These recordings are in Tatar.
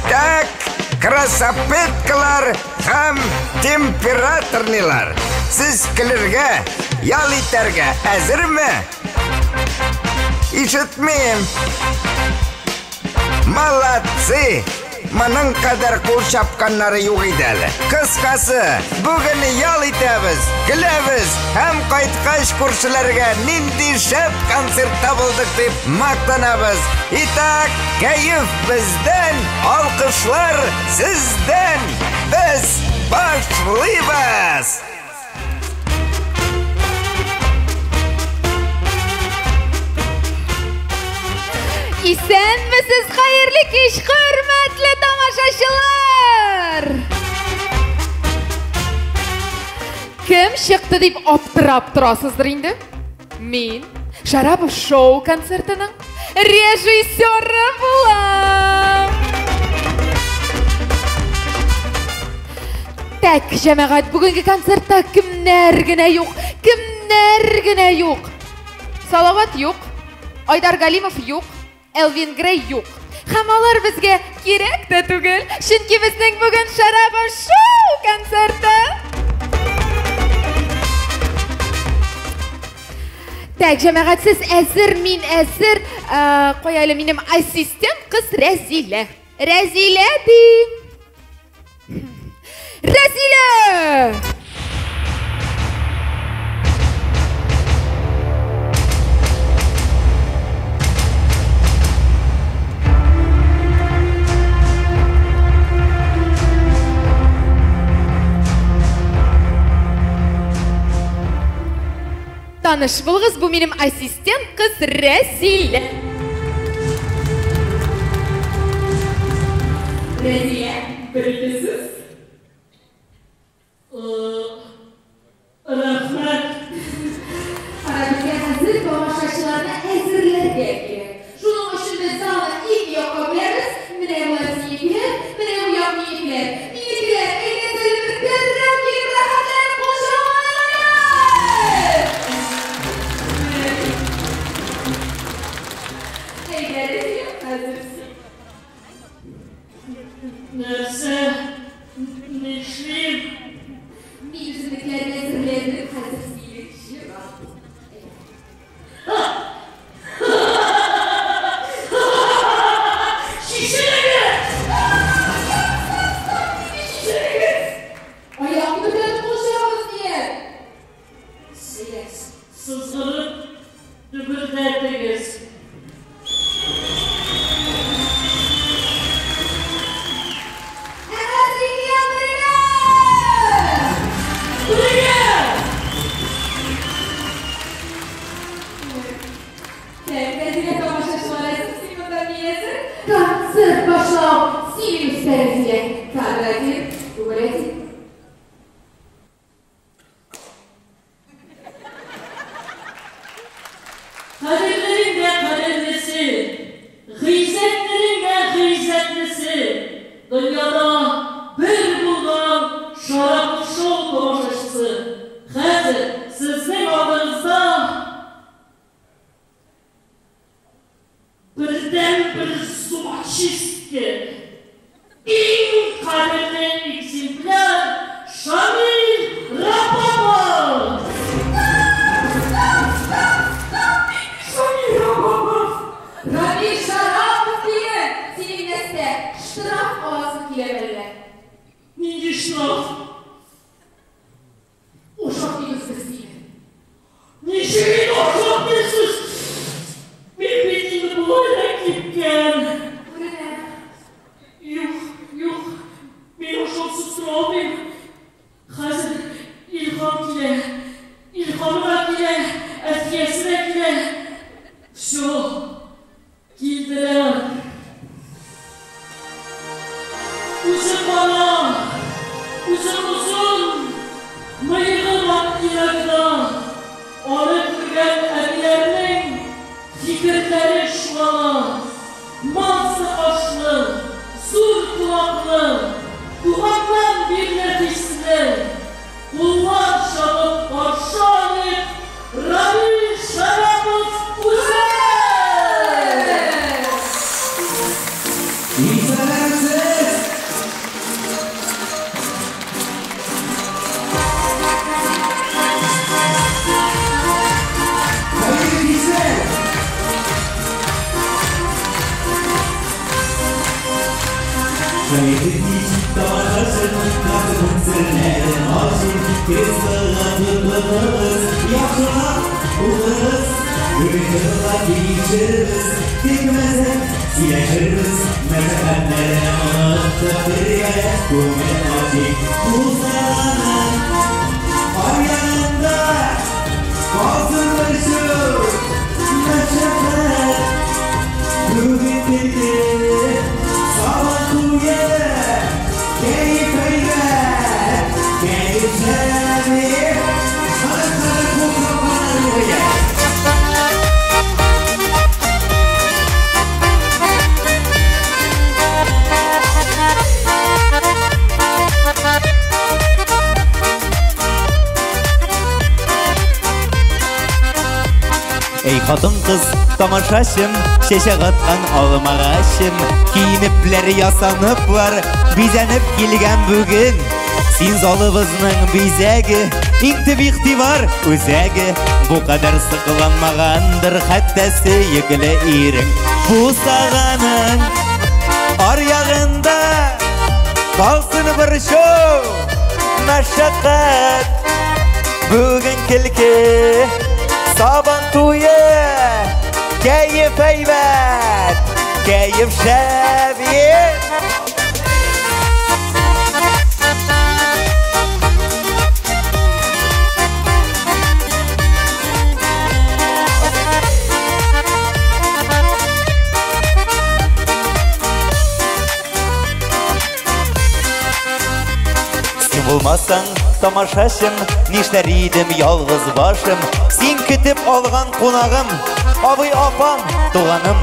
Так, красопеткалар һәм температорныйлар, сез көлергә, ял итәргә әзерме? Ишетмим. Молодцы! Моның кадәр кул чапканнары юк иде әле. Кыскасы, бүген ял итәбез, көләбез һәм кайткач күршеләргә нинди шәп концертта булдык дип мактанабыз. Итак, кәеф бездән, алкышлар сездән. Без башлыйбыз! Исәнмесез, хәерле кич, хөрмәтле тамашачылар! Кем чыкты дип аптырап торасыздыр инде? Мин Шарапов шоу концертының режиссеры булам. Так, җәмәгать, бүгенге концертта кемнәр генә юк, кемнәр генә юк. Салават юк, Айдар Галимов юк, Элвин Грей юк. Һәм алар безгә кирәк тә түгел, чөнки безнең бүген Шарапов шоу концерты. Так, җәмәгать, сез әзер, мин әзер. Кая әле минем ассистент кыз Рәзилә. Рәзилә дим. Рәзилә! Таныш булыгыз, бу минем ассистент кыз Рәзилә. Рәзилә, бер-ике сүз. Рәхмәт. Кара, безгә хәзер тамашачыларны әзерләргә кирәк. Шуның өчен без залны ике якка бүләбез. Менә болар синекеләр, менә бу як минекеләр. Минекеләр, әйдәгез әле бер дәррәү килеп рәхәтләнеп кул чабалыйк әле! Әйдә, Рәзилә, хәзер син. Нәрсә? Нишлим? Мин үземнекеләрне әзерләдем, хәзер синең чират. Чишенегез! Стоп, нинди чишенегез? Аяк күтәреп кул чабабыз дияр. Сызгырып дөбердәтегез. Ә хәзер ике як бергә! Бергә! Так, Рәзилә, тамашачылар әзер, син монда ни әзер? Концерт башлау синең өстә, Рәзилә. Кадр один, дубль один. Кадерлерин дә кадерлесе, гыйззәтлерин дә гыйззәтлесе, дөньяда бер булган Шарапов шоу тамашачысы, хәзер сезнең алдыгызда бердәнбер зубочистка, иң кадерле экземпляр Шамил Рапапов! Стоп, стоп, Шамил Рапапов! Рамил Шарапов дигән! Синең нәрсә, штраф аласың килә мәллә? Нинди штраф? Ошатмыйбыз без сине. Ничек инде ошатмыйсыз? Мин бит инде болай да кипкән. Күренә. Юк, юк, мин ашаусыз тора алмыйм. Хәзер Илһам килә. Илһамы да килә, Әлфиясе дә килә. Всё, килделәр. Үзе кара, үзе озын, мыегы вак гына. Аны күргән әбиләрнең фикерләре чуала. Мансы кашлы, зур колаклы, туганнан бирле хисле, куллар чабып каршы алыйк Рамил Шәрапов үзе! Исәнмесез! Хәерле кичләр! Хәерле кич, тамашачым, Насыйбым серләрен ачыйм, Креслога тотыныгыз, яхшырак утырыгыз. Бүген кызыклап килешербез, тик мәзәк сөйләшербез, мәшәкатьләрне онытып бергәләп күңел ачыйк. Бусаганың аръягында калсын борчу, мәшәкать. Бүген килде Сабан туе, кәеф әйбәт, кәеф шәп. Моның кадәр кул чапканнар юк иде. Эй, хатын-кыз, тамашачым, чәчәк аткан алмагачым, киенепләр, ясаныплар, бизәнеп килгән бүген. Син залыбызның бизәге, иң төп игътибар үзәге. Бу кадәр сыкланмагандыр хәтта сөекле ирең. Бусаганың аръягында калсын борчу, мәшәкать. Бүген килке Сабан туе, кәеф әйбәт, кәеф шәп. Син булмасаң, тамашачым, нишләр идем ялгыз башым? Син көтеп алган кунагым, абый, апам, туганым.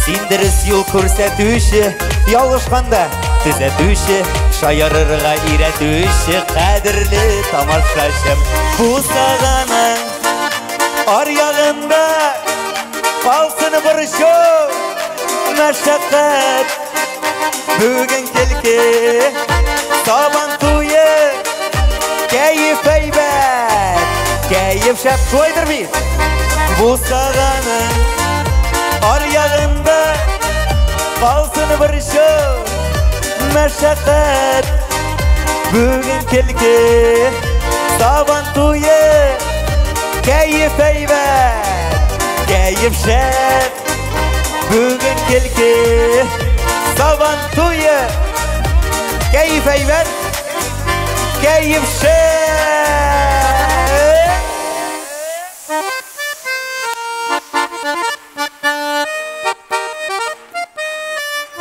Син дөрес юл күрсәтүче, ялгышканда төзәтүче, шаярырга өйрәтүче, кадерле тамашачым. Бусаганың аръягында калсын борчу, мәшәкать. Бүген килке Сабан туе, кәеф әйбәт, кәеф шәп, шулайдыр бит? Бусаганың аръягында калсын борчу, мәшәкать. Бүген килке Сабан туе, кәеф әйбәт, кәеф шәп. Бүген килке Сабан туе, кәеф әйбәт, кәеф шәп.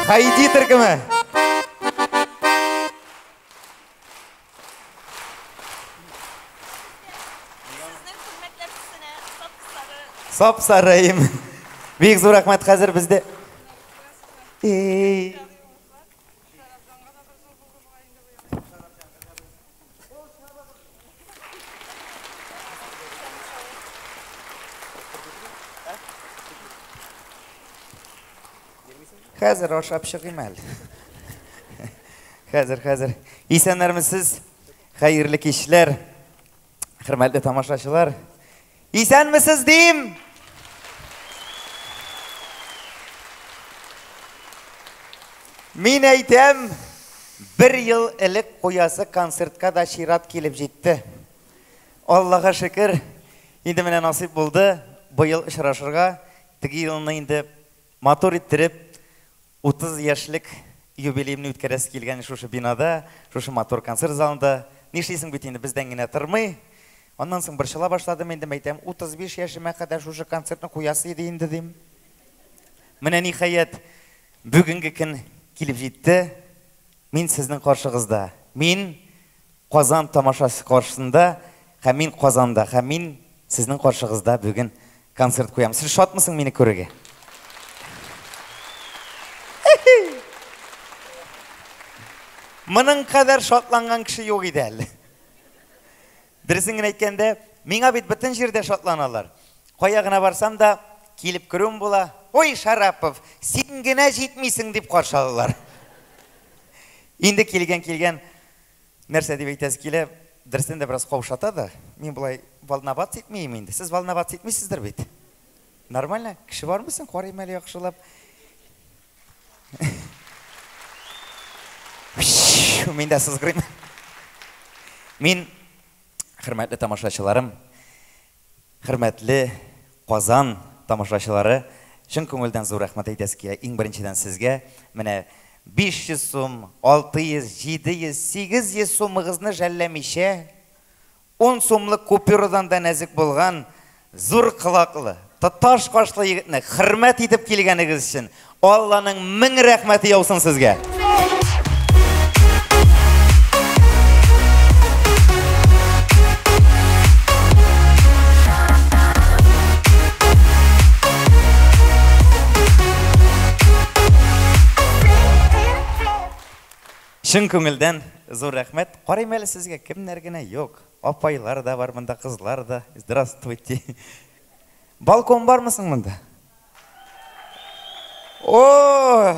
Хайди төркеме. Сезнең күлмәкләр төсенә сап-сары. Сап-сарыйм. Бик зур рәхмәт, хәзер бездә. Эй. Хәзер ашап чыгыйм әле. Хәзер, хәзер. Исәннәрмесез? Хәерле кичләр. Хөрмәтле тамашачылар. Исәнмесез дим? Мин әйтәм, бер ел элек куясы концертка да чират килеп җитте. Аллага шөкер, инде менә насыйп булды быел очрашырга. Теге елны инде матур иттереп 30 яшьлек юбилеемны үткәрәсе килгән шушы бинада, шушы матур концерт залында. Нишлисең бит инде, бездән генә тормый. Аннан соң борчыла башладым инде, әйтәм, 35 яшемә кадәр шушы концертны куясы иде инде дим. Менә ниһаять бүгенге көн килеп җитте. Мин сезнең каршыгызда. Мин Казан тамашасы каршысында һәм мин Казанда һәм мин сезнең каршыгызда бүген концерт куям. Сез шатмысың мине күрергә? Моның кадәр шатланган кеше юк иде әле. Дөресен генә әйткәндә, миңа бит бөтен җирдә шатланалар. Кая гына барсам да, килеп керүем була. Ой, Шарапов, син генә җитмисең дип каршы алалар. Инде килгән килгән, нәрсә дип әйтәсе килә, дөрестән дә бераз каушата да. Мин болай волноваться итмим инде. Сез волноваться итмисездер бит? Нормально? Кеше бармы соң? Карыйм әле яхшылап. Мин дә сызгырыйм. Мин, хөрмәтле тамашачыларым, хөрмәтле Казан тамашачылары, чын күңелдән зур рәхмәт әйтәсе килә. Иң беренчедән сезгә менә 500 сум, 600, 700, 800 сумыгызны жәлләмичә, 10 сумлык купюрадан да нәзек булган зур колаклы, тоташ кашлы егетне хөрмәт итеп килгәнегез өчен Алланың мең рәхмәте яусын сезгә. Чын күңелдән зур рәхмәт. Карыйм әле сезгә, кемнәр генә юк. Апайлар да бар монда, кызлар да. Здравствуйте. Балкон бармы соң монда? О,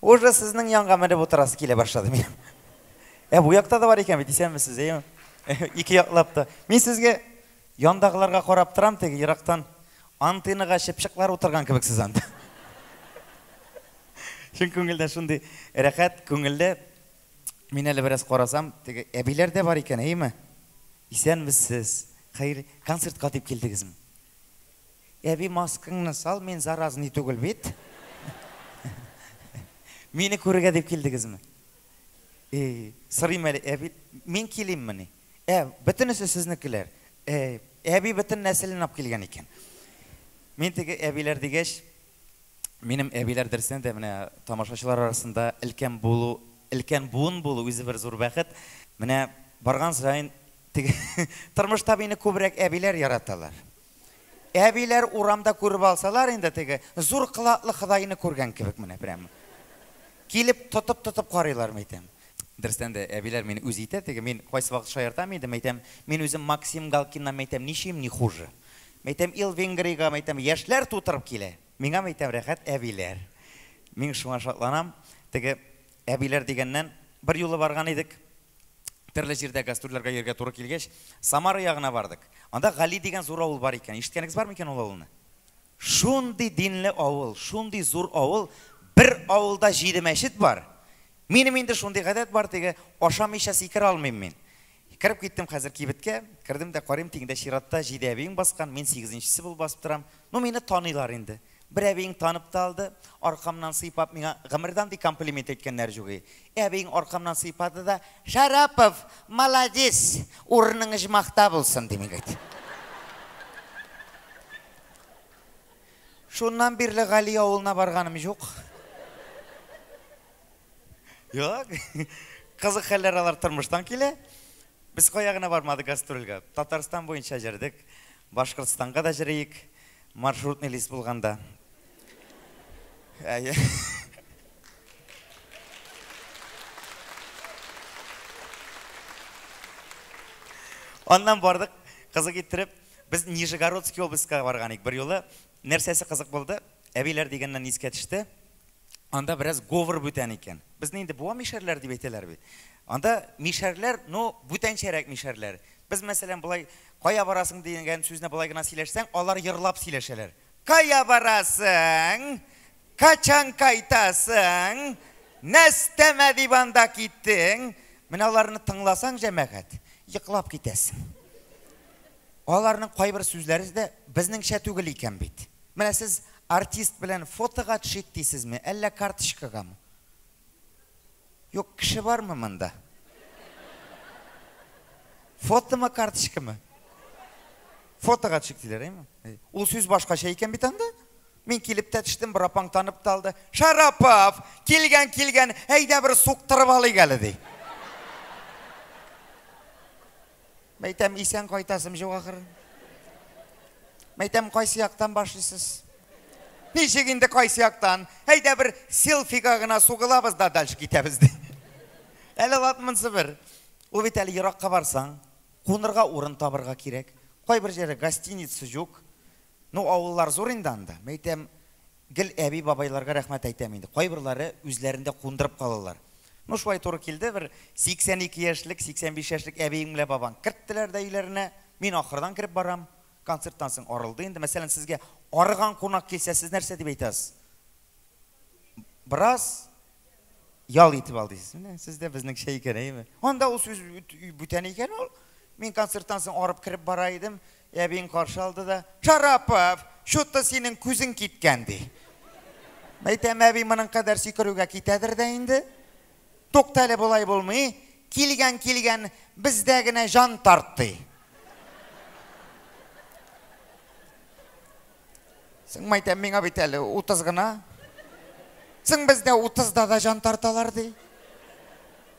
уже сезнең янга менеп утырасы килә башлады минем. Ә бу якта да бар икән бит, исәнмесез, әйеме? Ике яклап та. Мин сезгә яндагыларга карап торам, теге ерактан антеннага чыпчыклар утырган кебек сез анда. Чын күңелдән шундый рәхәт, күңелле. Мин әле бераз карасам, теге әбиләр дә бар икән, әйеме? Исәнмесез. Хәер, концертка дип килдегезме? Әби, маскаңны сал, мин заразный түгел бит. Мине күрергә дип килдегезме? Эй, сорыйм әле, әби, мин килиммени? Ә, бөтенесе сезнекеләр. Әй, әби бөтен нәселен алып килгән икән. Мин теге әбиләр дигәч, минем әбиләр дөрестән дә менә тамашачылар арасында өлкән булу, өлкән буын булу үзе бер зур бәхет. Менә барган саен теге тормышта мине күбрәк әбиләр яраталар. Әбиләр урамда күреп алсалар инде теге зур колаклы Ходайны күргән кебек менә прямо. Килеп тотып-тотып карыйлар, мәйтәм. Дөрестән дә әбиләр мине үз итә, теге мин кайсы вакыт шаяртам инде, мәйтәм, мин үзем Максим Галкиннан мәйтәм, ничем не хуже. Мәйтәм, Элвин Грейга мәйтәм, яшьләр тутырып килә. Миңа мәйтәм, рәхәт әбиләр. Мин шуңа шатланам. Теге әбиләр дигәннән бер юлы барган идек. Төрле җирдә гастрольләргә йөрергә туры килгәч, Самара ягына бардык. Анда Гали дигән зур авыл бар икән. Ишеткәнегез бар микән ул авылны? Шундый динле авыл, шундый зур авыл, бер авылда 7 мәчет бар. Минем инде шундый гадәт бар, теге ашамыйча сикерә алмыйм мин. Кереп киттем хәзер кибеткә, кердем дә карыйм, тегендә чиратта 7 әбиең баскан, мин 8-нчесе булып басып торам. Ну, мине таныйлар инде. Бер әбиең танып та алды, аркамнан сыйпап миңа гомердә андый комплимент әйткәннәр юк. Әбиең аркамнан сыйпады да, Шарапов, молодец, урының оҗмахта булсын, ди миңа. Шуннан бирле Гали авылына барганым юк. Юк. Кызык хәлләр алар тормыштан килә. Без кая гына бармадык гастрольгә. Татарстан буенча җөрдек, Башкортстанга да җөрик, маршрутный лист булганда. Әйе. Аннан бардык, кызык иттереп, без Нижегородский областька барган идек бер юлы. Нәрсәсе кызык булды? Әбиләр дигәннән искә төште. Анда бераз говор бүтән икән. Безне инде буа мишәрләр дип әйтәләр бит. Анда мишәрләр, ну, бүтәнчәрәк мишәрләр. Без, мәсәлән, болай кая барасың дигән сүзне болай гына сөйләшсәң, алар йырлап сөйләшәләр. Кая барасың? Качан кайтасың? Нәстәмә дип анда киттең? Менә аларны тыңласаң, җәмәгать, йоклап китәсең. Аларның кайбер сүзләре дә безнеңчә түгел икән бит. Менә сез артист белән фотога төшик дисезме, әллә карточкагамы? Юк, кеше бармы монда? Фотомы, карточкамы? Фотога төшик диләр, әйме? Ул сүз башкача икән бит анда. Мин килеп тә төштем, бер апаң танып та алды. Шарапов, килгән, килгән, әйдә бер суктырып алыйк әле, ди. Мәйтәм, исән кайтасым юк ахыр. Мәйтәм, кайсы яктан башлыйсыз? Ничек инде кайсы яктан? Әйдә бер селфига гына сугылабыз да дальше китәбез, ди. Әле латмынсы бер. Ул бит әле еракка барсаң, кунырга урын табырга кирәк. Кайбер җирдә гостиница юк. Ну, авыллар зур инде анда. Мәйтәм, гел әби бабайларга рәхмәт әйтәм инде. Кайберләре үзләрендә кундырып калалар. Ну, шулай туры килде, бер 82 яшьлек, 85 яшьлек әбиең белән бабаң керттеләр дә өйләренә. Мин ахырдан кереп барам. Концерттан соң арылды инде. Мәсәлән, сезгә арыган кунак килсә, сез нәрсә дип әйтәсез? Бераз ял итеп ал дисез. Менә сез дә безнеңчә икән, әйеме? Анда ул сүз бүтән икән ул. Мин концерттан соң арып кереп бара идем. Әбиең каршы алды да, Шарапов, что-то синең күзең киткән, ди. Әйтәм, әби, моның кадәр сикерүгә китәдер дә инде. Тукта әле, болай булмый. Килгән, килгән, бездә генә җан тартты. Соң, әйтәм, миңа бит әле 30 гына. Соң бездә 30-да да җан тарталар, ди.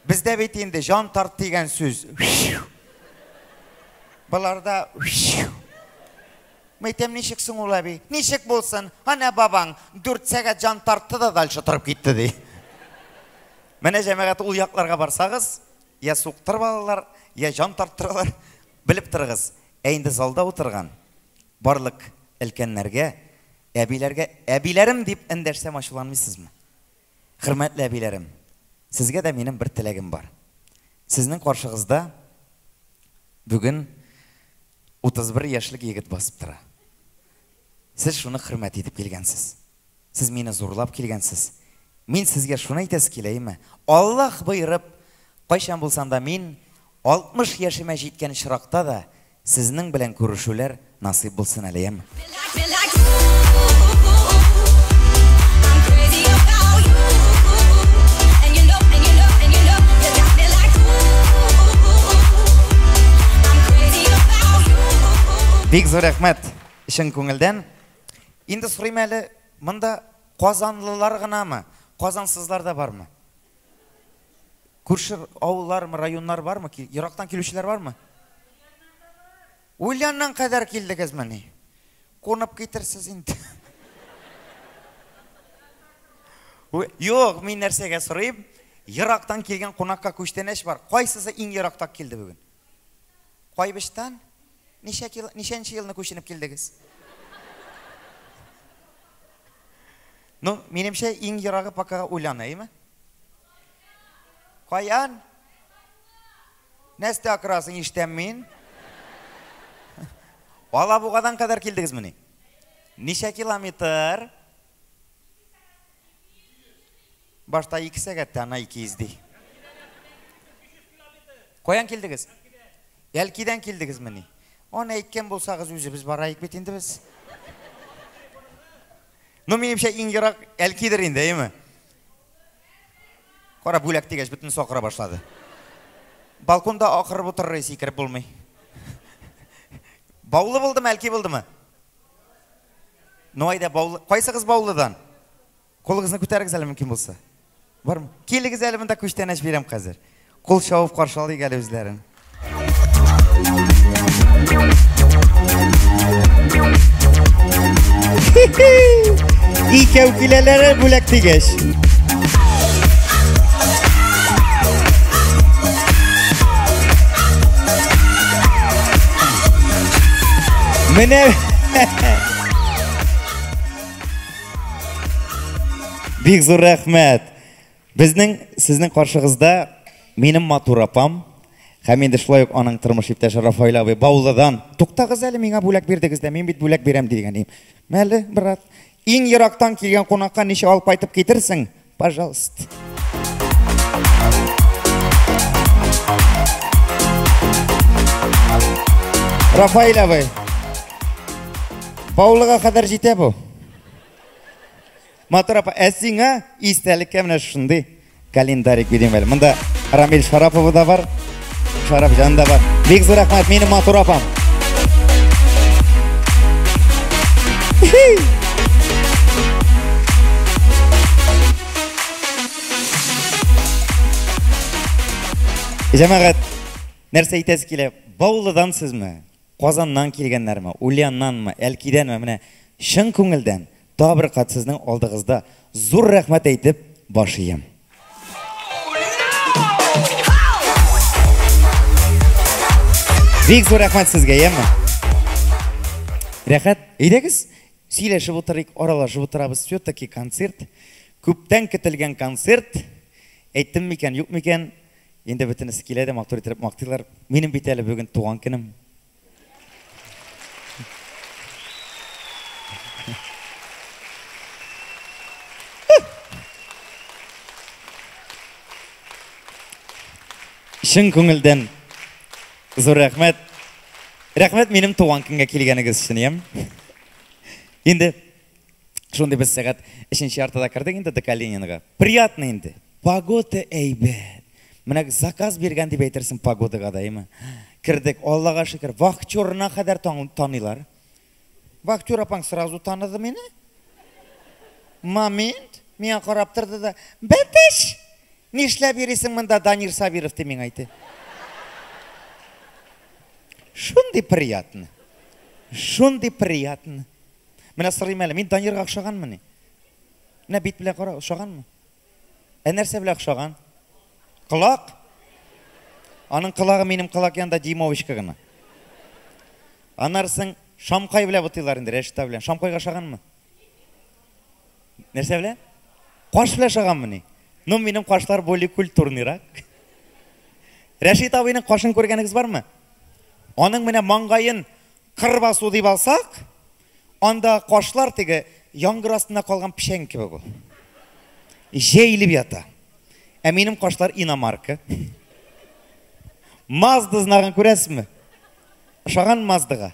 Бездә бит инде җан тарт дигән сүз. Боларда Мәйтәм, ничек соң ул, әби? Ничек булсын? Ана бабаң 4 сәгать җан тартты да дальше торып китте, ди. Менә, җәмәгать, ул якларга барсагыз, я суктырып алалар, я җан тарттыралар. Белеп торыгыз. Ә инде залда утырган барлык өлкәннәргә, әбиләргә, әбиләрем дип эндәшсәм ачуланмыйсызмы? Хөрмәтле әбиләрем, сезгә дә минем бер теләгем бар. Сезнең каршыгызда бүген 31 яшьлек егет басып тора. Сез шуны хөрмәт итеп килгәнсез. Сез мине зурлап килгәнсез. Мин сезгә шуны әйтәсе килә, Аллаһ боерып, кайчан булсам да мин 60 яшемә җиткән чиракта да сезнең белән күрешүләр насыйп булсын әле, яме? Бик зур рәхмәт, чын күңелдән. Инде сорыйм әле, монда казанлылар гынамы? Казансызлар да бармы? Күрше авыллармы, районнар бармы? Ерактан килүчеләр бармы? Ульяннан кадәр килдегезмени? Кунып китерсез инде. Юк, мин нәрсәгә сорыйм? Ерактан килгән кунакка күчтәнәч бар. Кайсысы иң еракта килде бүген? Кайбычтан? Ничәнче елны күченеп килдегез? Ну, минемчә, иң ерагы пока Ульяна, әйме? Каян? Нәрсә акырасың, ишетәм мин. Алабугадан кадәр килдегезмени? Ничә километр? Башта 2 сәгатьтә, ана 200 ди. Каян килдегез? Әлкидән килдегезмени? Аны әйткән булсагыз, үзебез барайык бит инде без. Ну, минемчә, иң ерак Әлкидер инде, әйеме? Кара, бүләк дигәч, бөтенесе акыра башлады. Балконда акырып утырыр, сикереп булмый. Баулы булдымы, Әлки булдымы? Ну, әйдә, Баулы. Кайсыгыз Баулыдан? Кулыгызны күтәрегез әле мөмкин булса. Бармы? Килегез әле, монда күчтәнәч бирәм хәзер. Кул чабып каршы алыйк әле үзләрен. Икәү киләләр бүләк дигәч. Менә бик зур рәхмәт. Безнең сезнең каршыгызда минем матур апам һәм инде шулай ук аның тормыш иптәше Рафаэль абый Баулыдан. Туктагыз әле, миңа бүләк бирдегез дә, мин бит бүләк бирәм дигән идем. Мәле, брат, иң ерактан килгән кунакка ничә алып кайтып китерсең? Пожалуйста. Рафаэль абый, Баулыга кадәр җитә бу. Матур апа, ә сиңа истәлеккә менә шундый календарик бирим әле. Монда Рамиль Шарапова да бар, Шарапҗан да бар. Бик зур рәхмәт, минем матур апам. Җәмәгать, нәрсә әйтәсе килә? Баулыдан сезме? Казаннан килгәннәрме? Ульяннанмы? Әлкидәнме? Менә чын күңелдән тагы бер кат сезнең алдыгызда зур рәхмәт әйтеп баш иям. Бик зур рәхмәт сезгә, яме? Рәхәт, әйдәгез, сөйләшеп утырыйк, аралашып утырабыз. Все-таки концерт, күптән көтелгән концерт. Әйттем микән, юк микән? Инде бөтенесе килә дә матур итеп мактыйлар. Минем бит әле бүген туган көнем. Чын күңелдән зур рәхмәт. Рәхмәт минем туган көнгә килгәнегез өчен, ям. Инде шундый без сәгать өченче яртыда кердек инде ДК Ленинга. Приятно инде. Погода әйбәт. Менә заказ биргән дип әйтерсең погодага да, әйме? Кердек, Аллага шөкер, вахтерына кадәр таныйлар. Вахтер апаң сразу таныды мине. Момент, миңа карап торды да, бәтеш! Нишләп йөрисең монда, Данир Сабиров, дип миңа әйтте. Шундый приятно. Шундый приятно. Менә сорыйм әле, мин Данирга охшаганмыни? Менә бит белән кара, охшаганмы? Ә нәрсә белән охшаган? Колак? Аның колагы минем колак янында дюймовочка гына. Аннары Шамкай белән бутыйлар инде, Рәшит белән. Шамкайга охшаганмы? Нәрсә белән? Каш белән охшаганмыни? Ну, минем кашлар более культурныйрак. Рәшит абыйның кашын күргәнегез бармы? Аның менә маңгаен кыр басу дип алсак, анда кашлар теге яңгыр астында калган печән кебек ул. Җәелеп ята. Ә минем кашлар иномарка. Мазда знагын күрәсезме? Ошаган Маздага.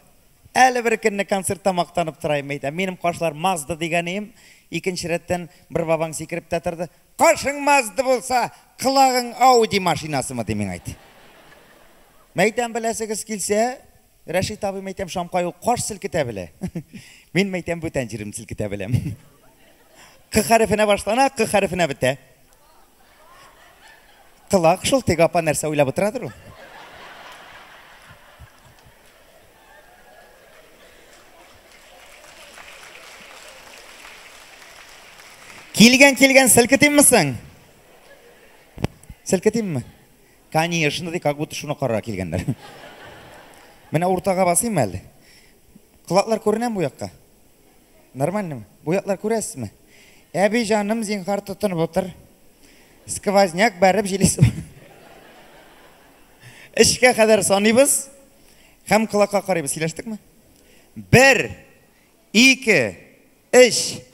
Әле бер көнне концертта мактанып торайым әйтәм. Минем кашлар Мазда дигәнем. Икенче рәттән бер бабаң сикереп тә торды. Кашың Мазда булса, колагың Ауди машинасымы ди миңа әйтте. Мәйтәм беләсегез килсә, Рәшит абый мәйтәм Шамкай ул каш селкетә белә. Мин мәйтәм бүтән җирем селкетә беләм. К хәрефенә башлана, К хәрефенә бетә. Колак шул теге апа нәрсә уйлап утырадыр ул. Килгән, килгән, селкетимме соң? Селкетимме? Конечно, ди, как будто шуны карарга килгәннәр. Менә уртага басыйм әле. Колаклар күренәме бу якка? Нормальныймы? Бу яклар күрәсезме? Әби җаным, зинһар тотынып утыр. Сквозняк бәреп җилис. Эшкә кадәр саныйбыз һәм колакка карыйбыз. Сөйләштекме? 1 2 3.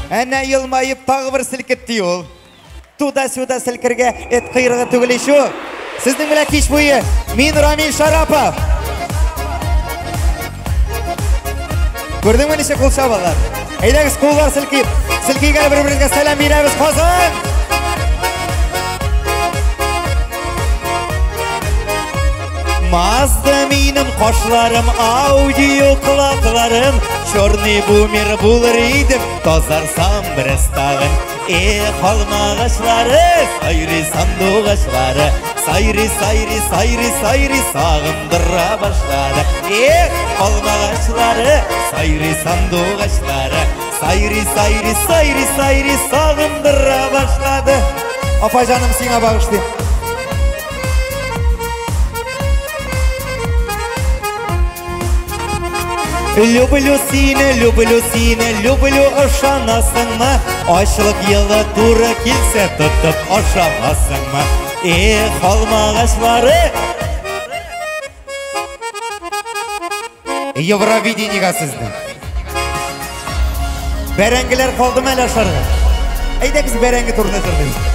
Әнә елмаеп тагы бер селкетте ул. Туда-сюда селкергә эт кыйрыгы түгел ич ул. Сезнең белән кич буе мин Рамил Шарапов. Күрдеңме ничек кул чабалар? Әйдәгез куллар селкип. Селкик әле бер-беребезгә сәлам бирәбез. Казан! Мазда минем кашларым, аудио колакларым, черный бумер булыр идем, тазарсам бераз тагын. Эх, алмагачлары, сайрый сандугачлары, сайрый, сайрый, сайрый, сайрый, сагындыра башлады. Эх, алмагачлары, сайрый сандугачлары, сайрый, сайрый, сайрый, сайрый, сагындыра башлады. Апа җаным, сиңа багышлыйм. Люблю сине, люблю сине, люблю, ышанасыңмы? Ачлык елы туры килсә, тотып ашамасыңмы? Эх, алмагачлары! Евровидениега сезне. Бәрәңгеләр калдымы әле ашарга? Әйдәгез бәрәңге турында җырлыйбыз.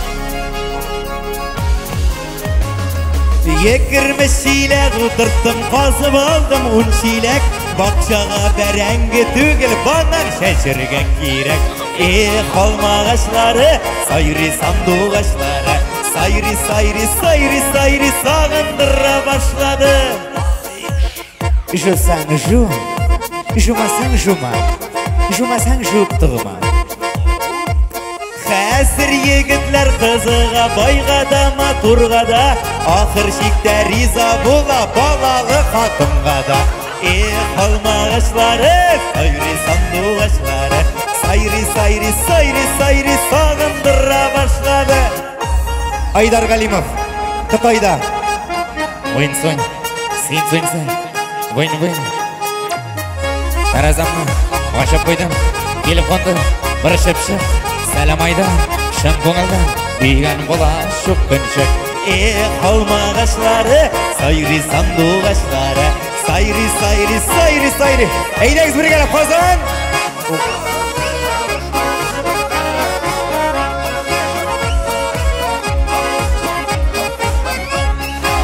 20 чиләк утырттым, казып алдым 10 чиләк. Бакчага бәрәңге түгел, банан чәчергә кирәк. Эх, алмагачлары, сайрый сандугачлары, сайрый, сайрый, сайрый, сайрый, сагындыра башлады. Жусаң жу, жумасаң жума, жумасаң жуып торма. Хәзер егетләр кызыга, байга да, матурга да, ахыр чиктә риза була балалы хатынга да. Эх, алмагачлары, сайрый сандугачлары, сайрый, сайрый, сайрый, сайрый, сагындыра башлады. Айдар Галимов, Кытайда. Уинсунь. Син цинцин, вын вын. Тәрәзәмне ачып куйдым, килеп кунды бер чыпчык. Сәлам айда, чын күңелдән, дигән була чукынчык. Эх, алмагачлары, сайрый сандугачлары, сайрый, сайрый, сайрый, сайрый. Әйдәгез бергәләп, Казан!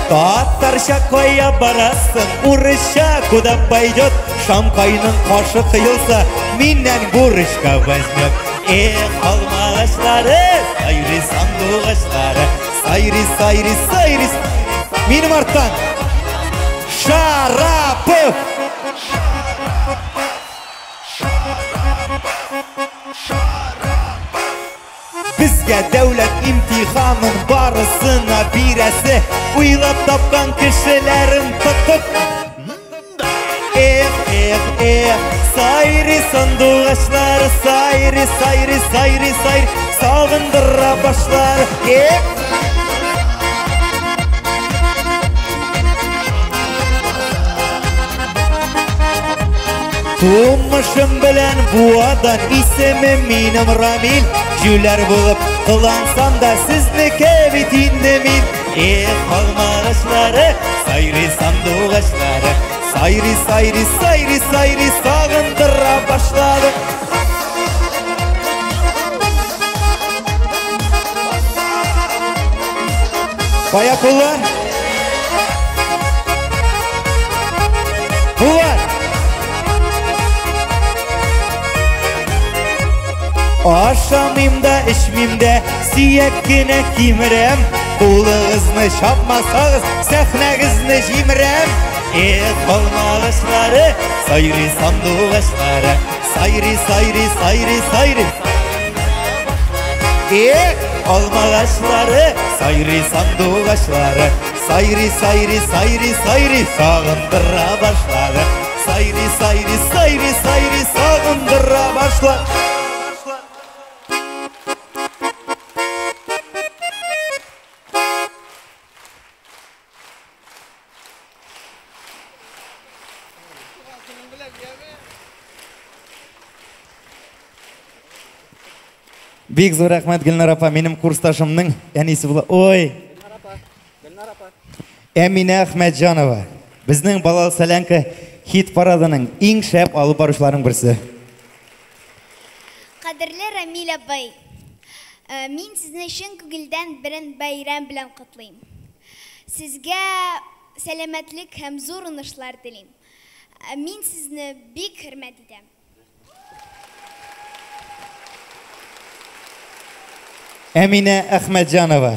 Татарча кая барасың, урысча куда пойдет? Шамкайның кашы кыелса, миннән бурычка возьмет. Эх, алмагачлары, сайрый сандугачлары, сайрый, сайрый, сайрый. Минем арттан. Шарапов! Безгә дәүләт имтиханын барысына бирәсе, уйлап тапкан кешеләрен тотып. Эх, эх, эх, сайрый сандугачлар, сайрый, сайрый, сайрый, сайрый, сагындыра башлар. Эх! Тумышым белән Буадан, исемем минем Рамил. Җүләр булып кылансам да, сезнеке бит инде мин. Эх, алмагачлары, сайрый сандугачлары, сайрый, сайрый, сайрый, сайрый, сагындыра башлады. Кая куллар? Куллар! Ашамыйм да, эчмим дә, сөяк кенә кимерәм. Кулыгызны чапмасагыз, сәхнәгезне җимерәм. Эх, алмагачлары, сайрый сандугачлары, сайрый, сайрый, сайрый, сайрый. Эх, алмагачлары, сайрый сандугачлары, сайрый, сайрый, сайрый, сайрый, сагындыра башлады. Сайрый, сайрый, сайрый, сайрый, сагындыра башлады. Бик зур рәхмәт, Гөлнар апа, минем курсташымның әнисе була. Ой! Гөлнар апа. Әминә Әхмәтҗанова. Безнең Балалы Солянка хит парадының иң шәп алып баручыларының берсе. Кадерле Рамил абый, мин сезне чын күңелдән берен бәйрәм белән котлыйм. Сезгә сәламәтлек һәм зур уңышлар телим. Мин сезне бик хөрмәт итәм. Әминә Әхмәтҗанова.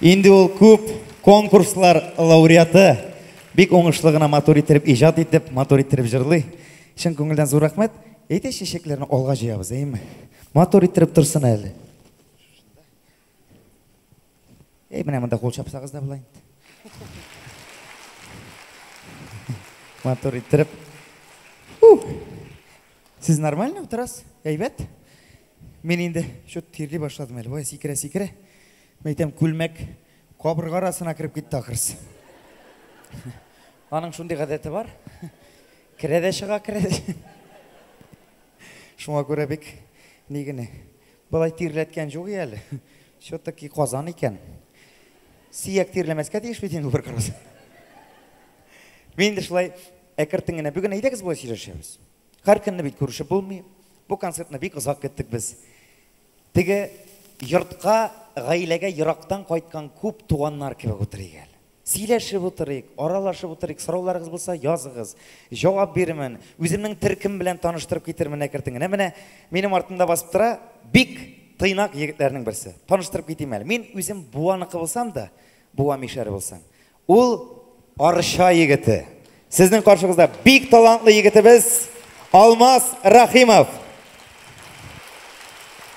Инде ул күп конкурслар лауреаты. Бик уңышлы гына матур иттереп иҗат итеп, матур иттереп җырлый. Чын күңелдән зур рәхмәт. Әйдә чәчәкләрне алга җыябыз, әйеме? Матур иттереп торсын әле. Әй, менә монда кул чапсагыз да була инде. Матур иттереп. Сез нормально утырасыз? Әйбәт? Мин инде чут тирли башладым әле. Ой, сикерә, сикерә. Мин әйтәм, күлмәк кабырга арасына кереп китте ахрысы. Аның шундый гадәте бар. Керә дә чыга, керә дә. Шуңа күрә бик ни генә. Болай тирләткән юк әле. Все-таки Казан икән. Сөяк тирләмәскә тиеш бит инде бер караса. Мин инде шулай әкертен генә бүген әйдәгез болай сөйләшәбез. Һәр көнне бит күрешеп булмый. Бу концертны бик озак көттек без. Теге йортка, гаиләгә ерактан кайткан күп туганнар кебек утырыйк әле. Сөйләшеп утырыйк, аралашып утырыйк, сорауларыгыз булса языгыз, җавап бирермен, үземнең төркем белән таныштырып китермен әкертен генә. Менә минем артымда басып тора бик тыйнак егетләрнең берсе. Таныштырып китим әле. Мин үзем Буаныкы булсам да, Буа мишәре булсам, ул Арча егете. Сезнең каршыгызда бик талантлы егетебез Алмаз Рахимов.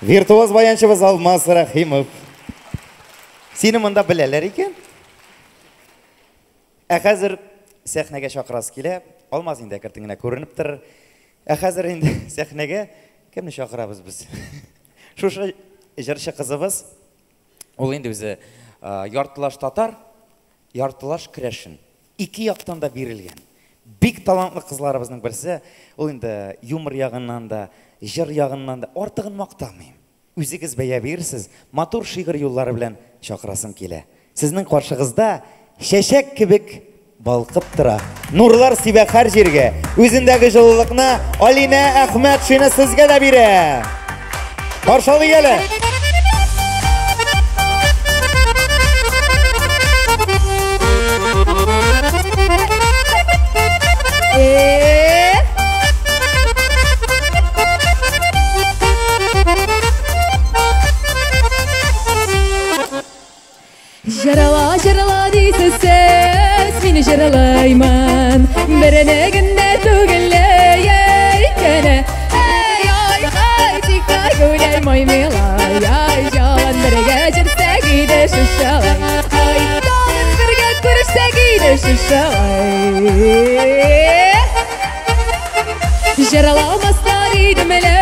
Виртуоз баянчыбыз Алмаз Рахимов. Сине монда беләләр икән. Ә хәзер сәхнәгә чакырасы килә. Алмаз инде әкертен генә күренеп торыр. Ә хәзер инде сәхнәгә кемне чакырабыз без? Шушы җырчы кызыбыз, ул инде үзе яртылаш татар, яртылаш керәшен. Ике яктан да бирелгән. Бик талантлы кызларыбызның берсе. Ул инде юмор ягыннан да, җыр ягыннан да артыгын мактамыйм. Үзегез бәя бирерсез, матур шигырь юллары белән чакырасым килә. Сезнең каршыгызда чәчәк кебек балкып тора. Нурлар сибә һәр җиргә. Үзендәге җылылыкны Алинә Әхмәтшина сезгә дә бирә. Каршы алыйк әле. Жарала, жарала дейсіз сіз, мені жаралаймын. Біріне генә түгел, ей, кене. Эй, ай, хай, тихо гуляй, мой милай. Ай, жалан бірге жүрсек иде шушалай. Ай, тағын бірге көрішсек иде шушалай. Жараламастар идем әле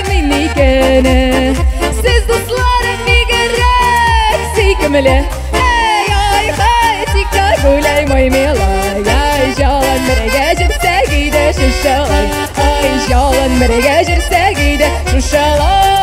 мин икене. Сез дусларым бигрәк сөйкемле. Эй, ай, хай, тихо гуляй, мой милай. Ай, жалан бірге жүрсек иде шушалай. Ай, жалан бірге жүрсек иде шушалай.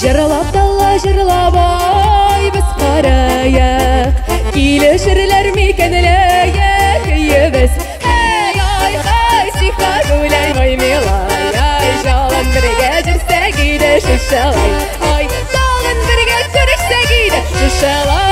Жырлап дала жырлап ай біз қарайық, килешерләр микән күйебез. Эй, ай, хай, тихо гуляй, мой милай. Ай, жалан бірге жүрсек иде шушалай. Ай, тағын бірге көрішсек иде шушалай.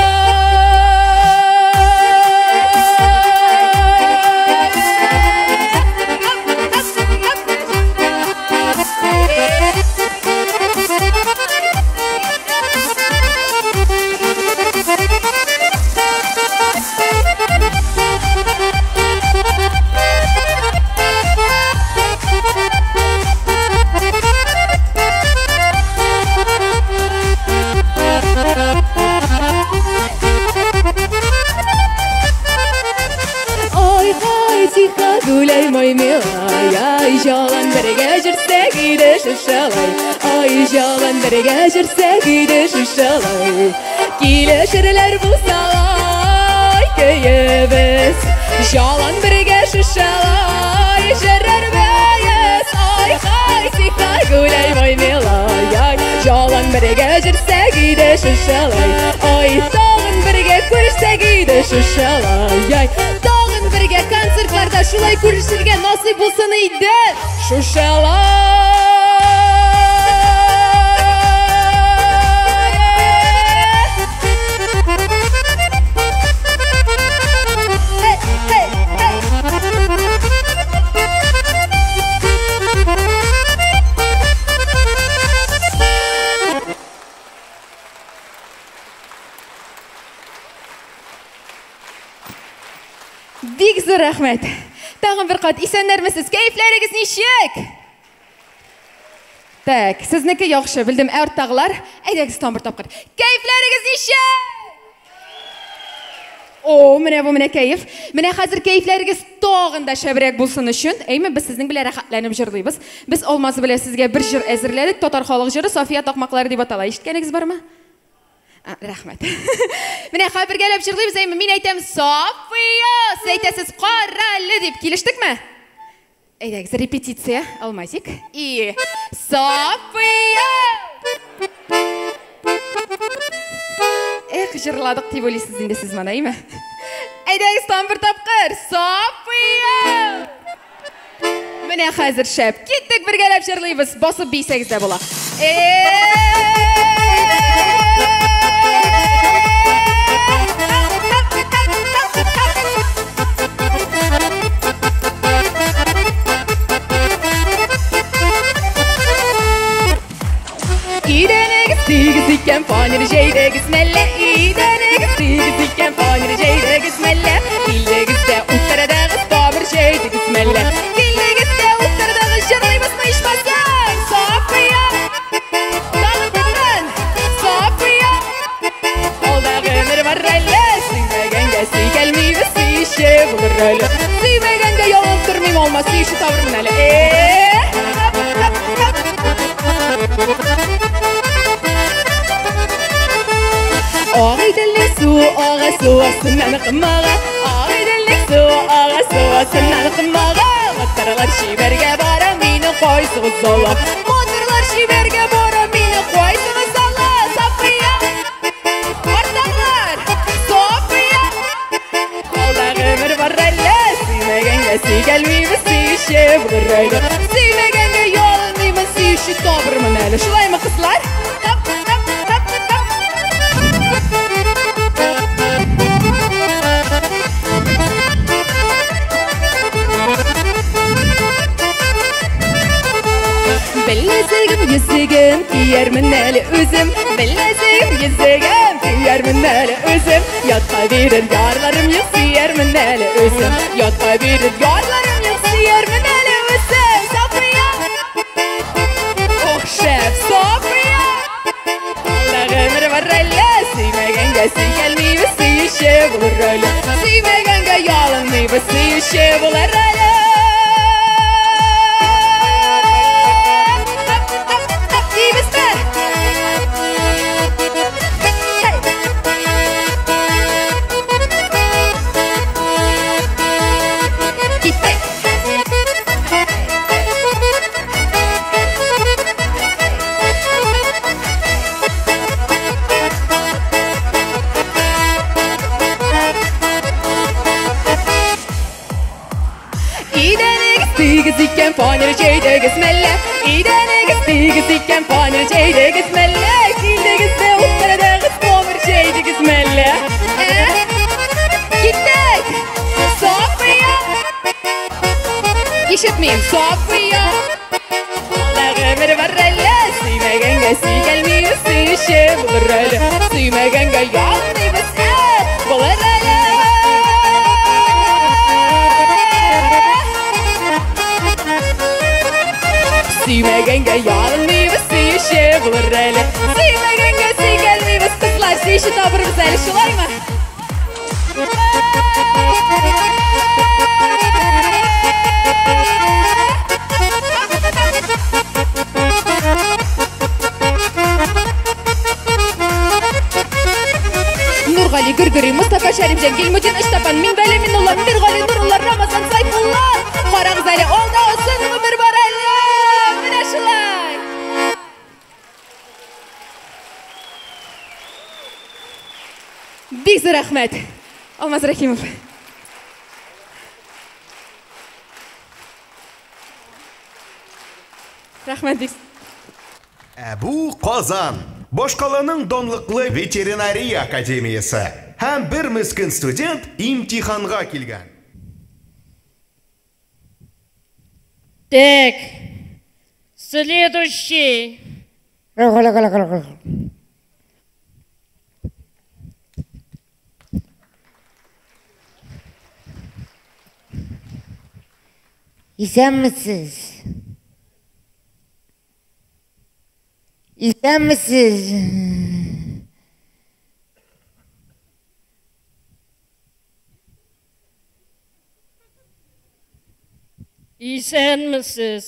Гуляй, мой милай, ай, жалан бірге жүрсек иде шушалай. Ай, жалан бірге жүрсек иде шушалай. Килешерләр булсалай күйебез, жалан бірге шушалай жүрербез. Ай, хай, тихо гуляй, мой милай. Ай, жалан бірге жүрсек иде шушалай. Ай, тағын бірге көрішсек иде шушалай. Ай, тағын бірге концертларда шулай күрешергә насыйп булсын иде шушалай. Бик зур рәхмәт. Тагын бер кат исәннәрмесез? Кәефләрегез ничек? Так, сезнеке яхшы, белдем. Ә арттагылар, әйдәгез тагын бер тапкыр. Кәефләрегез ничек? О, менә бу менә кәеф. Менә хәзер кәефләрегез тагын да шәбрәк булсын өчен, әйме, без сезнең белән рәхәтләнеп җырлыйбыз. Без Алмаз белән сезгә бер җыр әзерләдек. Татар халык җыры София такмаклары дип атала. Ишеткәнегез бармы? Рәхмәт. Менә хәзер бергәләп җырлыйбыз, әйме, мин әйтәм София, сез әйтәсез Карале дип. Килештекме? Әйдәгез, репетиция, Алмазик. И София! Эх, җырладык дип уйлыйсыз инде сез моны, әйме? Әйдәгез, тагын бер тапкыр. София! Менә хәзер шәп. Киттек, бергәләп җырлыйбыз. Басып бисәгез дә була. Идәнегез тигез икән, фанер җәйдегез мәллә. Идәнегез тигез икән, фанер җәйдегез мәллә. Килдегез дә утырдыгыз, табыр җәйдегез мәллә. Килдегез дә утырдыгыз, җырлыйбызмы ичмасам? ага, су астыннан комага. Агыйделнең суы ага, су астыннан комага. Матурлар чибәргә бара, мине кайсыгыз ала? Матурлар чибәргә бара, мине кайсыгыз ала? Сафия! Артаклар! София! Алда гомер бар әле, сөймәгәнгә сөйгәлмибез, сөюче булыр әле. Сөймәгәнгә ялынмыймын, сөюче табырмын әле. Шулаймы, кызлар? Тап, тап, тап, тап. Беләзегем, йөзегем, киярмен әле үзем. Беләзегем, йөзегем, киярмен әле үзем. Ятка бирер ярларым юк, сөярмен әле үзем. Ятка бирер ярларым юк, сөярмен әле үзем. Сафия! Ох, шәп, София! Алда гомер бар әле, сөймәгәнгә сөйгәлмибез, сөюче булыр әле. Сөймәгәнгә ялынмыйбыз, сөюче булыр әле. Тап, тап, тап дибезме? Hey! Киттек! Идәнегез тигез икән, фанер җәйдегез мәллә? Идәнегез тигез икән, фанер җәйдегез мәллә? Килдегез дә утырдыгыз, номер җәйдегез мәллә? Ә? Киттек! София! Ишетмим, София! Алда гомер бар әле, сөймәгәнгә сөйгәлмибез, сөюче булыр әле. Сөймәгәнгә ялынмыйбыз, ә, булыр әле. Сөймәгәнгә ялынмыйбыз, сөюче булыр әле. Сөймәгәнгә сөйгәлмибез, кызлар, сөюче табырбыз әле, шулаймы? Нургали, Гөргөри, Мустафа, Шәрифҗан, Гилмудин, Ыштапан, Минвәли, Минулла, Миргали, Нурулла, Рамазан, Сайфулла. Карагыз әле, алда озын гомер бар әле. Менә шулай. Бик зур рәхмәт. Алмаз Рәхимов. Рәхмәт бик. Ә бу Казан, башкаланың данлыклы ветеринария академиясе. Һәм бер мескен студент имтиханга килгән. Так, следующий. Исәнмесез. Исәнмесез. Исәнмесез.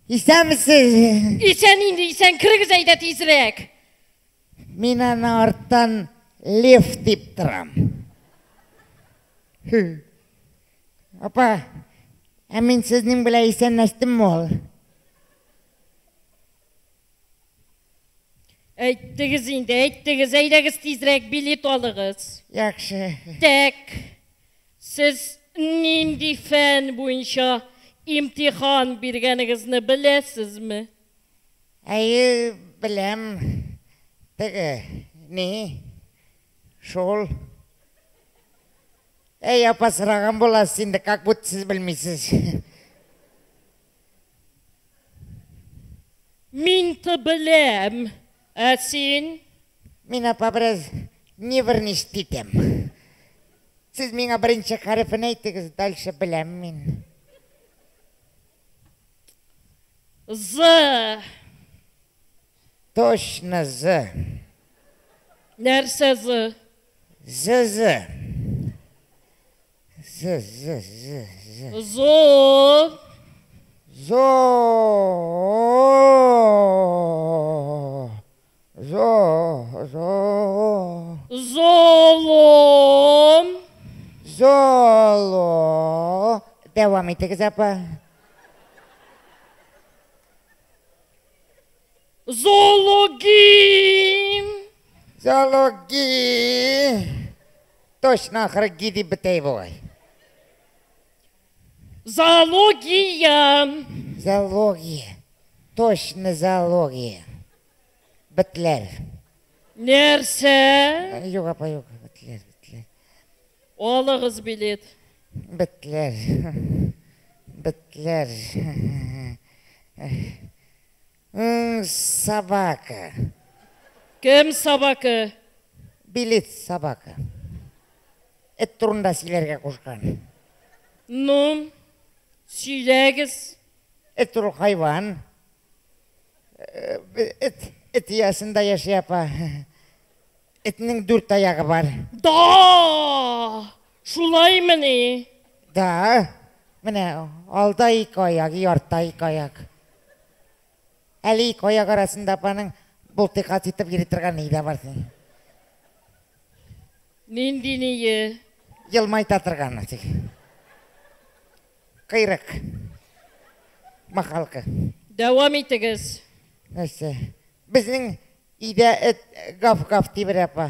Исәнмесез. Исән инде, исән, керегез әйдә тизрәк. Мин аны арттан лев дип торам. Апа, ә мин сезнең белән исәнләштемме ул? Әйттегез инде, әйттегез, әйдәгез тизрәк билет алыгыз. Яхшы. Так, сез нинди фән буенча имтихан биргәнегезне беләсезме? Әйе, беләм. Теге, ни? Шул. Әй, апа, сораган буласыз инде, как будто сез белмисез. Мин те беләм. Ә син? Мин, апа, бераз нервничать итәм. Сез миңа беренче хәрефен әйтегез, дальше беләм мин. З. Точно З. Нәрсә З? З, З. З, З, З, З. Зо. Зо. Дәвам итегез, апа. Зоологи! Зоологи! Точно ахыры ги дип бетәй бугай. Зоология! Зоология. Точно зоология. Бетләр. Нәрсә? Юк, апа, юк. Бетләр, бетләр. Алыгыз билет. Бетләр. Бетләр. Собака. Кем собака? Билет собака. Эт турында сөйләргә кушкан. Ну, сөйләгез. Эт ул хайван. Эт, эт оясында яши апа. Этнең дүрт аягы бар. Да! Шулаймыни? Да. Менә алда ике аяк, и артта ике аяк. Әле ике аяк арасында апаның бултыйка итеп йөри торган ни дә бар. Нинди ние? Елмайта торган. Кыйрык. Махалка. Дәвам итегез. Нәрсә? Безнең өйдә эт гав-гав тибер апа.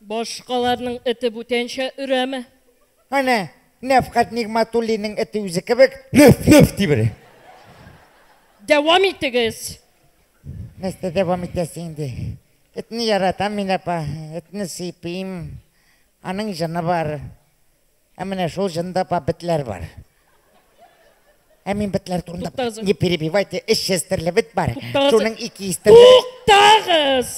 Башкаларның эте бүтәнчә өрәме? Әнә, Нәфкать Нигматуллинның эте үзе кебек нөф-нөф тибер. Дәвам итегез. Нәрсә дәвам итәсе инде? Этне яратам мин, апа. Этне сыйпыйм. Аның җыны бар. Ә менә шул җында, апа, бетләр бар. Ә мин бетләр турында Туктагыз. Не перебивайте, 300 төрле бет бар. Туктагыз. Шуның 200 төрле. Туктагыз!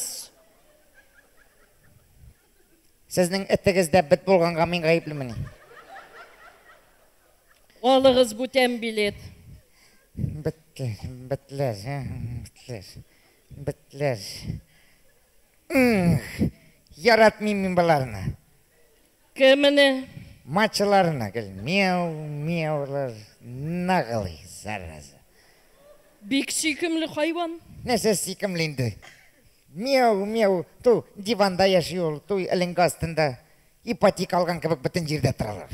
Сезнең этегездә бет булганга мин гаеплемени? Алыгыз бүтән билет. Бетләр, бетләр, бетләр, бетләр. Яратмыйм мин боларны. Кемне? Мачыларны гел мяу, мяулар, наглый, зараза. Бик сөйкемле хайван. Нәрсә сөйкемле инде? Мяу, мяу, ту диванда яши ул, ту эленке астында. Ипотека алган кебек бөтен җирдә торалар.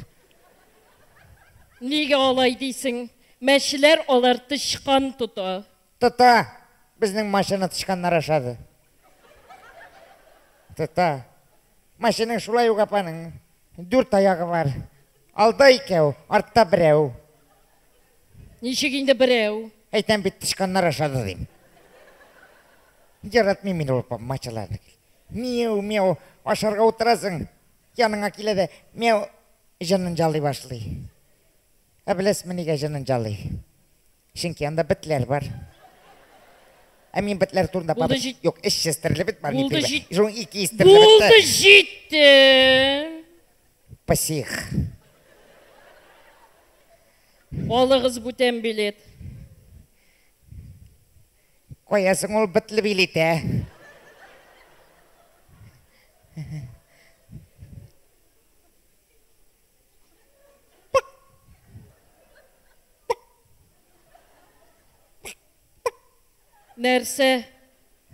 Нигә алай дисең? Мәчеләр алар тычкан тота. Тота. Безнең машина тычканнар ашады. Тота. Машинаның шулай ук апаның дүрт аягы бар. Алда икәү, артта берәү. Ничек инде берәү? Әйтәм бит, тычканнар ашады дим. Яратмыйм мин ул мачаларны. Мяу, мяу, ашарга утырасың, яныңа килә дә, мяу, җанын жалый башлый. Ә беләсезме нигә җанын жалый? Чөнки анда бетләр бар. Ә мин бетләр турында Булды бабы- җит- Юк, 300 төрле бет бар. Булды җит- Шуның 200 төрле бет. Булды җитте. Псих. Алыгыз бүтән билет. Каясың ул бетле билет, ә? Нәрсә?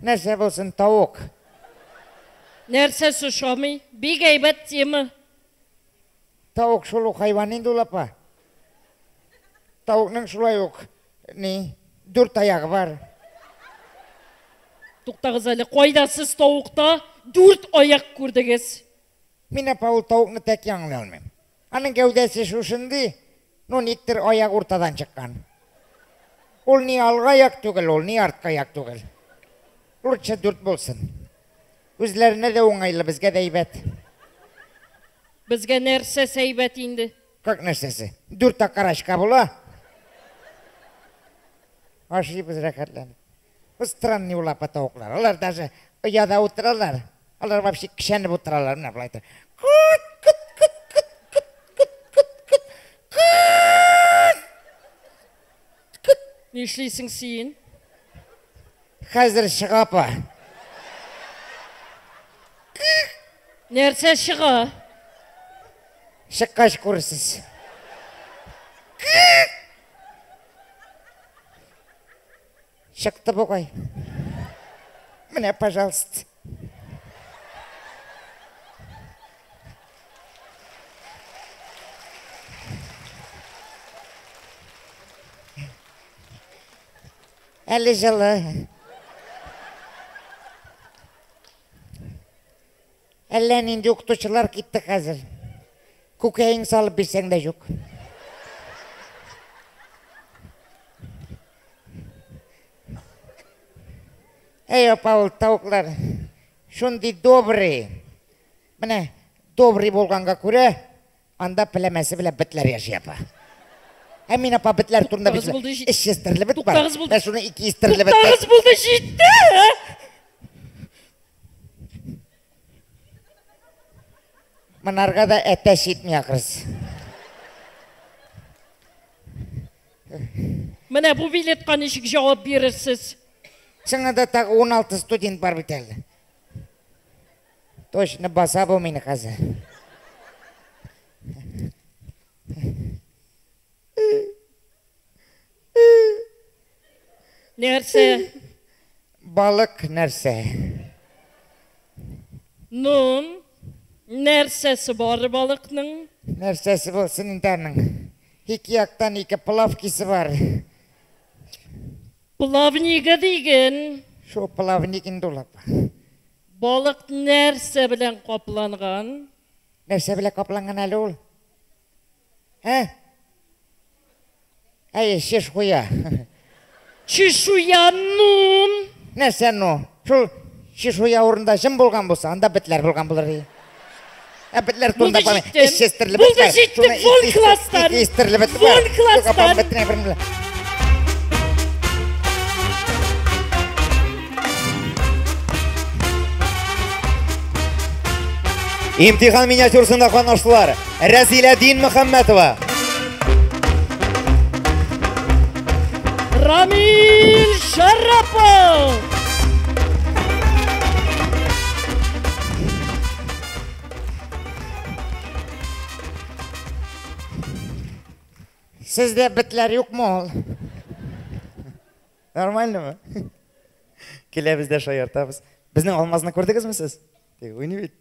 Нәрсә булсын, тавык. Нәрсәсе ошамый? Бик әйбәт тема. Тавык шул ук хайван инде ул, апа. Тавыкның шулай ук ни, дүрт аягы бар. Туктагыз әле, кайда сез тавыкта дүрт аяк күрдегез? Мин апа ул тавыкны тәки аңлый алмыйм. Аның гәүдәсе шушындый, ну никтер аяк уртадан чыккан. Ул ни алга аяк түгел, ул ни артка аяк түгел. Лучше дүрт булсын. Үзләренә дә уңайлы, безгә дә әйбәт. Безгә нәрсәсе әйбәт инде? Как нәрсәсе? Дүрт окорочка була. Ашыйбыз рәхәтләнеп. Странный ул апа тавыклар. Алар даже ояда утыралар. Алар вообще кешәнеп утыралар. Менә болай итеп. Кыт, кыт, кыт, кыт, кыт, кыт, кыт, кыт, кыт. Нишлисең син? Хәзер чыга апа. Нәрсә чыга? Чыккач күрерсез. Чыкты бугай. Менә, пожалуйста. Әле җылы. Әллә нинди укытучылар китте хәзер. Күкәең салып бирсәң дә юк. Әй, апа, ул тавыклар шундый добрый. Менә добрый булганга күрә, анда пләмәсе белән бетләр яши, апа. Ә мин, апа, бетләр турында Туктагыз бит булды, җит- 300 төрле бет бар. Туктагыз булды. Ә шуны 200 төрле бет. Туктагыз булды, җитте! Монарга да әтәч җитми ахрысы. Менә бу билетка ничек җавап бирерсез? Чыннан да тагы 16 студент бар бит әле. Точно баса бу мине хәзер. Нәрсә? Балык нәрсә? Ну, нәрсәсе бар балыкның? Нәрсәсе булсын инде аның? Ике яктан ике плавкисы бар. Плавнигы диген. Шул плавник инде ул, апа. Балык нәрсә белән капланган? Нәрсә белән капланган әле ул? Ә? Әй, чешуя. Чешуя, ну? Нәрсә, ну? Шул чешуя урында җем булган булса, анда бетләр булган булыр иде. Ә бетләр турында Булды, апа, җиттем. 300 төрле Булды, бет бар. җиттем. Шуны Вон 200 класстан. 200 төрле бет бар. Вон Юк, апа, класстан. бетне берне белә. Имтихан миниатюрасында катнаштылар. Рәзилә Динмөхәммәтова, Рамил Шарапов! Сездә бетләр юкмы ул? Нормальнымы? Киләбез дә шаяртабыз. Безнең Алмазны күрдегезме сез? Теге уйный бит.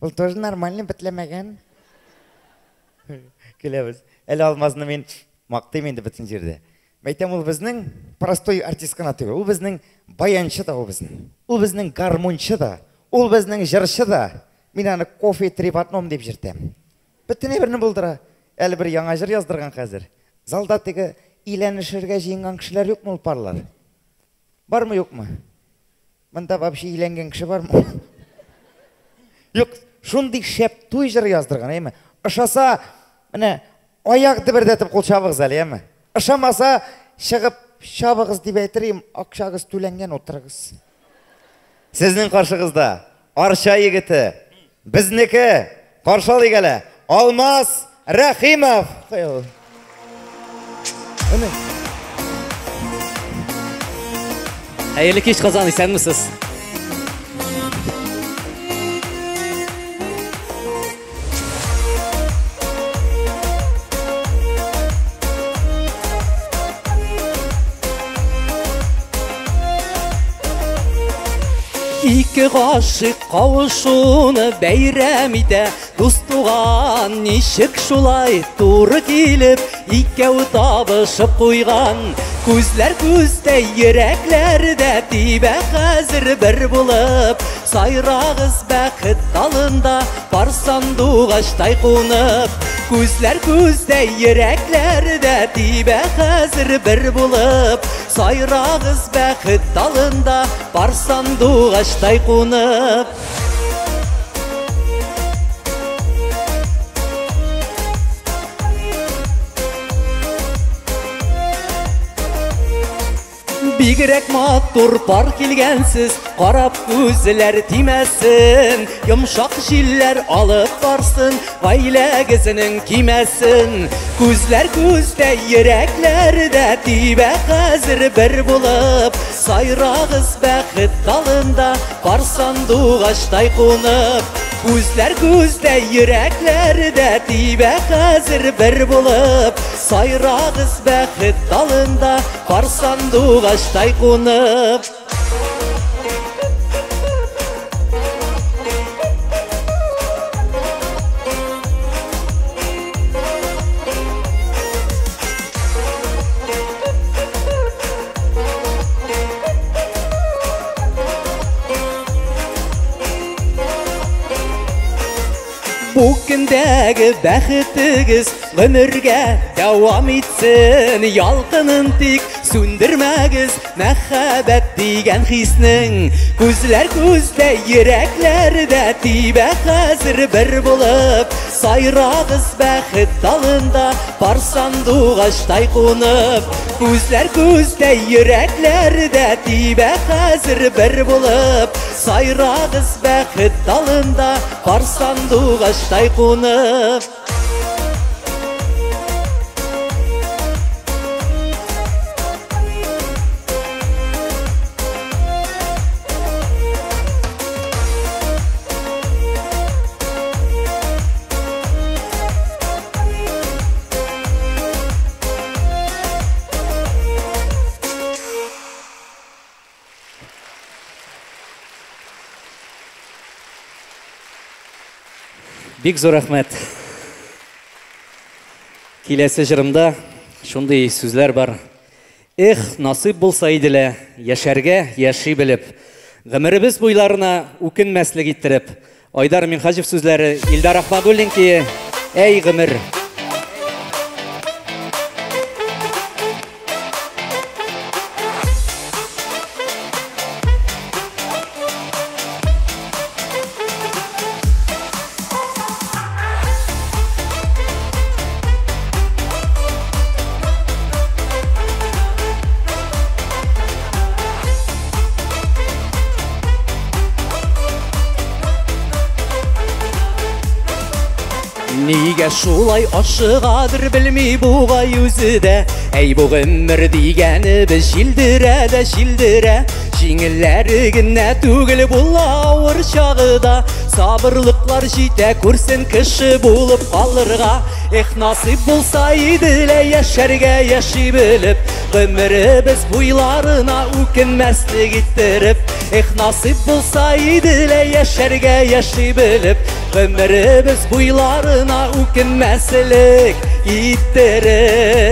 Ул тоже нормальный бетләмәгән. Киләбез. Әле Алмазны мин мактыйм инде бөтен җирдә. Мәйтәм, ул безнең простой артист кына түгел. Ул безнең баянчы да ул безнең. Ул безнең гармунчы да. Ул безнең җырчы да. Мин аны кофе три в одном дип йөртәм. Бөтен әйберне булдыра. Әле бер яңа җыр яздырган хәзер. Залда теге өйләнешергә җыенган кешеләр юкмы ул парлар? Бармы, юкмы? Монда вообще өйләнгән кеше бармы? Юк, шундый шәп туй җыры яздырган, әйме? Ошаса, менә аяк дөбердәтеп кул чабыгыз әле, әйме? Ошамаса, чыгып чабыгыз дип әйтер идем, акчагыз түләнгән, утырыгыз. Сезнең каршыгызда Арча егете, безнеке, каршы алыйк әле, Алмаз Рәхимов. Кая ул? Әнә. Хәерле кич, Казан, исәнмесез? Ике гашыйк кавышуны бәйрәм итә, дус туган ничек шулай туры килеп, икәү табышып куйган. Күзләр күздә, йөрәкләр дә тибә хәзер бер булып. Сайрагыз бәхет далында, пар сандугачтай кунып. Күзләр күздә, йөрәкләр дә тибә хәзер бер булып. Сайрагыз бәхет далында, пар сандугачтай кунып. Бигрәк матур пар килгәнсез, карап күзләр тимәсен, йомшак җилләр алып барсын, гаиләгезнең кимәсен. Күзләр күздә, йөрәкләр дә тибә хәзер бер булып. Сайрагыз бәхет далында, пар сандугачтай кунып. Күзләр күздә, йөрәкләр дә тибә хәзер бер булып. Сайрагыз бәхет далында, пар сандугачтай кунып. Күңелдәге бәхетегез гомергә дәвам итсен. Ялкынын тик сүндермәгез мәхәббәт дигән хиснең. Күзләр күздә, йөрәкләрдә тибә хәзер бер булып. Сайрагыз бәхет далында пар сандугачтай кунып. Күзләр күздә, йөрәкләрдә тибә хәзер бер булып. Сайрагыз бәхет далында пар сандугачтай кунып. Бик зур рәхмәт. Киләсе җырымда шундый сүзләр бар. Эх, насыйп булса иде лә, яшәргә яши белеп, гомеребез буйларына үкенмәслек иттереп. Айдар Минһаҗев сүзләре, Илдар Ахмадуллин көе, Әй гомер. Нигә шулай ашыгадыр белми бугай үзе дә. Әй бу гомер дигәнебез җилдерә дә җилдерә. Җиңелләре генә түгел була авыр чагы да. Сабырлыклар җитә күрсен кеше булып калырга. Эх, насыйп булса иде лә яшәргә яши белеп, гомеребез буйларына үкенмәслек иттереп. Эх, насыйп булса иде лә яшәргә яши белеп, гомеребез буйларына үкенмәслек иттереп.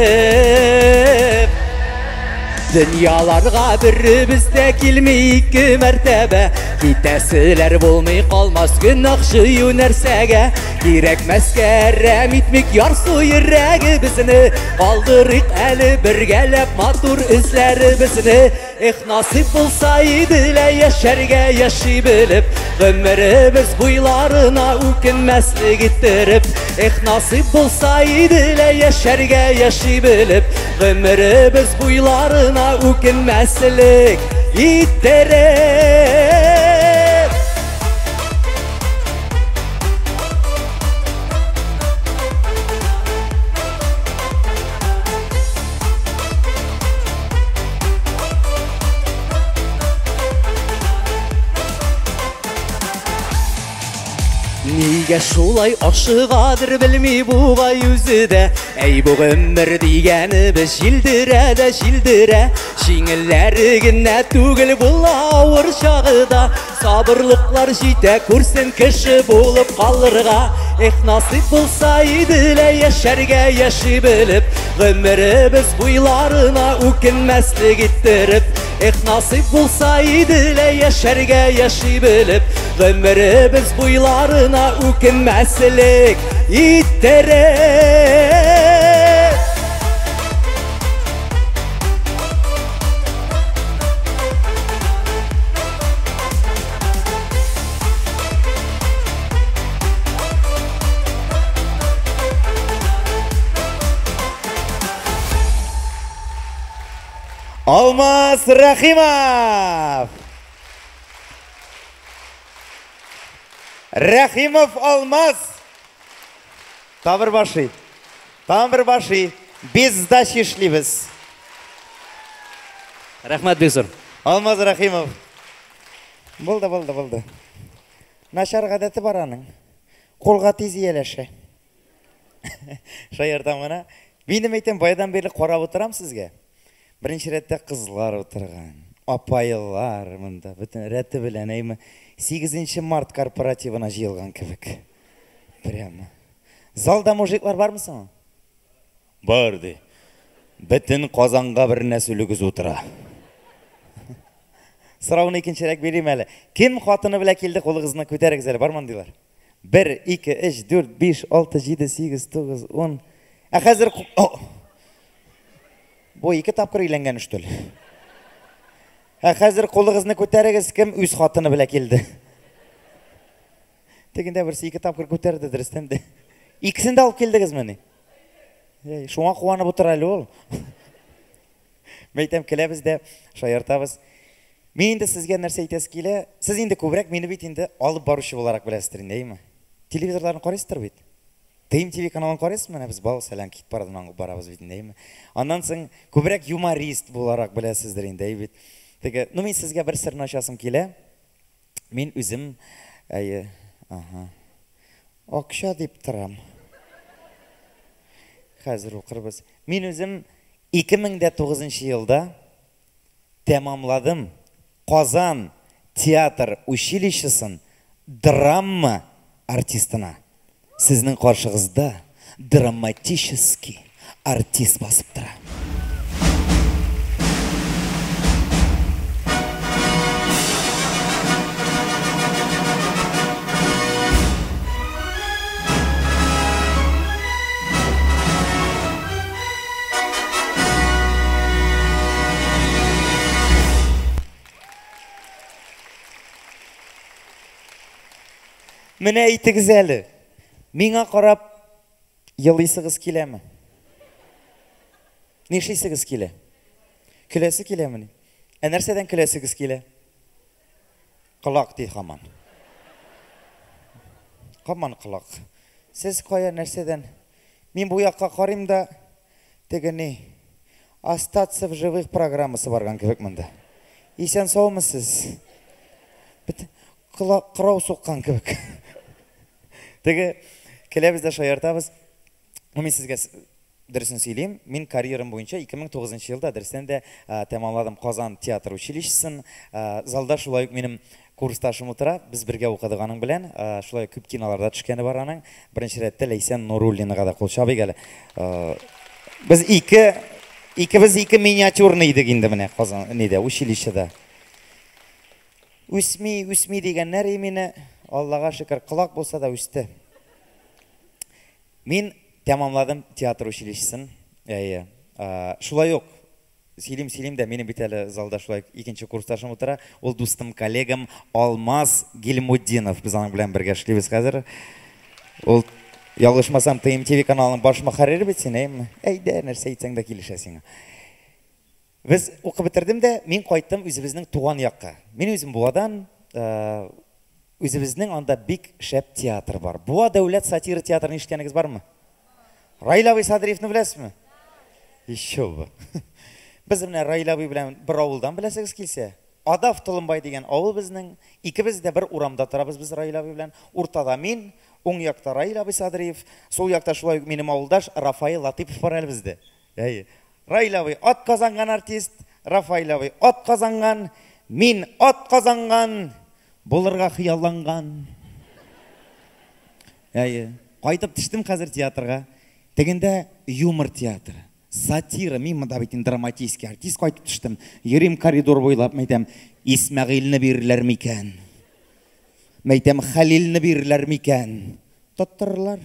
Дөньяларга беребез дә килми ике мәртәбә. Китәселәр булмый калмас гөнаһ җыю нәрсәгә. Кирәкмәскә әрәм итмик ярсу йөрәгебезне. Калдырыйк әле бергәләп матур эзләребезне. Эх, насыйп булса иде лә яшәргә яши белеп, гомеребез буйларына үкенмәслек иттереп. Эх, насыйп булса иде лә яшәргә яши белеп, гомеребез буйларына үкенмәслек иттереп. Нигә шулай ашыгадыр белми бугай үзе дә. Әй бу гомер дигәнебез җилдерә дә җилдерә. Җиңелләре генә түгел була авыр чагы да. Сабырлыклар җитә күрсен кеше булып калырга. Эх, насыйп булса иде лә яшәргә яши белеп, гомеребез буйларына үкенмәслек иттереп. Эх, насыйп булса иде лә яшәргә яши белеп, гомеребез буйларына үкенмәслек иттереп. Алмаз Рәхимов! Рәхимов Алмаз! Тамыр башы. Тамыр башы. Без сдачи эшлибез. Рәхмәт бик зур. Алмаз Рәхимов. Булды, булды, булды. Начар гадәте бар аның. Кулга тиз ияләшә. Шаяртам гына. Минем әйтәм, баядан бирле карап утырам сезгә. Беренче рәттә кызлар утырган, апайлар монда, бөтен рәте белән, әйме, 8 март корпоративына җыелган кебек. Прямо. Залда мужиклар бармы соң? Бар ди. Бөтен Казанга бер нәсүлегез утыра. Сорауны икенчерәк бирим әле. Кем хатыны белән килде, кулыгызны күтәрегез әле, бармы андыйлар? Бер, ике, өч, дүрт, биш, алты, җиде, сигез, тугыз, ун. Ә хәзер Бу ике тапкыр өйләнгән что ли? Ә хәзер кулыгызны күтәрегез, кем үз хатыны белән килде? Тегендә берсе ике тапкыр күтәрде, дөрестән дә. Икесен дә алып килдегезмени? Әй, шуңа куанып утыра әле ул. Мәйтәм, көләбез дә, шаяртабыз. Мин инде сезгә нәрсә әйтәсе килә, сез инде күбрәк мине бит инде алып баручы буларак беләсездер инде, әйеме? Телевизорларны карыйсыздыр бит? ТМТВ каналын карыйсызмы? Менә без бал сәлам кит парадан аңлап барабыз бит инде, әйеме? Аннан соң күбрәк юморист буларак беләсездер инде, әйе бит? Теге, ну мин сезгә бер серне ачасым килә. Мин үзем, әйе, ага. Акча дип торам. Хәзер укырбыз. Мин үзем 2009 елда тәмамладым Казан театр училищесын драма артистына. Сезнең каршыгызда драматический артист басып тора. Менә әйтегез әле, миңа карап елыйсыгыз киләме? Нишлисегез килә? Көләсе киләмени? Ә нәрсәдән көләсегез килә? Колак ди һаман. Һаман колак. Сез кая нәрсәдән? Мин бу якка карыйм да, теге ни, Остаться в живых программасы барган кебек монда. Исән саумы сез? Бит колак кырау суккан кебек. Теге көләбез дә шаяртабыз. Ну, мин сезгә дөресен сөйлим. Мин карьерам буенча 2009 елда дөрестән дә тәмамладым Казан театр училищесын. Залда шулай ук минем курсташым утыра. Без бергә укыдык аның белән. Шулай ук күп киноларда төшкәне бар аның. Беренче рәттә Ләйсән Нуруллинага да кул чабыйк әле. Без ике икебез ике миниатюрный идек инде менә Казан нидә, училищеда. Үсми, үсми дигәннәр и мине. Аллага шөкер, колак булса да үсте. Мин тәмамладым театр училищесын. Әйе. Шулай ук сөйлим, сөйлим дә, минем бит әле залда шулай икенче курсташым утыра. Ул дустым, коллегам Алмаз Гильмутдинов. Без аның белән бергә эшлибез хәзер. Ул ялгышмасам, ТМТВ каналының баш мөхәррире бит син, әйеме? Әйдә, нәрсә әйтсәң дә килешә сиңа. Без укып бетердем дә, мин кайттым үзебезнең туган якка. Мин үзем Буадан, үзебезнең анда бик шәп театр бар. Буа дәүләт сатира театрын ишеткәнегез бармы? Раил абый Садриевны беләсезме? Еще бы. Без менә Раил абый белән бер авылдан беләсегез килсә, Адав Толымбай дигән авыл безнең. Икебез дә бер урамда торабыз без Раил абый белән. Уртада мин, уң якта Раил абый Садриев, сул якта шулай ук минем авылдаш Рафаил Латыйпов бар әле бездә. Әйе. Раил абый ат казанган артист, Рафаил абый ат казанган, мин ат казанган, булырга хыялланган. Әйе. Кайтып төштем хәзер театрга. Тегендә юмор театры, сатира. Мин монда бит инде драматический артист кайтып төштем. Йөрим коридор буйлап, мәйтәм, Исмәгыйльне бирерләр микән? Мәйтәм, Хәлилне бирерләр микән? Тоттырырлар.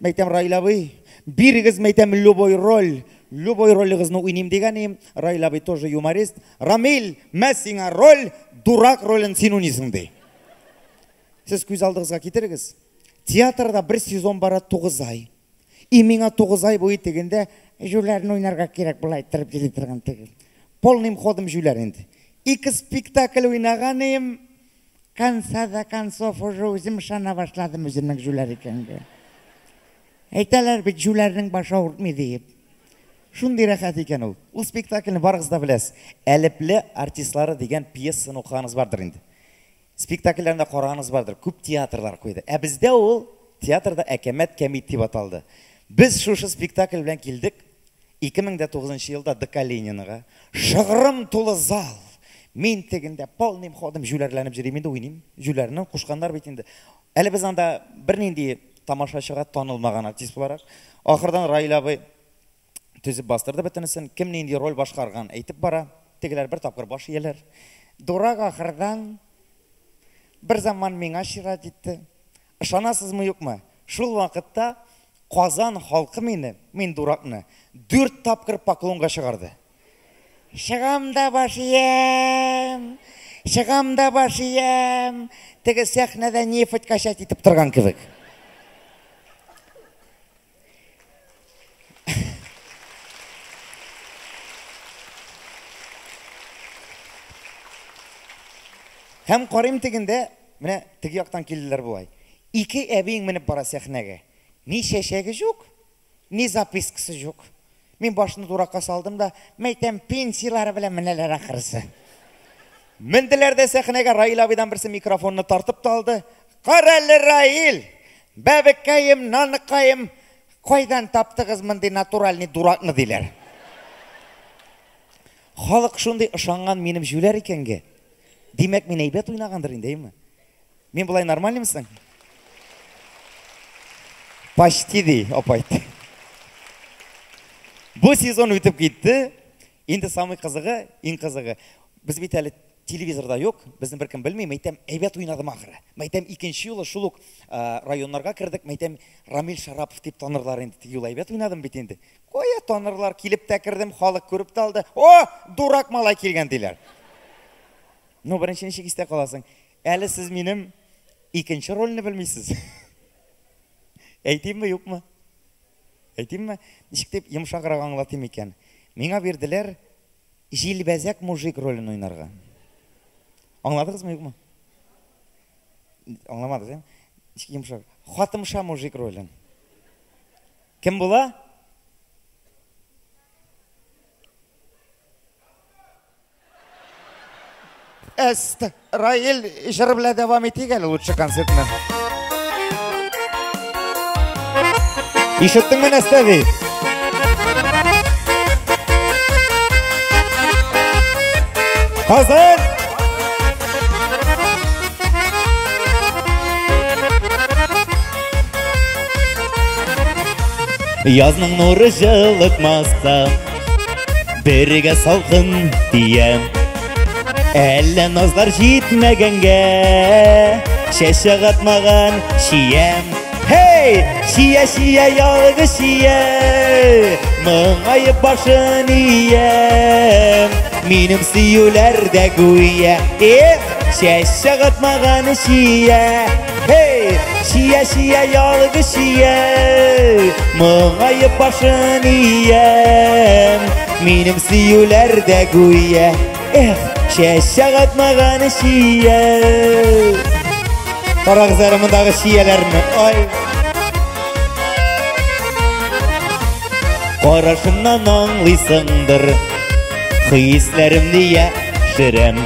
Мәйтәм, Раил абый, бирегез, мәйтәм, любой роль, любой ролегызны уйныйм дигән идем. Раил абый тоже юморист. Рамил, мә сиңа роль, дурак ролен син уйныйсың, ди. Сез күз алдыгызга китерегез. Театрда бер сезон бара 9 ай. И миңа 9 ай буе тегендә җүләрне уйнарга кирәк була иттереп йөри торган теге. Полным ходом җүләр инде. Ике спектакль уйнаган идем. Конца до концов уже үзем ышана башладым үземнең җүләр икәнгә. Әйтәләр бит, җүләрнең башы авыртмый диеп. Шундый рәхәт икән ул. Ул спектакльне барыгыз да беләсез. Әлепле артистлары дигән пьесаны укыганыгыз бардыр инде. Спектакльләрен дә караганыгыз бардыр. Күп театрлар куйды. Ә бездә ул театрда Әкәмәт кәмит дип аталды. Без шушы спектакль белән килдек 2009 елда ДК Ленинага. Шыгрым тулы зал. Мин тегендә полным ходом җүләрләнеп йөрим инде, уйныйм. Җүләрне кушканнар бит инде. Әле без анда бернинди тамашачыга танылмаган артист буларак. Ахырдан Раил абый төзеп бастырды бөтенесен. Кем нинди роль башкарган әйтеп бара. Тегеләр бер тапкыр баш ияләр. Дурак ахырдан бер заман миңа чират җитте. Ышанасызмы, юкмы? Шул вакытта Казан халкы мине, мин дуракны, дүрт тапкыр поклонга чыгарды. Чыгам да баш иям, чыгам да баш иям, теге сәхнәдә нефть качать итеп торган кебек. Һәм карыйм тегендә, менә теге яктан килделәр болай. Ике әбиең менеп бара сәхнәгә. Ни чәчәге юк, ни запискасы юк. Мин башны дуракка салдым да, мәйтәм, пенсияләре белән менәләр ахрысы. Менделәр дә сәхнәгә, Раил абыйдан берсе микрофонны тартып та алды. Карале, Раил, бәбекәем, наныкаем, кайдан таптыгыз мондый натуральный дуракны, диләр. Халык шундый ышанган минем җүләр икәнгә. Димәк, мин әйбәт уйнагандыр инде, әйме? Мин болай нормальныймы соң? Почти ди, апай. Бу сезон үтеп китте. Инде самый кызыгы, иң кызыгы. Без бит әле телевизорда юк, безне беркем белми. Мәйтәм, әйбәт уйнадым ахыры. Мәйтәм, икенче юлы шул ук районнарга кердек. Мәйтәм, Рамил Шарапов дип танырлар инде. Теге юлы әйбәт уйнадым бит инде. Кая танырлар, килеп тә кердем, халык күреп тә алды. О, дурак малай килгән диләр. Ну, беренче ничек истә каласың? Әле сез минем икенче рольне белмисез. Әйтимме, юкмы? Әйтимме? Ничек дип йомшаграк аңлатыйм икән? Миңа бирделәр җилбәзәк мужик ролен уйнарга. Аңладыгызмы, юкмы? Аңламадыгыз, ә? Ничек йомшак? Хатымша мужик ролен. Кем була? Әст, Раил, җыр белән дәвам итик әле лучше концертны. Ишеттеңме нәрсә ди? Казан! Язның нуры җылытмаса, бергә салкын тия. Әллә назлар җитмәгәнгә, чәчәк атмаган чиям. Һей, чия, чия, ялгыз чия, моңаеп башын иям. Минем сөюләр дә гүя, эх, чәчәк атмаган чия. Һей, чия, чия, ялгыз чия, моңаеп башын иям. Минем сөюләр дә гүя, эх, чәчәк атмаган чия. Карагыз әле мондагы чияләрне, ай. Карашымнан аңлыйсыңдыр, хисләремне яшерәм.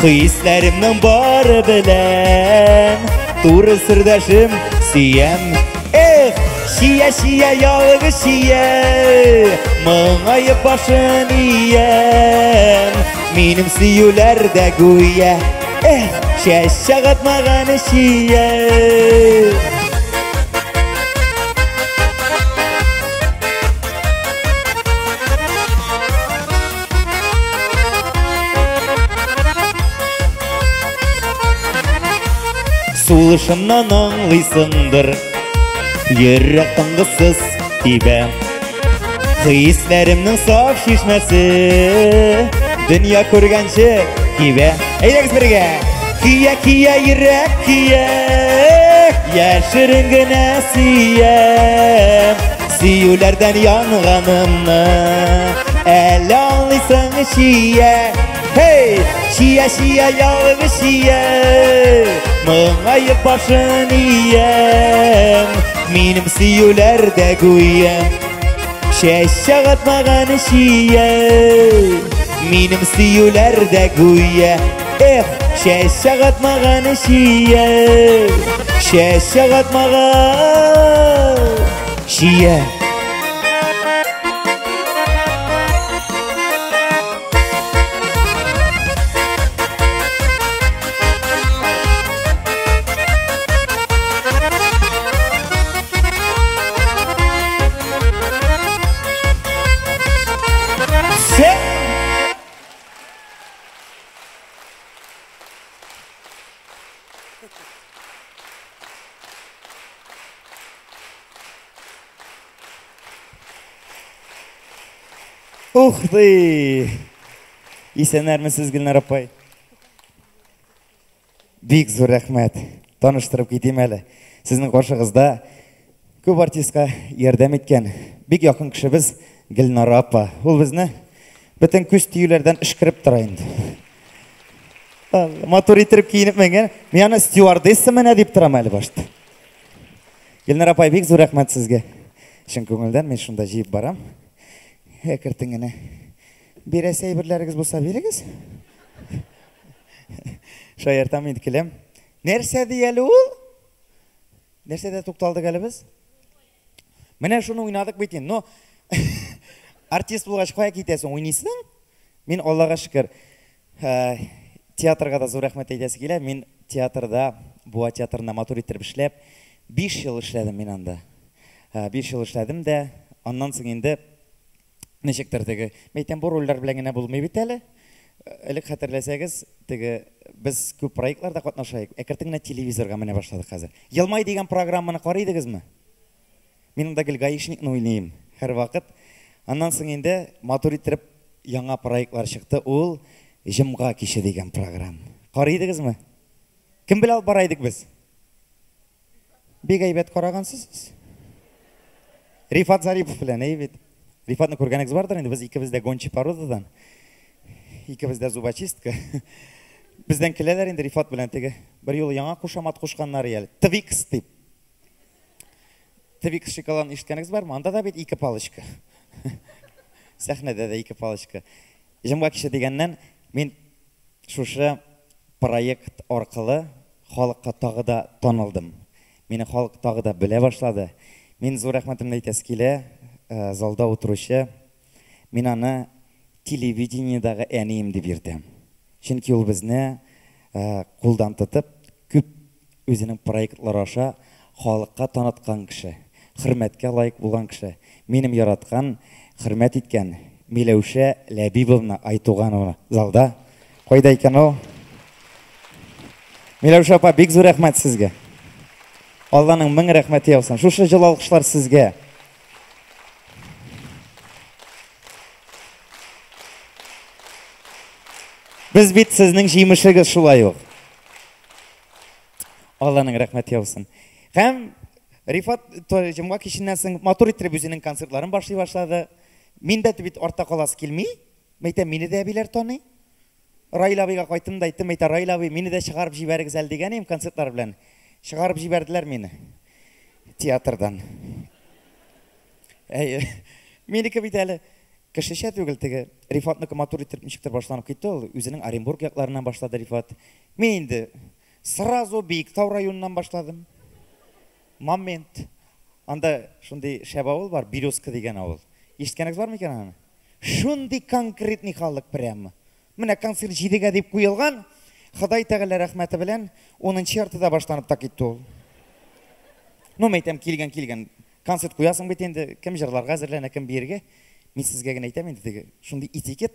Хисләремнең бары белән туры сердәшем сөям. Эх, чия, чия, ялгыз чия, моңаеп башын иям. Минем сөюләр дә гүя, эх, чәчәк атмаган чия. Сулышымнан аңлыйсыңдыр, йөрәк тынгысыз тибә. Хисләремнең саф чишмәсе дөнья күргәнче кибә. Әйдәгез бергә! Кия, кия, йөрәк кия, яшерен генә сөям. Сөюләрдән янганымны әле аңлыйсың, чия. Һей, чия, чия, ялгыз чия, моңаеп башын иям. Минем сөюләр дә гүя, чәчәк атмаган чия. Минем сөюләр дә гүя, эх, чәчәк атмаган чия. Чәчәк атмаган чия. Ух ты! Исәннәрмесез, Гөлнар апай. Бик зур рәхмәт. Таныштырып китим әле. Сезнең каршыгызда күп артистка ярдәм иткән бик якын кешебез Гөлнара апа. Ул безне бөтен күз тиюләрдән өшкереп тора инде. Матур итеп киенеп менгән. Мин аны стюардесса менә дип торам әле башта. Гөлнара апай, бик зур рәхмәт сезгә. Чын күңелдән мин шунда җыеп барам. Әкертен генә. Бирәсе әйберләрегез булса бирегез. Шаяртам инде киләм. Нәрсә ди әле ул? Нәрсәдә тукталдык әле без? Менә шуны уйнадык бит инде. Но артист булгач кая китәсең, уйныйсың? Мин Аллага шөкер, театрга да зур рәхмәт әйтәсе килә. Мин театрда, Буа театрында матур иттереп эшләп, 5 ел эшләдем мин анда. 5 ел эшләдем дә, аннан соң инде ничектер теге, мәйтәм, бу рольләр белән генә булмый бит әле. Элек хәтерләсәгез, теге без күп проектларда катнаша идек. Әкертен генә телевизорга менә башладык хәзер. Елмай дигән программаны карый идегезме? Мин анда гел гаишникны уйныйм һәрвакыт. Аннан соң инде матур иттереп яңа проектлар чыкты. Ул Җомга киче дигән программа. Карый идегезме? Кем белән алып бара идек без? Бик әйбәт карагансыз сез. Рифат Зарипов белән, әйе бит. Рифатны күргәнегез бардыр инде, без икебез дә гончий породадан. Икебез дә зубочистка. Бездән көләләр инде Рифат белән теге. Бер юлы яңа кушамат кушканнар әле. Твикс дип. Твикс шоколадын ишеткәнегез бармы? Анда да бит ике палочка. Сәхнәдә дә ике палочка. Җомга киче дигәннән, мин шушы проект аркылы халыкка тагы да танылдым. Мине халык тагы да белә башлады. Мин зур рәхмәтемне әйтәсе килә, залда утыручы, мин аны телевидениедагы әнием дип йөртәм. Чөнки ул безне кулдан тотып, күп үзенең проектлары аша халыкка таныткан кеше, хөрмәткә лаек булган кеше. Минем яраткан, хөрмәт иткән Миләүшә Ләбибовна Айтуганова залда. Кайда икән ул? Миләүшә апа, бик зур рәхмәт сезгә. Алланың мең рәхмәте яусын. Шушы җылы алкышлар сезгә. Без бит сезнең җимешегез шулай ук. Алланың рәхмәте яусын. Һәм Рифат җомга киченнән соң матур иттереп үзенең концертларын башлый башлады. Мин дә бит артта каласы килми. Мәйтәм, мине дә әбиләр таный. Раил абыйга кайттым да әйттем, әйтә, Раил абый, мине дә чыгарып җибәрегез әле дигән идем концертлар белән. Чыгарып җибәрделәр мине театрдан. Әйе. Минеке бит әле кешечә түгел теге. Рифатныкы матур иттереп ничектер башланып китте ул. Үзенең Оренбург якларыннан башлады Рифат. Мин инде сразу Биектау районыннан башладым. Момент. Анда шундый шәп авыл бар, Березка дигән авыл. Ишеткәнегез бар микән аны? Шундый конкретный халык прямо. Менә концерт 7-гә дип куелган, Ходай Тәгалә рәхмәте белән 10-нчы яртыда башланып та китте ул. Ну, мәйтәм, килгән, килгән. Концерт куясың бит инде, кем җырларга әзерләнә, кем биергә. Мин сезгә генә әйтәм инде теге, шундый этикет,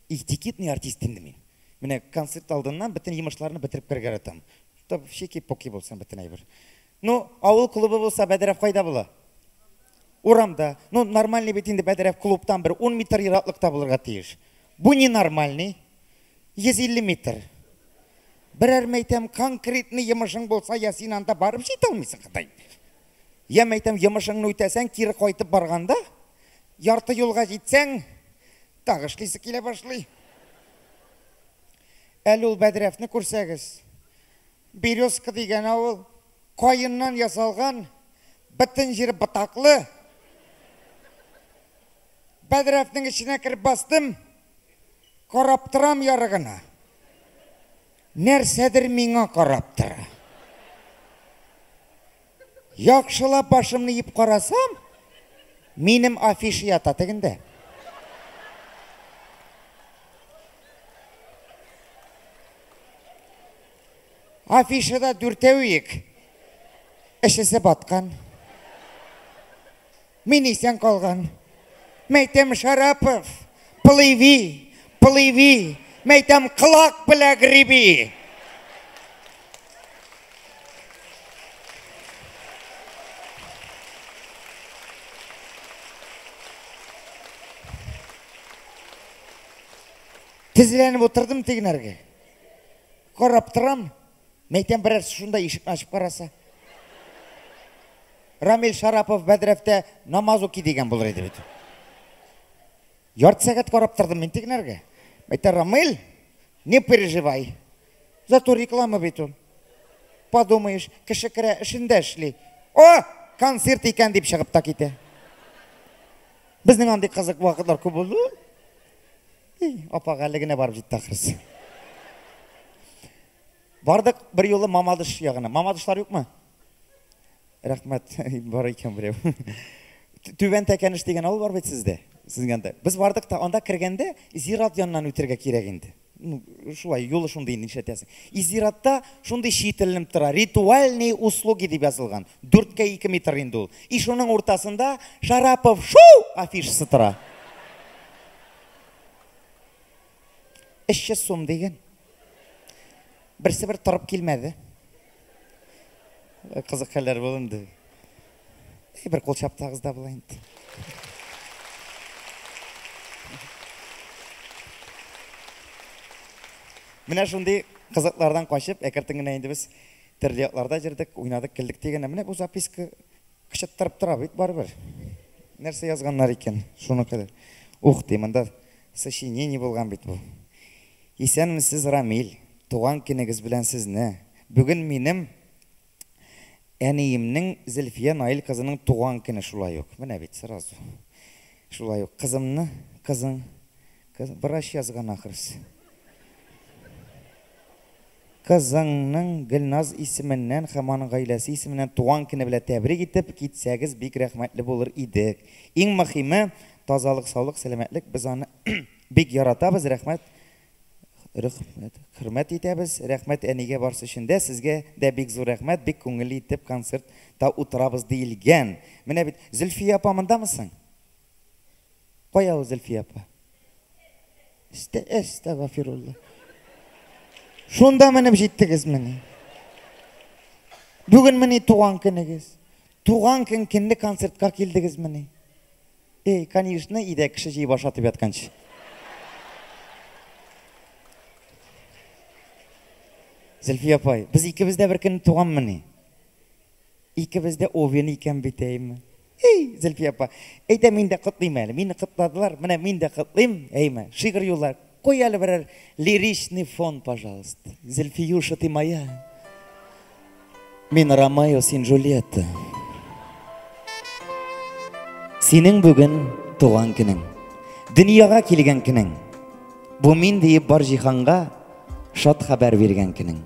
этикетный артист инде мин. Менә концерт алдыннан бөтен йомышларны бетереп керергә яратам. Чтоб чики-поки булсын бөтен әйбер. Ну, авыл клубы булса, бәдрәф кайда була? Урамда. Ну, нормальный бит инде бәдрәф клубтан бер 10 метр ераклыкта булырга тиеш. Бу ненормальный. 150 метр. Берәр мәйтәм конкретный йомышың булса, я син анда барып җитә алмыйсың, Ходай. Я мәйтәм йомышыңны үтәсәң, кире кайтып барганда, ярты юлга җитсәң, тагы эшлисе килә башлый. Әле ул бәдрәфне күрсәгез, Березка дигән авыл, каеннан ясалган, бөтен җире ботаклы. Бәдрәфнең эченә кереп бастым, карап торам ярыгына. Нәрсәдер миңа карап тора. Яхшылап башымны иеп карасам, минем афиша ята тегендә. Афишада дүртәү ик. Эшесе баткан. Мин исән калган. Мәйтәм, Шарапов, плыви, плыви. Мәйтәм, колак белә греби. Тезләнеп утырдым тегенәргә. Карап торам. Мәйтәм берәрсе шунда ишекне ачып караса. Рамил Шарапов бәдрәфтә намаз укый дигән булыр иде бит. Ярты сәгать карап тордым мин тегенәргә. Әйтә, Рамил, не переживай. Зато реклама бит ул. Подумаешь, кеше керә, эшендә эшли. О, концерт икән дип чыгып та китә. Безнең андый кызык вакытлар күп булды. Эй, апага әле генә барып җитте ахрысы. Бардык бер юлы Мамадыш ягына. Мамадышлар юкмы? Рәхмәт, бар икән берәү. Түбән Тәкәнеш дигән авыл бар бит сездә. Сезнең анда. Без бардык та анда кергәндә зират яныннан үтергә кирәк инде. Ну, шулай, юлы шундый инде, нишләтәсең. И зиратта шундый щит эленеп тора, ритуальные услуги дип язылган. 4-кә 2 метр инде ул. И шуның уртасында Шарапов шоу афишасы тора. 300 сум дигән. Берсе бер торып килмәде. Кызык хәлләр булды инде. Әй, бер кул чаптагыз да була инде. Менә шундый кызыклардан качып, әкертен генә инде без төрле якларда җырдык, уйнадык, килдек дигән. Менә бу записка кычыттырып тора бит барыбер. Нәрсә язганнар икән, шуны кадәр. Ух ты, монда сочинение булган бит бу. Исәнмесез, Рамил. Туган көнегез белән сезне. Бүген минем әниемнең Зөлфия Наил кызының туган көне шулай ук. Менә бит сразу. Шулай ук кызымны, кызың, кыз, врач язган ахрысы. Кызыңның Гөлназ исеменнән һәм аның гаиләсе исеменнән туган көне белән тәбрик итеп китсәгез бик рәхмәтле булыр идек. Иң мөһиме тазалык, саулык, сәламәтлек. Без аны бик яратабыз, рәхмәт. Рәхмәт, хөрмәт итәбез. Рәхмәт әнигә барсы өчен дә, сезгә дә бик зур рәхмәт, бик күңелле итеп концертта утырабыз диелгән. Менә бит Зөлфия апа мондамы соң? Кая ул Зөлфия апа? Әстәгафирулла. Шунда менеп җиттегез мени? Бүген мени туган көнегез? Туган көн көнне концертка килдегез мени? Эй, конечно, өйдә кеше җыеп ашатып ятканчы. Зөлфия апай, без икебез дә бер көнне туганмыни? Икебез дә овен икән бит, әйме? Эй, Зөлфия апа, әйдә мин дә котлыйм әле. Мине котладылар, менә мин дә котлыйм, әйме? Шигырь юллар. Куй әле берәр лиричный фон, пожалуйста. Зөлфиюша, ты моя. Мин Ромео, син Джульетта. Синең бүген туган көнең. Дөньяга килгән көнең. Бу мин диеп бар җиһанга шат хәбәр биргән көнең.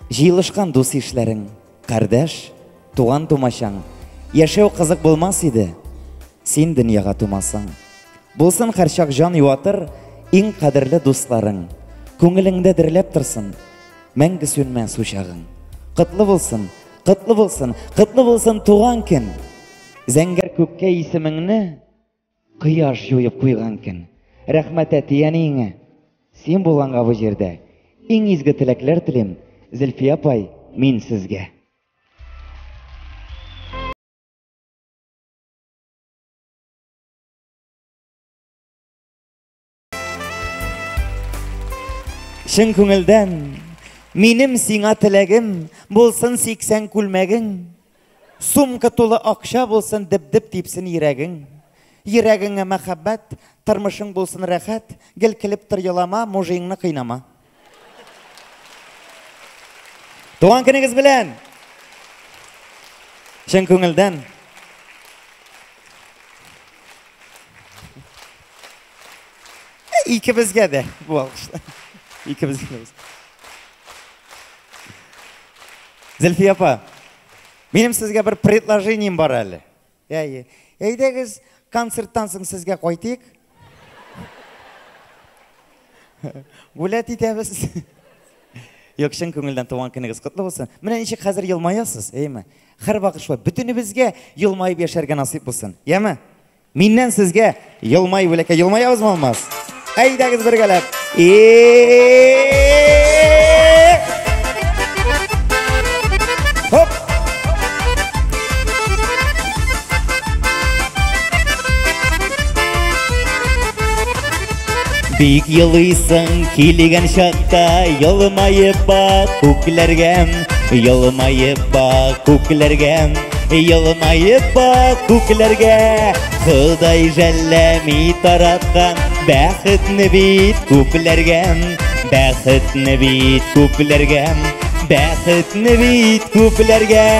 Җыелышкан дус ишләрең, кардәш, туган тумачаң. Яшәү кызык булмас иде, син дөньяга тумасаң. Булсын һәрчак җан юатыр иң кадерле дусларың. Күңелеңдә дөрләп торсын, мәңге сүнмәс учагың. Котлы булсын, котлы булсын, котлы булсын туган көн. Зәңгәр күккә исемеңне кояш җуеп куйган көн. Рәхмәт әти-әниеңә, син булганга бу җирдә. Иң изге теләкләр телим, Зөлфия апай, мин сезгә. Чын күңелдән минем сиңа теләгем булсын 80 күлмәгең. Сумка тулы акча булсын, дип-дип типсен йөрәгең. Йөрәгеңә мәхәббәт, тормышың булсын рәхәт, гел килеп тор елама, мужиңны кыйнама. Туган көнегез белән! Чын күңелдән. Икебезгә дә бу алкышлар. Икебезгә дә. Зөлфия апа, минем сезгә бер предложением бар әле. Әйе. Әйдәгез, концерттан соң сезгә кайтыйк. Гулять итәбез. Юк, чын күңелдән туган көнегез котлы булсын. Менә ничек хәзер елмаясыз, әйеме? Һәрвакыт шулай бөтенебезгә елмаеп яшәргә насыйп булсын. Яме? Миннән сезгә елмай бүләккә. Елмаябызмы, Алмаз? Әйдәгез бергәләп. Хоп! Бик елыйсың килгән чакта, елмаеп бак күкләргә, елмаеп бак күкләргә, елмаеп бак күкләргә. Ходай жәлләми тараткан бәхетне бит күпләргә, бәхетне бит күпләргә, бәхетне бит күпләргә.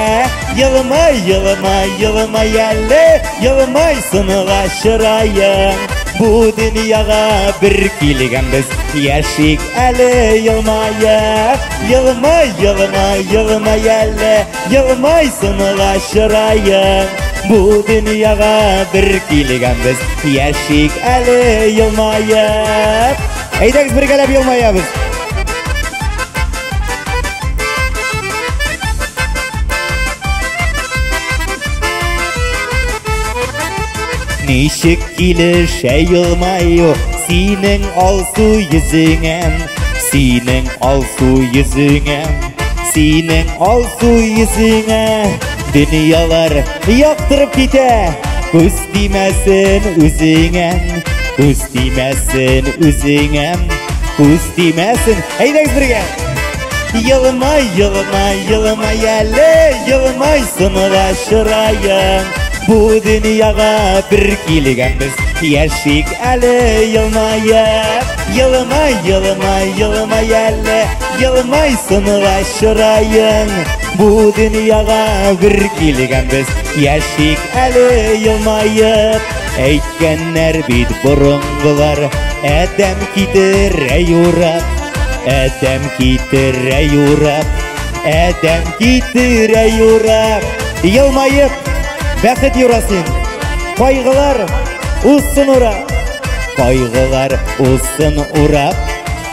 Елмай, елмай, елмай әле, елмай сыныла чыраең. Бу дөньяга бер килгәнбез, яшик әле елмаеп. Елмай, елмай, елмай әле, елмай сыныла чыраең. Бу дөньяга бер килгәнбез, яшик әле елмаеп. Әйдәгез бергәләп елмаябыз. Ничек килешә елмаю синең алсу йөзеңә, синең алсу йөзеңә, синең алсу йөзеңә. Дөньялар яктырып китә, күз тимәсен үзеңә, күз тимәсен үзеңә, күз тимәсен. Әйдәгез бергә. Елмай, елмай, елмай әле, елмай сыныла чыраең. Бу дөньяга бер килгәнбез, яшик әле елмаеп. Елмай, елмай, елмай әле, елмай сыныла чыраең. Бу дөньяга бер килгәнбез, яшик әле елмаеп. Әйткәннәр бит борынгылар, адәм китерә юрап, адәм китерә юрап, адәм китерә юрап. Елмаеп бәхет юра син, кайгылар узсын урап, кайгылар узсын урап,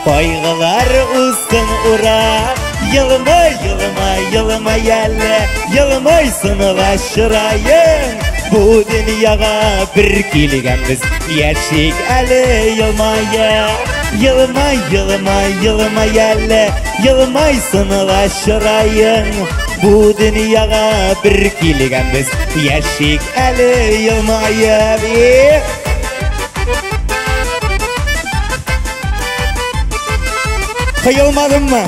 кайгылар узсын урап. Елмай, елмай, елмай әле, елмай сыныла чыраең. Бу дөньяга бер килгәнбез, яшик әле елмаеп. Елмай, елмай, елмай әле, елмай сыныла чыраең. Бу дөньяга бер килгәнбез, яшик әле елмаеп. Кыелмадыммы?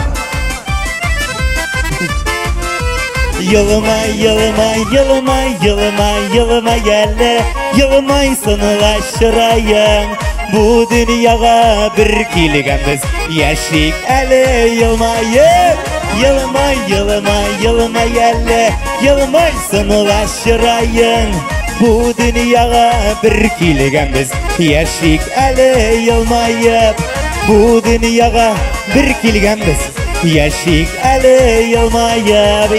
Елмай, елмай, елмай, елмай, елмай әле, елмай сыныла чыраең. Бу дөньяга бер килгәнбез, яшик әле елмаеп. Елмай, елмай, елмай әле, елмай сыныла чыраең. Бу дөньяга бер килгәнбез, яшик әле елмаеп. Бу дөньяга бер килгәнбез, яшик әле елмаеп.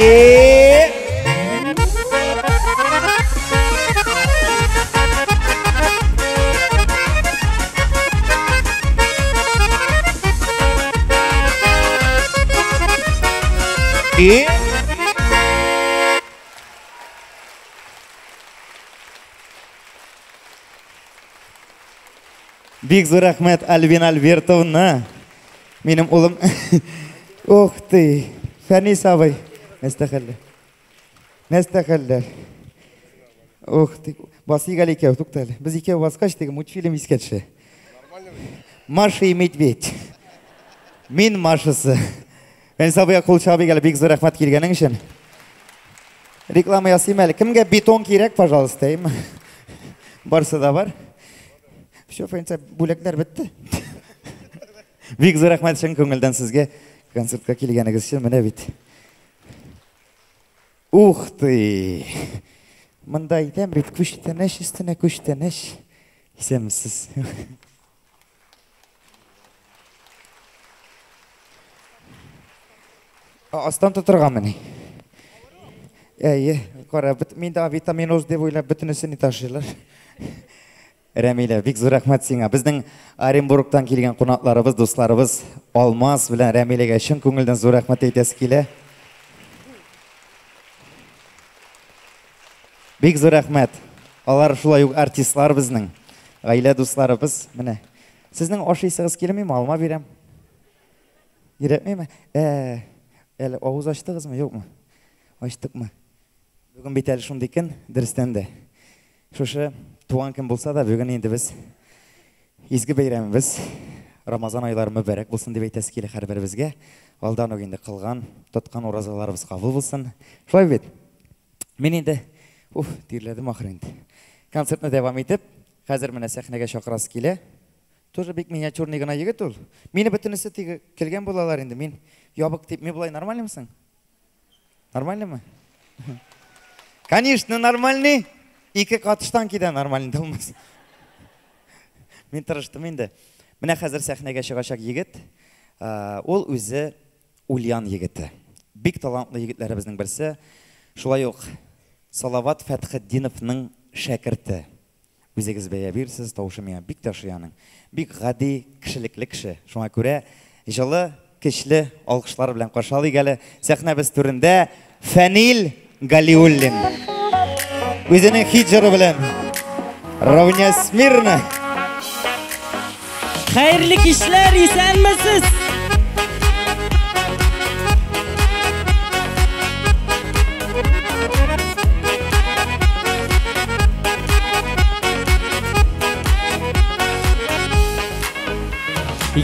Бик зур рәхмәт, Альбина Альбертовна. Минем улым. Ух ты, Фәнис абый. Нәрсә Нәрсә Ух ты, басыйк әле икәү, тукта әле. Без икәү баскач, теге мультфильм искә төшә. Маша и Медведь. Мин Машасы. Фәнис абыйга кул чабыйк әле, бик зур рәхмәт килгәнең өчен. Реклама ясыйм әле. Кемгә бетон кирәк, пожалуйста, әйме? Барсы да бар. Все, Фәнис абый, бүләкләр бетте. Бик зур рәхмәт чын күңелдән сезгә концертка килгәнегез өчен. Менә бит. Ух ты! Монда әйтәм бит, күчтәнәч өстенә күчтәнәч. Исәнмесез. Астан тотыргамыни? Әйе, кара, мин дә витаминоз дип уйлап бөтенесен ташыйлар. Рәмилә, бик зур рәхмәт сиңа. Безнең Оренбургтан килгән кунакларыбыз, дусларыбыз Алмаз белән Рәмиләгә чын күңелдән зур рәхмәт әйтәсе килә. Бик зур рәхмәт. Алар шулай ук артистлар безнең, гаилә дусларыбыз. Менә. Сезнең ашыйсыгыз килмиме? Алма бирәм. Кирәкмиме? Әле авыз ачтыгызмы, юкмы? Ачтыкмы? Бүген бит әле шундый көн, дөрестән дә. Шушы туган көн булса да, бүген инде без Изге бәйрәмебез Рамазан айлары мөбарәк булсын дип әйтәсе килә һәрберебезгә. Алдан ук инде кылган, тоткан уразаларыбыз кабул булсын. Шулай бит? Мин инде, уф, тирләдем ахыр инде. Концертны дәвам итеп, хәзер менә сәхнәгә чакырасы килә. Тоже бик миниатюрный гына егет ул. Мине бөтенесе теге килгән булалар инде. Мин ябык дип, мин болай нормальныймы соң? Нормальныймы? Конечно, нормальный. Ике катыштан кидә нормальный булмас. Мин тырыштым инде. Менә хәзер сәхнәгә чыгачак егет, ул үзе Ульян егете. Бик талантлы егетләребезнең берсе. Шулай ук Салават Фәтхетдиновның шәкерте. Үзегез бәя бирсез, тавышы миңа бик тә ошый аның. Бик гади, кешелекле кеше. Шуңа күрә җылы, көчле алкышлар белән каршы алыйк әле. Сәхнәбез түрендә Фәнил Галиуллин. Үзенең хит җыры белән Равня смирно. Хәерле кичләр, исәнмесез?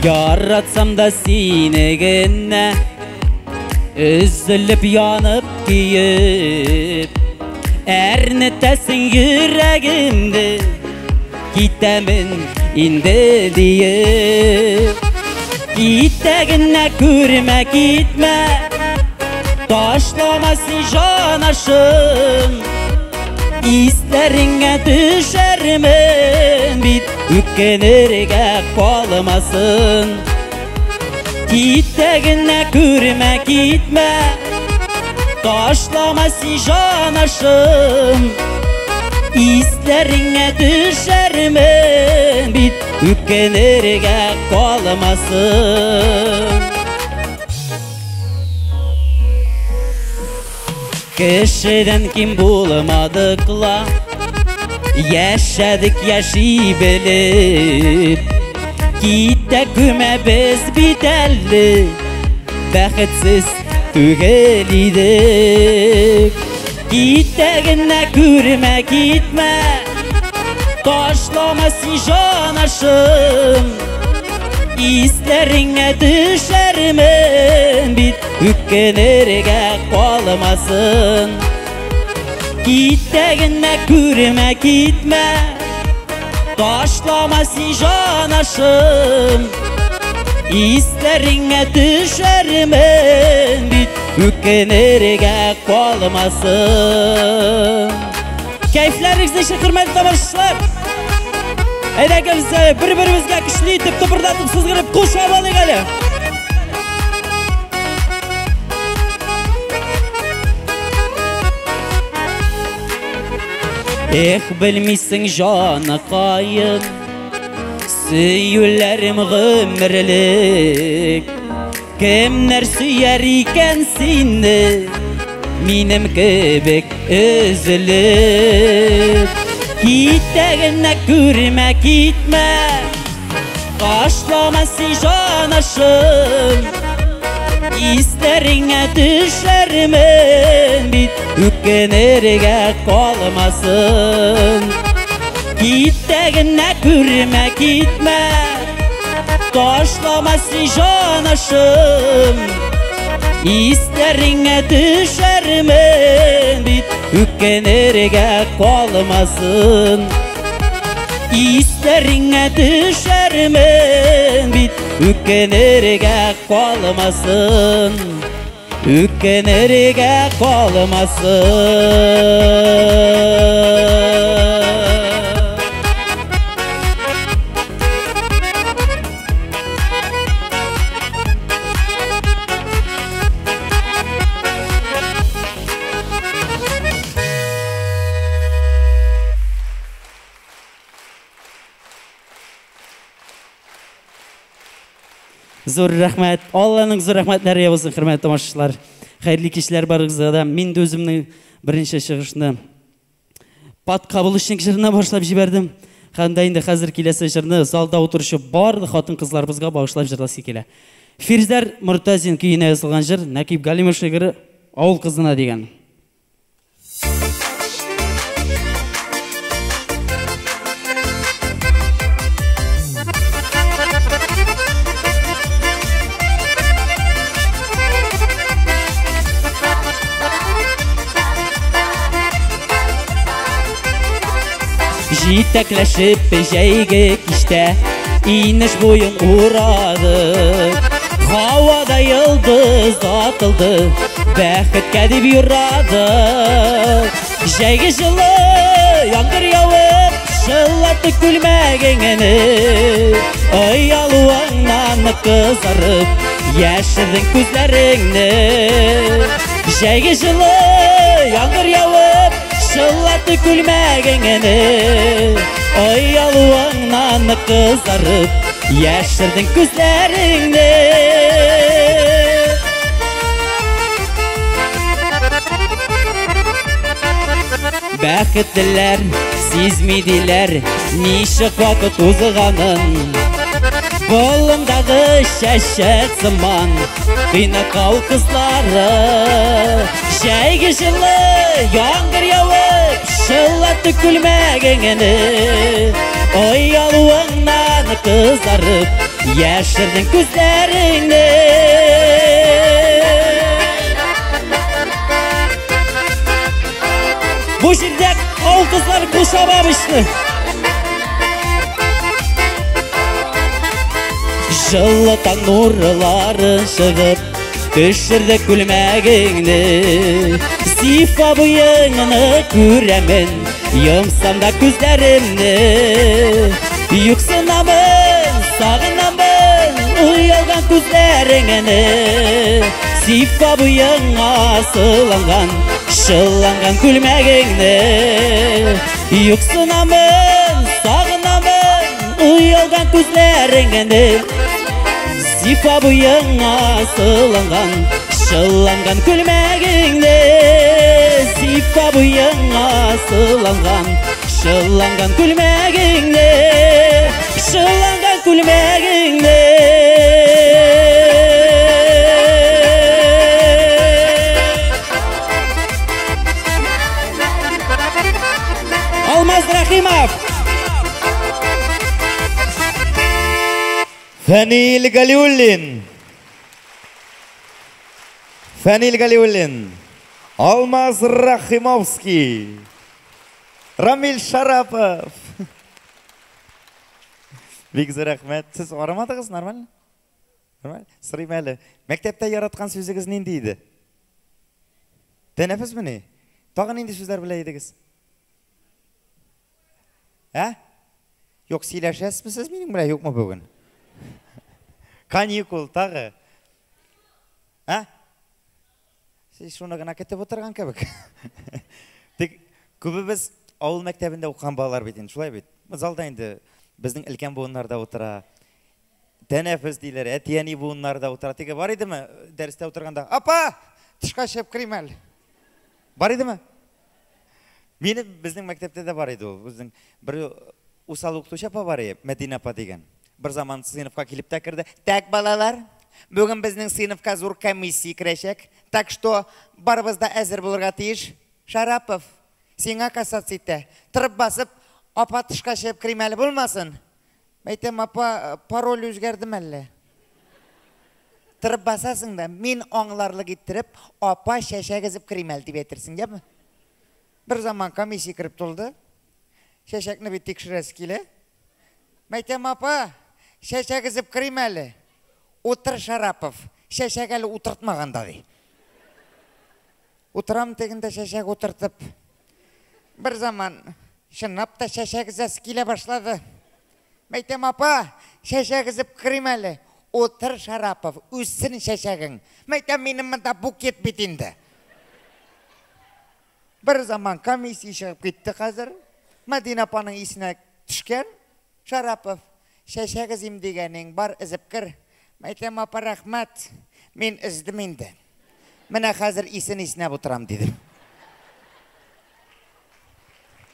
Яратсам да сине генә, өзелеп янып көеп, әрнетәсең йөрәгемде, китәмен инде диеп. Китә генә күрмә, китмә, ташлама син җанашым, исләреңә төшәрмен бит, үкенергә калмасын. Китә генә күрмә, китмә, ташлама син җанашым, исләреңә төшәрмен бит, үкенергә калмасын. Кешедән ким булмадык ла, яшәдек яши белеп, китә күмәбез бит әле, бәхетсез түгел идек. Китә генә күрмә, китмә, ташлама син җанашым, исләреңә төшәрмен бит, үкенергә калмасын. Китә генә күрмә, китмә, ташлама син җанашым, исләреңә төшәрмен бит, үкенергә калмасын. Кәйфләрегез ничек, хөрмәтле тамашачылар? Әйдәгез, бер-беребезгә көчле итеп, тыпырдатып, сызгырып кул чабып алыйк әле. Эх, белмисең, җаныкаем, сөюләрем гомерлек. Кемнәр сөяр икән сине, минем кебек өзелеп? Китә генә күрмә, китмә, ташлама син җанашым, исләреңә төшәрмен бит, үкенергә калмасын. Китә генә күрмә, китмә, ташлама син җанашым, исләреңә төшәрмен бит, үкенергә калмасын. Исләреңә төшәрмен бит, үкенергә калмасын. Үкенергә калмасын. Зур рәхмәт, Алланың зур рәхмәтләре булсын, хөрмәтле тамашачылар. Хәерле кичләр барыгызга да. Мин дә үземнең беренче чыгышны Пат кабул өчен җырына башлап җибәрдем. Һәм дә инде хәзер киләсе җырны залда утыручы барлык хатын-кызларыбызга багышлап җырласы килә. Фирзәр Мортазин көенә язылган җыр, Нәкип Галимов шигыре Авыл кызына дигән. Җитәкләшеп җәйге кичтә инеш буен урадык. Һавада йолдыз атылды, бәхеткә дип юрадык. Җәйге җылы яңгыр явып, шыллатты күлмәгеңне. Оялуыңнан кызарып, яшердең күзләреңне. Җәйге җылы яңгыр явып, шыллатты күлмәгеңне. Оялуыңнан кызарып, яшердең күзләреңне. Бәхетлеләр сизми диләр ничек вакыт узганын. Болындагы чәчәк сыман тыйнак кызлары. Җәйге җылы яңгыр явып, шыллатты күлмәгеңне. Оялуыңнан кызарып, яшердең күзләреңне. Бу җирдә авыл кызлары кул чаба биште. Җылы таң нурлары чыгып, төшерде күлмәгеңне. Зифа буеңны күрәмен, йомсам да күзләремне. Юксынамын, сагынамын, оялган күзләреңне. Зифа буеңа сыланган, шылланган күлмәгеңне. Юксынамын, сагынамын, оялган күзләреңне. Зифа буеңа сыланган, шылланган күлмәгеңне. Зифа буеңа сыланган, шылланган күлмәгеңне. Шылланган күлмәгеңне. Алмаз Рахимов. Фәнил Галиуллин. Фәнил Галиуллин. Алмаз Рахимовский. Рамил Шарапов. Бик зур рәхмәт. Сез арымадыгыз, нормально? Нормаль? Сорыйм әле. Мәктәптә яраткан сүзегез нинди иде? Тәнәфесмени? Тагын нинди сүзләр белә идегез? Ә? Юк, сөйләшәсезме сез минем белән, юкмы бүген? Каникул тагы. Ә? Сез шуны гына көтеп утырган кебек. Тик күбебез авыл мәктәбендә укыган балалар бит инде, шулай бит. Залда инде безнең өлкән буыннарда утыра. Тәнәфес диләр, әти-әни буыннарда утыра. Теге бар идеме дәрестә утырганда? Апа, тышка чыгып керим әле. Бар идеме? Минем безнең мәктәптә дә бар иде ул. Безнең бер усал укытучы апа бар иде, Мәдинә апа дигән. Бер заман сыйныфка килеп тә керде. Так, балалар, бүген безнең сыйныфка зур комиссия керәчәк. Так что барыбыз да әзер булырга тиеш. Шарапов, сиңа касаться итә. Торып басып, апа тышка чыгып керим әле булмасын. Әйтәм, апа, пароль үзгәрдеме әллә? Торып басасың да, мин аңларлык иттереп, апа чәчәк өзеп керим әле дип әйтерсең, яме? Бер заман комиссия кереп тулды. Чәчәкне бит тикшерәсе килә. Әйтәм, апа, чәчәк өзеп керим әле. Утыр, Шарапов, чәчәк әле утыртмаган да, ди. Утырам тегендә чәчәк утыртып. Бер заман чынлап та чәчәк өзәсе килә башлады. Әйтәм, апа, чәчәк өзеп керим әле. Утыр, Шарапов, үссен чәчәгең. Әйтәм, минем монда букет бит инде. Бер заман комиссия чыгып китте хәзер. Мәдинә апаның исенә төшкән. Шарапов, чәчәк өзим дигәнең бар, өзеп кер. Әйтәм, апа, рәхмәт. Мин өздем инде. Менә хәзер исен иснәп утырам, дидем.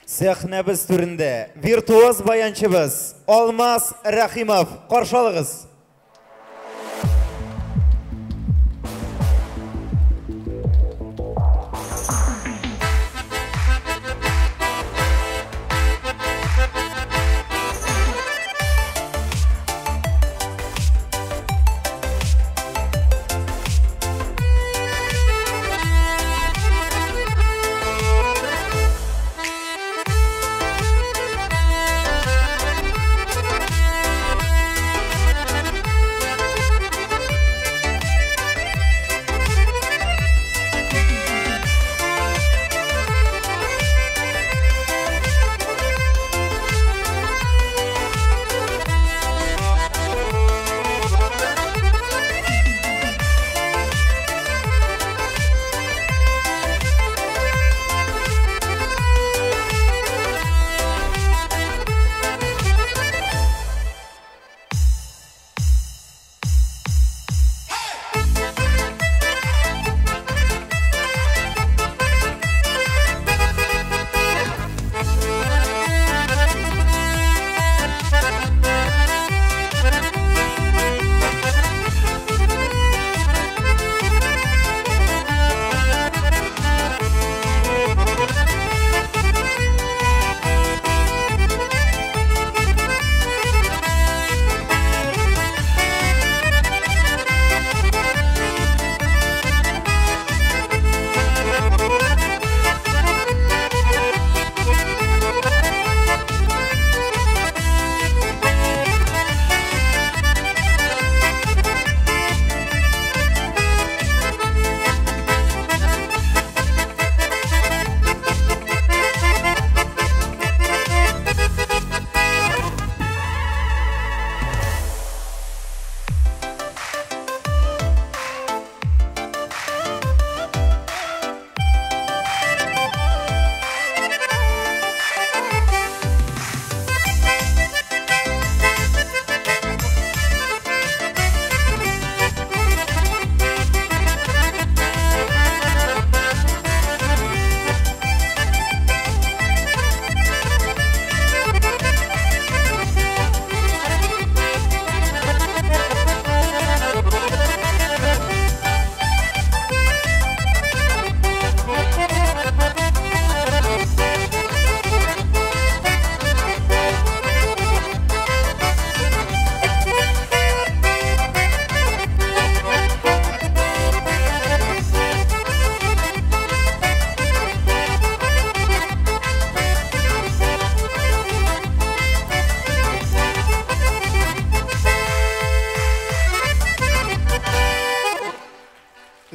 Сәхнәбез түрендә виртуоз баянчыбыз Алмаз Рәхимов. Каршы алыгыз.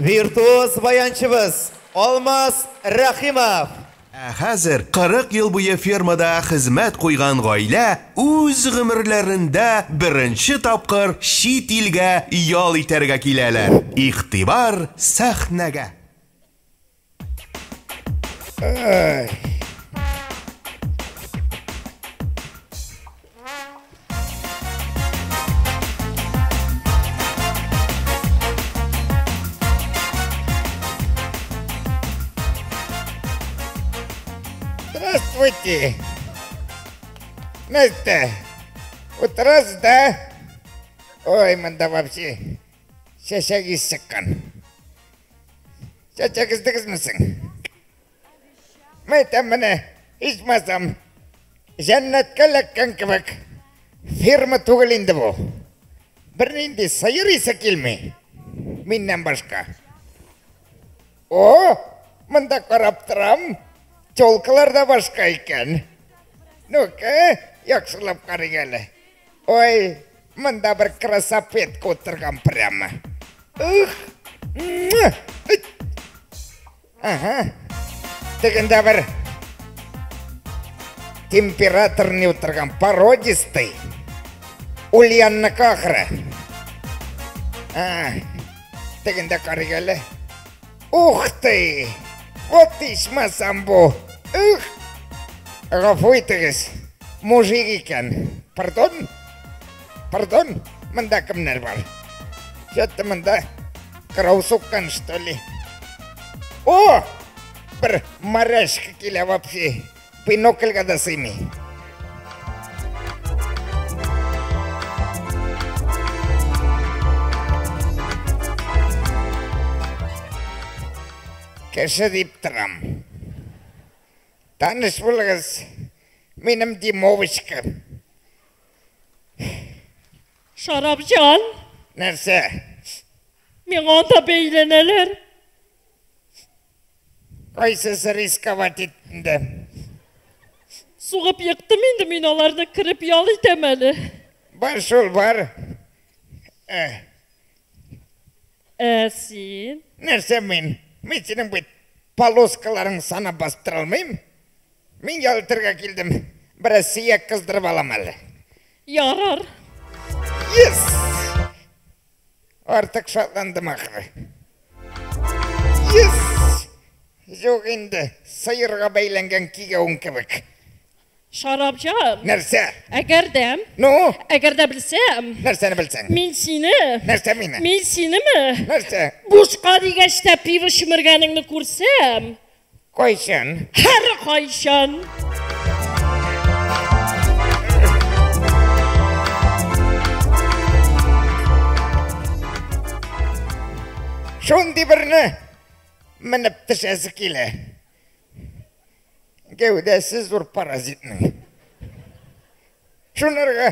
Виртуоз баянчыбыз Алмаз Рәхимов. Ә хәзер 40 ел буе фермада хезмәт куйган гаилә үз гомерләрендә беренче тапкыр чит илгә ял итәргә киләләр. Игътибар сәхнәгә! Ай. Здравствуйте. Настя, утырасыз да? Ой, монда вообще чәчәк исе чыккан. Чәчәк өздегезме соң? Мәйтәм менә, ичмасам, җәннәткә эләккән кебек. Ферма түгел инде бу. Бернинди сыер исе килми. Миннән башка. О, монда карап торам, тёлкалар да башка икән. Ну-ка, яхшылап карыйк әле. Ой, монда бер красопетка утырган прямо. Ух! Ага. Тегендә бер температорный утырган, породистый. Ульянныкы ахры. А, тегендә карыйк әле. Ух ты! Вот ичмасам бу! Ух! Гафу итегез, мужик икән. Пардон? Пардон, монда кемнәр бар? Что-то монда кырау суккан, что ли? О! Бер моряшка килә вообще. Бинокльгә дә сыймый. Кеше дип торам. Таныш булыгыз, минем Димовочка. Шарапҗан. Нәрсә? Миңа да бәйләнәләр. Кайсысы рисковать итте? Сугып ектым инде мин аларны, кереп ял итәм әле. Бар шул, бар. Ә син? Нәрсә мин? Мин синең бит полоскаларың санап басып тора алмыйм. Мин ял итәргә килдем. Бераз сөяк кыздырып алам әле. Ярар. Yes! Артык шатландым ахры. Yes! Юк инде, сыерга бәйләнгән кигәвен кебек. Шарапҗан. Нәрсә? Әгәр дә. Ну? Әгәр дә белсәм. Нәрсәне белсәң? Мин сине. Нәрсә мине? Мин синеме? Нәрсә? Бушка дигәч тә пиво чөмергәнеңне күрсәм. Кайчан? Һәр кайчан. Шундый берне менеп төшәсе килә. Гәүдәсе зур паразитның. Шунарга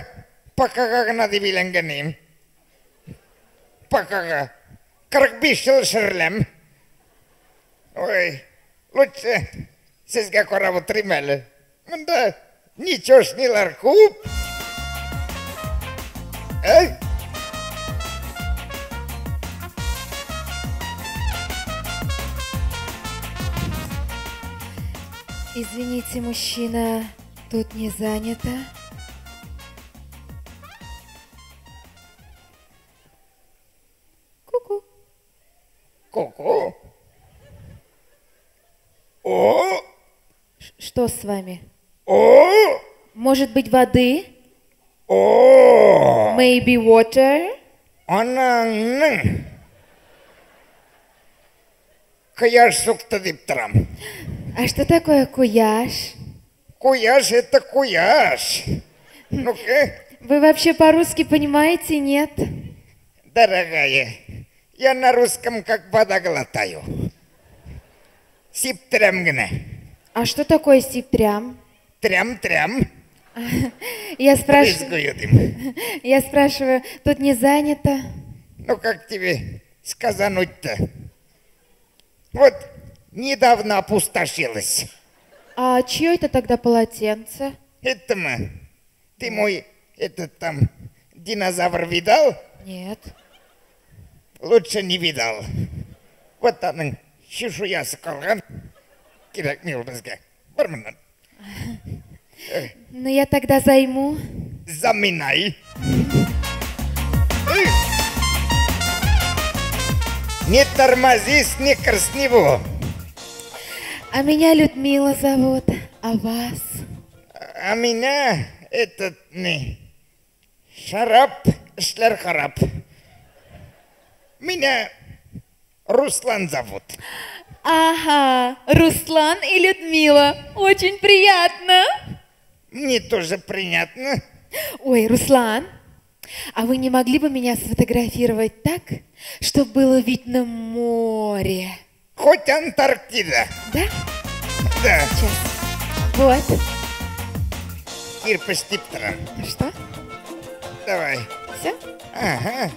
покага гына дип өйләнгән идем. Покага. 45 ел шерләм. Ой, лучше сезгә карап утырыйм әле. Монда ничошныйлар күп. Әй! Извините, мужчина, тут не занято. Ку-ку. Ку-ку. О! Что с вами? О! Может быть, воды? О! Maybe water? Анаңның кояш сукты дип торам. А что такое куяш? Куяш это куяш. Ну-ка. Вы вообще по-русски понимаете, нет? Дорогая, я на русском как вода глотаю. Сиптерәм генә. А что такое сиптрям? Трям-трям. Я спрашиваю. Брызгаю дым. Я спрашиваю, тут не занято? Ну как тебе сказануть-то? Вот недавно опустошилась. А чье это тогда полотенце? Это мы. Ты мой этот там динозавр видал? Нет. Лучше не видал. Вот аның чешуясы калган. Кирәкми ул безгә. Бар моннан. Ну, я тогда займу. Заминай. Не тормози, сникерс не во. А меня Людмила зовут, а вас? А меня этот не шарап, эшләр харап. Меня Руслан зовут. Ага, Руслан и Людмила. Очень приятно. Мне тоже приятно. Ой, Руслан, а вы не могли бы меня сфотографировать так, чтобы было видно море? Хоть Антарктида. Да? Да. Сейчас. Вот. Кирпич тип торам. Что? Давай. Все? Ага.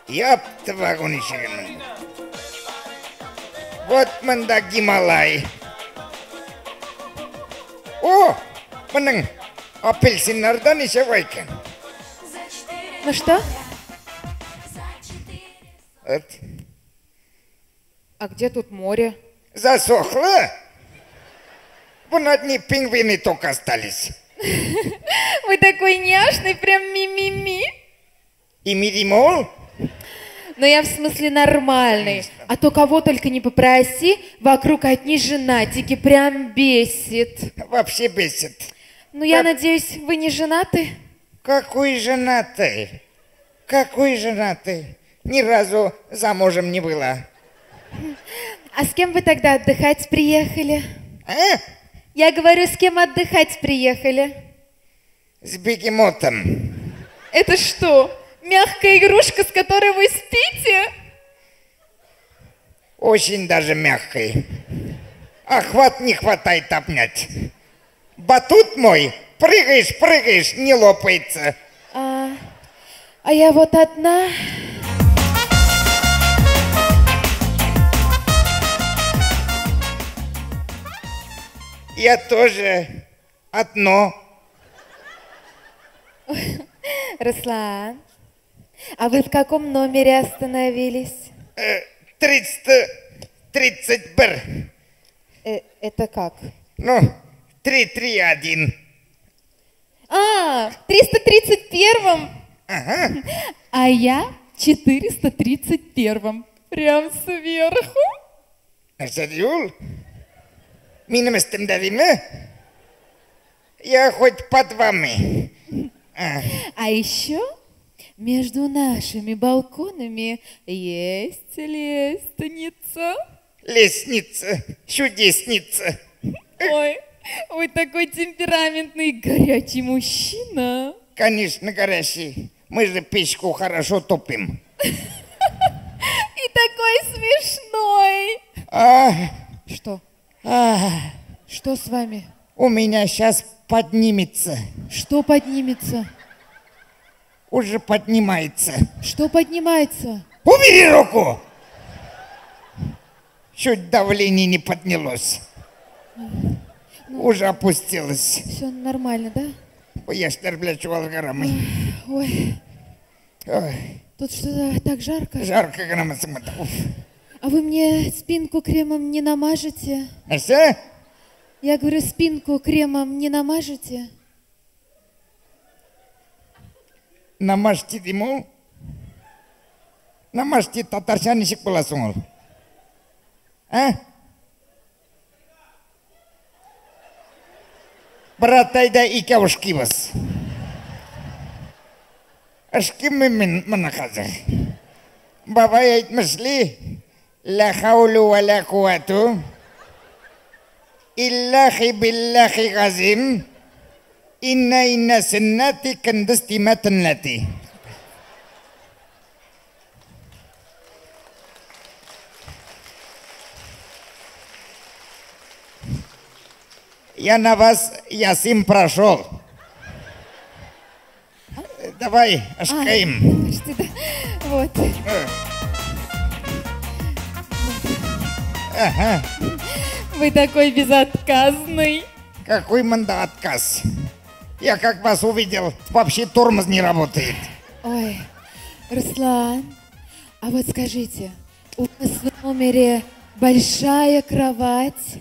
Япты вагон ишеген. Вот монда Гималай. О, моның апельсиннардан ничә бар икән. Ну что? Вот. А где тут море? Засохло? Вон одни пингвины только остались. Вы такой няшный, прям ми-ми-ми. И миримол? Но я в смысле нормальный. А то кого только не попроси, вокруг одни женатики, прям бесит. Вообще бесит. Ну, я надеюсь, вы не женаты? Какой женатый? Какой женатый? Ни разу замужем не была. А с кем вы тогда отдыхать приехали? А? Я говорю, с кем отдыхать приехали? С бегемотом. Это что, мягкая игрушка, с которой вы спите? Очень даже мягкой. Охват не хватает обнять. Батут мой, прыгаешь, прыгаешь, не лопается. А я вот одна. Я тоже одно. Руслан, а вы в каком номере остановились? 331. Это как? Ну, 331. А, 331-м? Ага. А я 431-м. Прям сверху. Нәрсә ди ул? Минем өстемдә диме? Я хоть под вами. А еще между нашими балконами есть лестница. Лестница, чудесница. Ой, вы такой темпераментный горячий мужчина. Конечно, горячий. Мы же печку хорошо топим. И такой смешной. Что? Что с вами? У меня сейчас поднимется. Что поднимется? Уже поднимается. Что поднимается? Убери руку! Чуть давление не поднялось. Ну, уже опустилось. Все нормально, да? Яшьләр белән чуалгарамый. Ой. Ой. Тут что-то так жарко. Жарко гынамы соң монда? А вы мне спинку кремом не намажете? Нәрсә? Я говорю, спинку кремом не намажете? Намажьте дим ул. Намажьте татарча ничек була соң ул? А? Брат, әйдә икәү ышкыйбыз. Ышкыймын мин моны хәзер. Бабай әйтмешли, ла хаулу ва ла куату иллахи биллахи газим инна инна сөннәти көндез тимә төнләти. Я на вас, Ясим, прошел. Давай, ышкыйм. Вот. Ага. Вы такой безотказный. Какой монда отказ? Я как вас увидел, вообще тормоз не работает. Ой, Руслан, а вот скажите, у вас в номере большая кровать?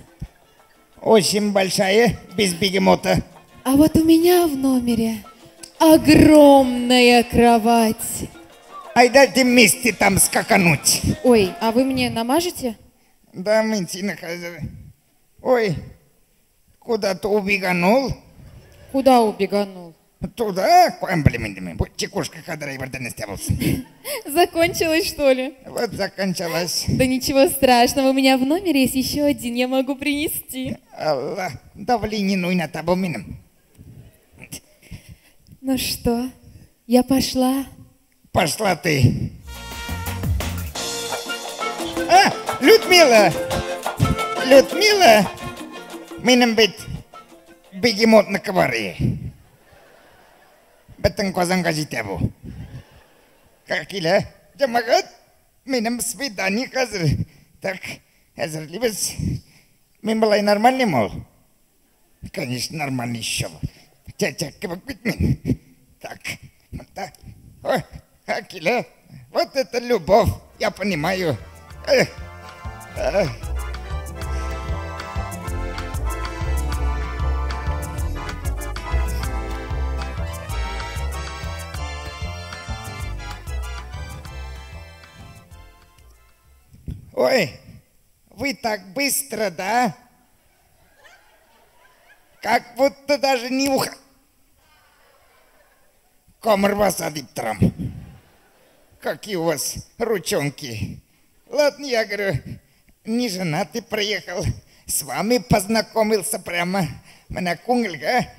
Очень большая, без бегемота. А вот у меня в номере огромная кровать. Ай, дайте вместе там скакануть. Ой, а вы мне намажете? Да, мы Ой, куда-то убеганул. Куда убеганул? Туда, чекушка Закончилось, что ли? Вот закончилось. Да ничего страшного, у меня в номере есть еще один, я могу принести. Алла, давление ну и на табумином. Ну что, я пошла? Пошла ты. А, Людмила! Людмила! Минем бит бегемотныкы бар ие. Бөтен Казанга җитә бу. Как килә? Җәмәгать, минем свидание хәзер. Так, әзерлибез. Мин болай нормальный мол? Конечно, нормальный еще. Чәчәк кебек бит мин. Так, монда. Ой, килә. Вот это любовь, я понимаю. Эх, эх. Ой, вы так быстро, да? Как будто даже не уха. Комар баса дип торам. Какие у вас ручонки. Ладно, я говорю, не женатый приехал. С вами познакомился прямо. Менә күңелгә.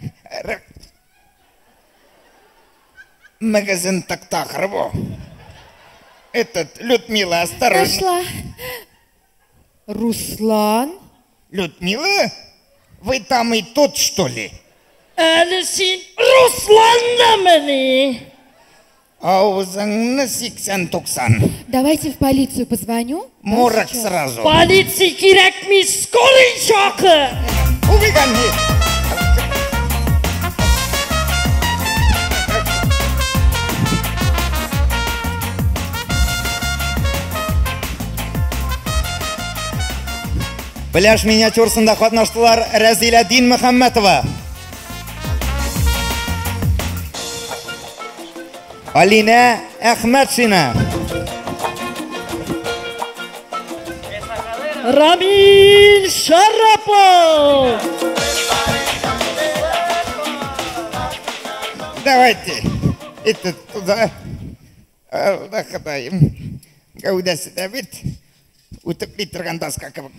Магазин так бу. Этот, Людмила, осторожно. Нашла. Руслан? Людмила? Вы там и тут, что ли? Әле син Русландамыни? Авызыңны 80-90. Давайте в полицию позвоню. Морок сразу. Полиция кирәкми, скорый чакыр. Убегай. Пляж миниатюрасында катнаштылар Рәзилә Динмөхәммәтова, Алинә Әхмәтшина, Рамил Шарапов. Давайте это туда. Алла Ходаем. Гәүдәсе дә бит үтеп торган доска кебек.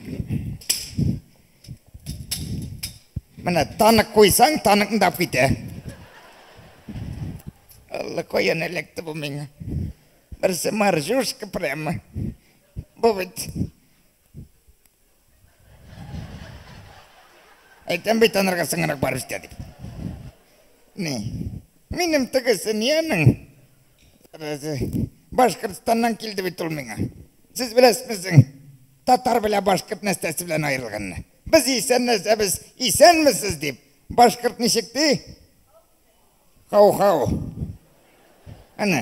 Менә танк куйсаң, танкны да китә. Алла, каян эләкте бу миңа. Берсе моржушка прямо. Бу бит. Әйтәм бит анарга соңрак барып җитә дип. Ни? Минем тегесе ни аның? Башкортстаннан килде бит ул миңа. Сез беләсезме, татар белән башкорт нәрсәсе белән аерылганны? Без исән нәрсә, без исәнмесез дип. Башкорт ничек ди? Хау-хау. Әнә,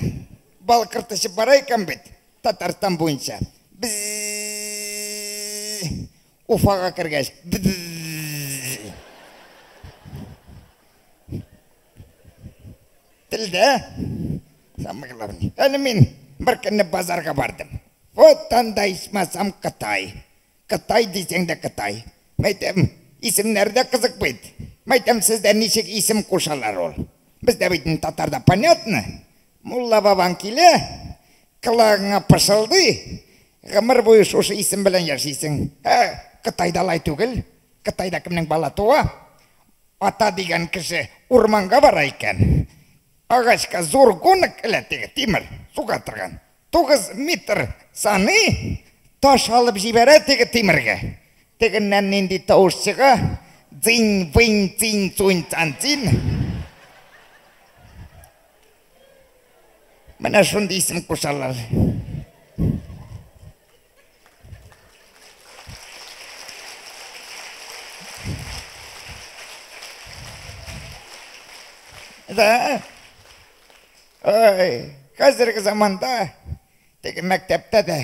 бал кыртышып бара икән бит, Татарстан буенча. Без Уфага кергәч, телдә, самое главное. Әле мин бер көнне базарга бардым. Вот анда ичмасам Кытай. Кытай дисәң дә Кытай. Мәйтәм, исемнәр дә кызык бит. Мәйтәм, сездә ничек исем кушалар ул? Бездә бит татарда понятно. Мулла бабаң килә, колагыңа пышылдый, гомер буе шушы исем белән яшисең. Ә, Кытайда алай түгел. Кытайда кемнең бала туа? Ата дигән кеше урманга бара икән. Агачка зур гонок элә теге тимер, суга торган. 9 метр саны таш алып җибәрә теге тимергә. Тегеннән нинди тавыш чыга? Дзинь, вынь, цинь, цунь, цан, цин. Менә шундый исем кушалар. Да. Ой, Хәзерге заманда теге мәктәптә дә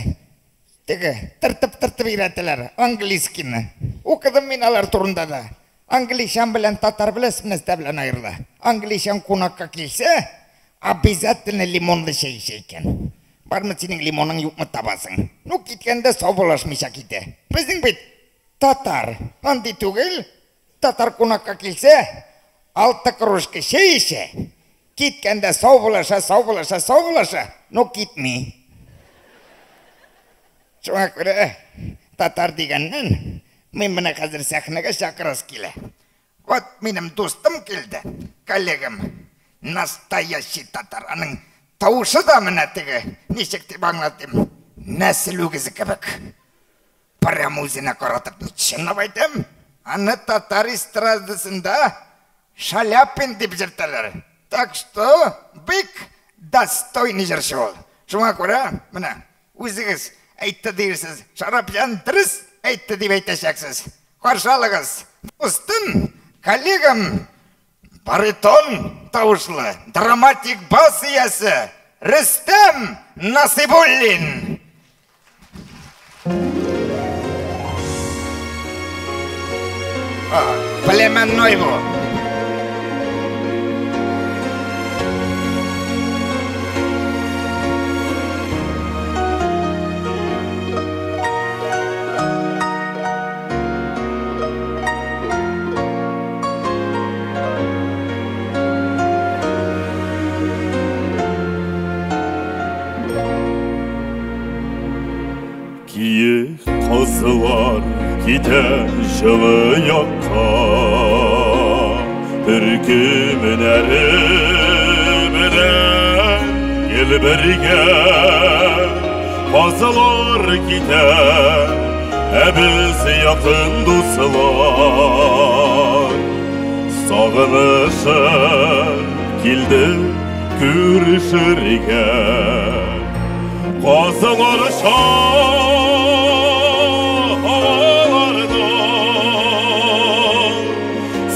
теге тыртып-тыртып өйрәтәләр английскийны. Укыдым мин алар турында да. Англичан белән татар беләсезме нәрсә белән аерыла? Англичан кунакка килсә, обязательно лимонлы чәй эчә икән. Бармы синең лимоның, юкмы табасың. Ну, киткәндә саубуллашмыйча китә. Безнең бит татар андый түгел. Татар кунакка килсә, алты кружка чәй эчә. Киткәндә саубуллаша, саубуллаша, саубуллаша, но китми. Шуңа күрә татар дигәннән, мин менә хәзер сәхнәгә чакырасы килә. Вот минем дустым килде, коллегам, настоящий татар. Аның тавышы да менә теге, ничек дип аңлатыйм, нәсел үгезе кебек. Прямо үзенә каратып, чынлап әйтәм, аны татар эстрадасында Шаляпин дип йөртәләр. Так что бик достойный җырчы ул. Шуңа күрә менә үзегез әйтте диерсез, Шарапҗан дөрес әйтте дип әйтәчәксез. Каршы алыгыз, дустым, коллегам, баритон тавышлы, драматик бас иясе Рөстәм Насыйбуллин. Племенной бу. Киек казлар китә җылы якка, Төркемнәре белән гел бергә. Казлар китә, ә без якын дуслар Сагынышып килдек күрешергә. Казлар һаваларда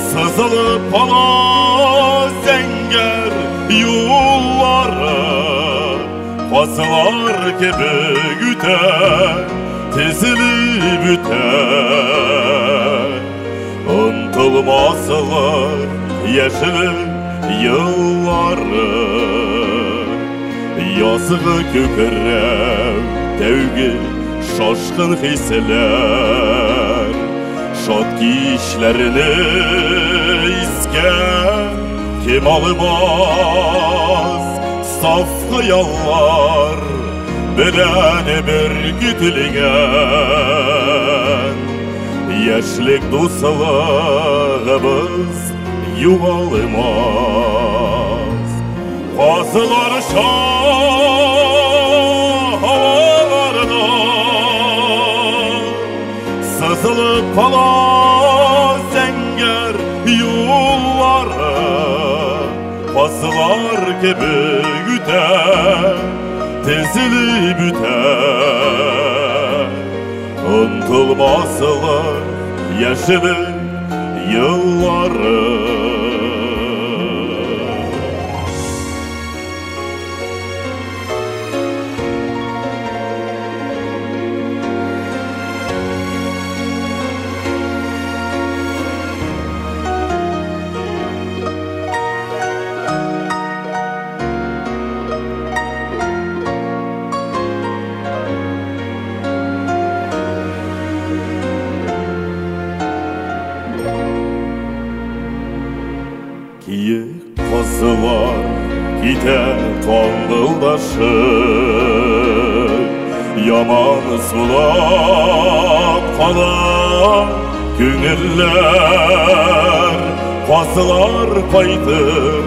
сызылып кала зәңгәр юллары, Казлар кебек үтә, тезелеп үтә. Онытылмаслык яшьлек еллары. Язгы күкрәү, тәүге шашкын хисләр, Шат кичләрне искә кем алмас, Саф хыяллар белән беркетелгән Яшьлек дуслыгыбыз югалмас. Казлар һаваларда сызылып кала зәңгәр юллары, Казлар кебек үтә, тезелеп үтә. Онытылмаслык яшьлек еллары. Киек казлар китә каңгылдашып, Яман сулап кала күңелләр. Казлар кайтыр,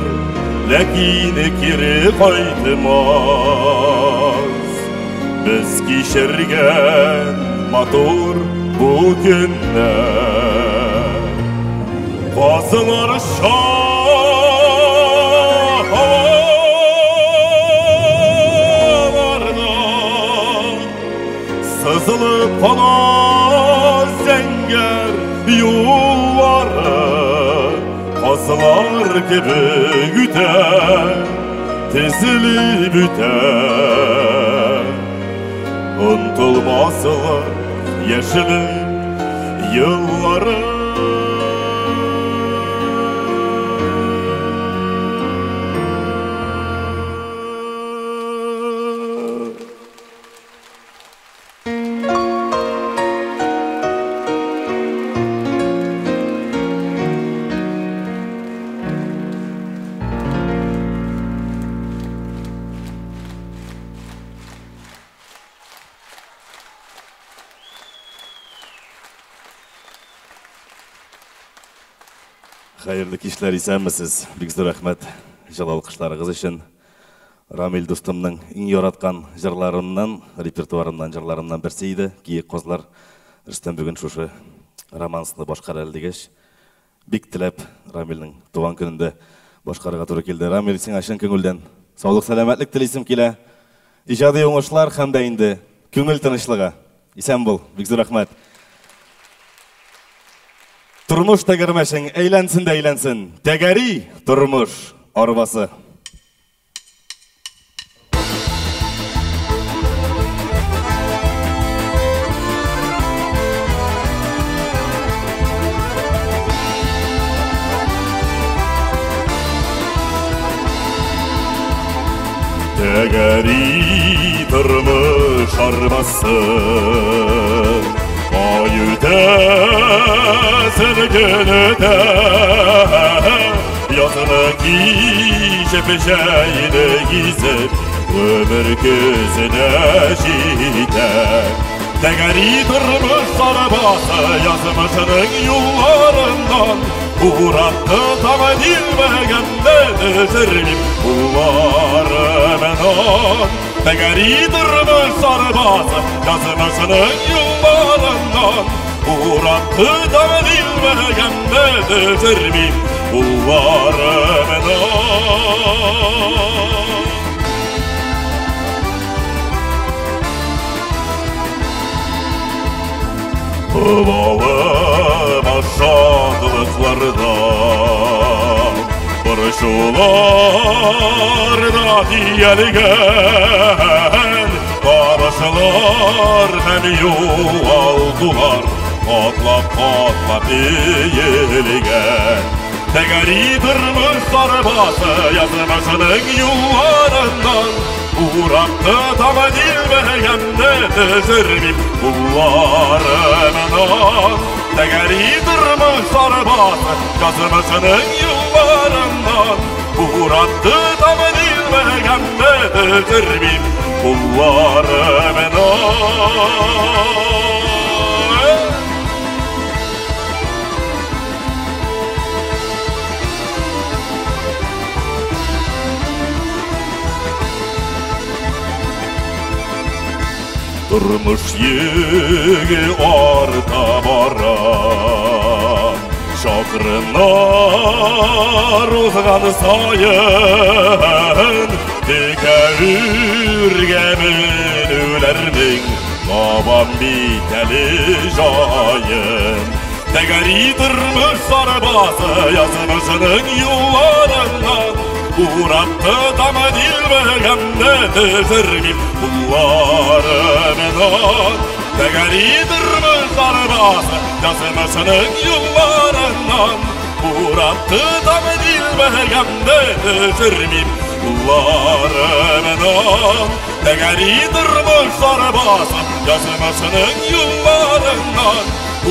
ләкин кире кайтмас Без кичергән матур бу көннәр. Казлар һаваларда сызылып кала зәңгәр юллары, Казлар кебек үтә, Тезелеп үтә. Онытылмаслык яшьлек еллары. Хәерле кичләр, исәнмесез. Бик зур рәхмәт җылы алкышларыгыз өчен. Рамил дустымның иң яраткан җырларыннан, репертуарыннан җырларымнан берсе иде. Киек казлар. Рөстәм бүген шушы романсны башкара әле дигәч, бик теләп Рамилнең туган көнендә башкарырга туры килде. Рамил, сиңа чын күңелдән саулык, сәламәтлек телисем килә. Иҗади уңышлар һәм дә инде күңел тынычлыгы. Исән бул, бик зур рәхмәт. Тормыш тәгәрмәчең әйләнсен дә әйләнсен. Тәгәри тормыш арбасы. Тәгәри тормыш арбасы. Ай үтә, көн үтә, язны кичеп, җәйне гизеп, гомер көзенә җитә. Тәгәри тормыш арбасы язмышының юлларыннан уратты тагы дилбегәмне төшермим кулларымнан. Тәгәри тормыш арбасы язмышының юлларыннан уратты тагы дилбегәмне төшермим кулларымнан. Bağlama şadlıklarda, Barışularda diyelgen, Barışlar hem yuvaldular, Katlap katlap eğilgen. Тәгәри тормыш арбасы язмышының юлларыннан уратты тагы дилбегәмне төшермим кулларымнан. Тәгәри тормыш арбасы язмышының юлларыннан уратты тагы дилбегәмне төшермим кулларымнан. Тормыш йөге арта бара, чакрымнар узган саен, текә үргә менүләрнең табам бит әле җаен. Тәгәри тормыш арбасы язмышының юлларыннан уратты тагы дилбегәмне төшермим кулларымнан. Тәгәри тормыш арбасы язмышының юлларыннан уратты тагы дилбегәмне төшермим кулларымнан. Тәгәри тормыш арбасы язмышының юлларыннан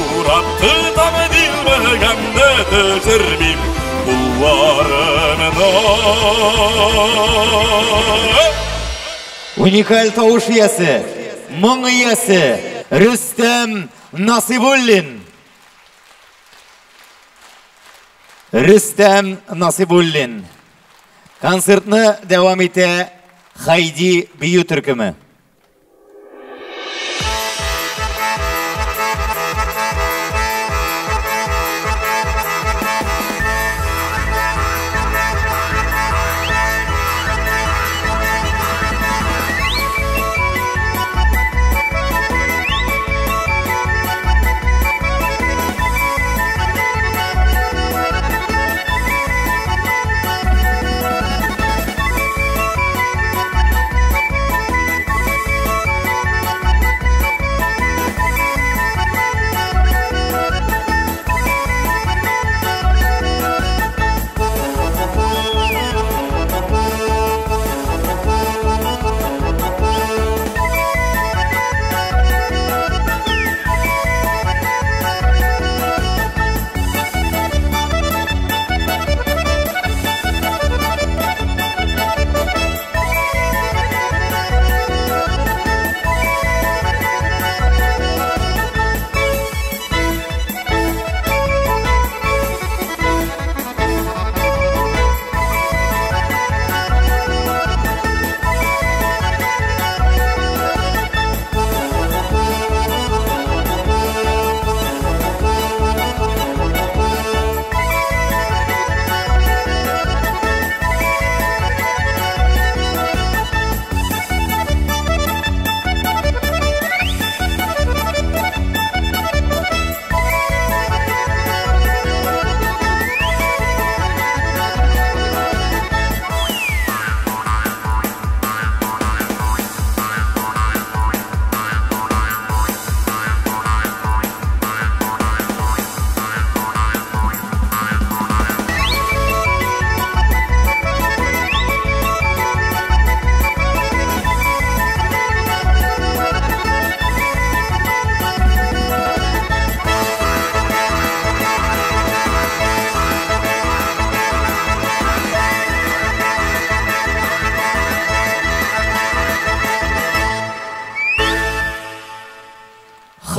уратты тагы дилбегәмне төшермим кулларымнан. Уникаль тавыш иясе, моң иясе Рөстәм Насыйбуллин. Рөстәм Насыйбуллин. Концертны дәвам итә Хайди бию төркеме.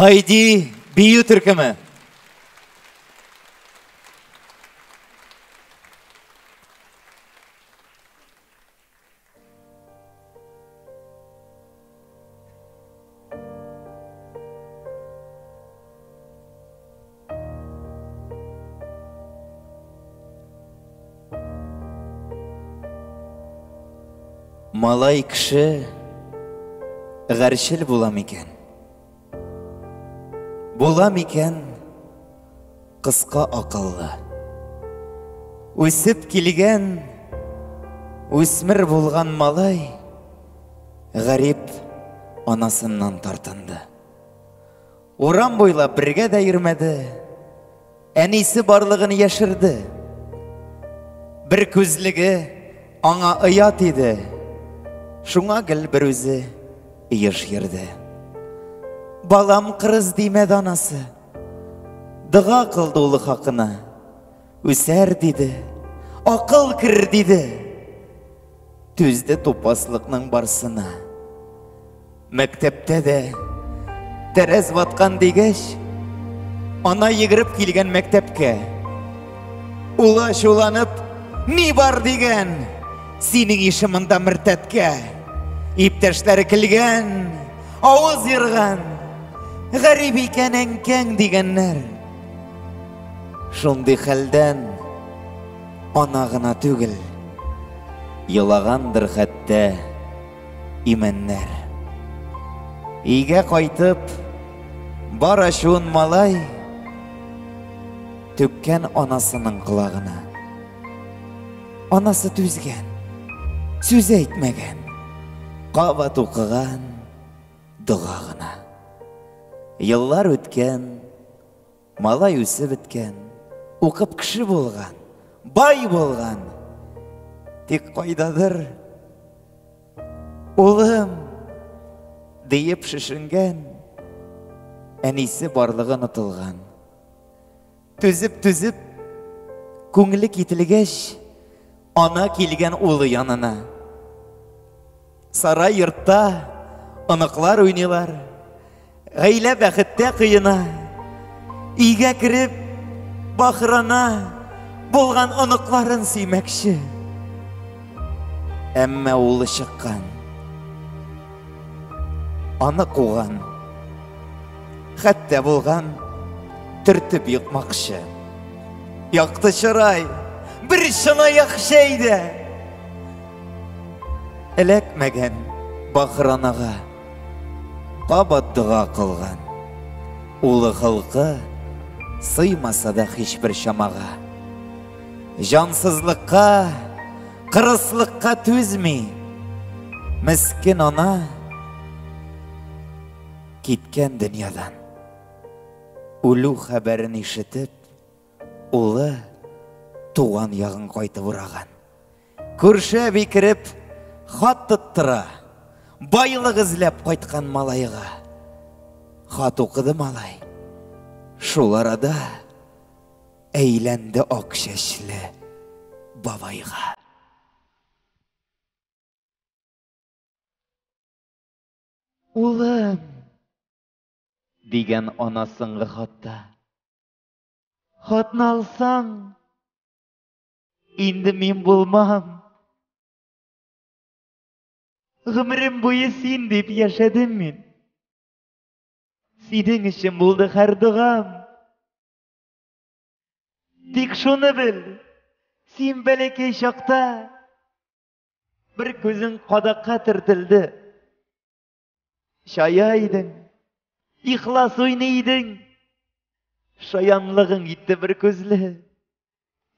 Хайди бию төркеме. Малай кеше гарьчел була микән? Була микән кыска акыллы? Үсеп килгән, үсмер булган малай гарип анасыннан тартынды. Урам буйлап бергә дә йөрмәде, әнисе барлыгын яшерде. Бер күзлеге аңа оят иде, шуңа гел бер үзе еш йөрде. Балам кырыс димәде анасы, дога кылды улы хакына. Үсәр диде, акыл керер диде. Түзде тупаслыкның барсына. Мәктәптә дә тәрәз ваткан дигәч, ана йөгереп килгән мәктәпкә. Улы ачуланып, ни бар дигән, синең ише монда мөртәткә. Иптәшләре килгән, авыз ерган, гарип икән әнкәң дигәннәр. Шундый хәлдән ана гына түгел, елагандыр хәтта имәннәр. Өйгә кайтып, бар ачуын малай түккән анасының колагына. Анасы түзгән, сүз әйтмәгән, кабат укыган дога гына. Еллар үткән, малай үсеп беткән, укып кеше булган, бай булган. Тик кайдадыр улым диеп шешенгән, әнисе барлыгы онытылган. Түзеп-түзеп, күңеле кителгәч, ана килгән улы янына. Сарай йортта оныклар уйныйлар. Гаилә бәхеттә коена. Өйгә кереп, бахырана булган оныкларын сөймәкче. Әмма улы чыккан. Аны куган. Хәтта булган төртеп йокмакчы. Якты чырай, бер чынаяк чәй дә эләкмәгән бахыр анага. Кабат дога кылган. Улы холкы сыймаса да һичбер чамага. Җансызлыкка, кырыслыкка түзми. Мескен ана киткән дөньядан. Үлү хәбәрен ишетеп, улы туган ягын кайтып ураган. Күрше әби кереп, хат тоттыра. Байлык эзләп кайткан малайга. Хат укыды малай. Шул арада әйләнде ак чәчле бабайга. Улым, дигән ана соңгы хатта. Хатны алсаң, инде мин булмам. Гомерем буе син дип яшәдем мин. Синең өчен булды һәр догам. Тик шуны бел, син бәләкәй чакта бер күзең кадакка төртелде. Чая идең, ихлас уйный идең. Шаянлыгың итте бер күзле.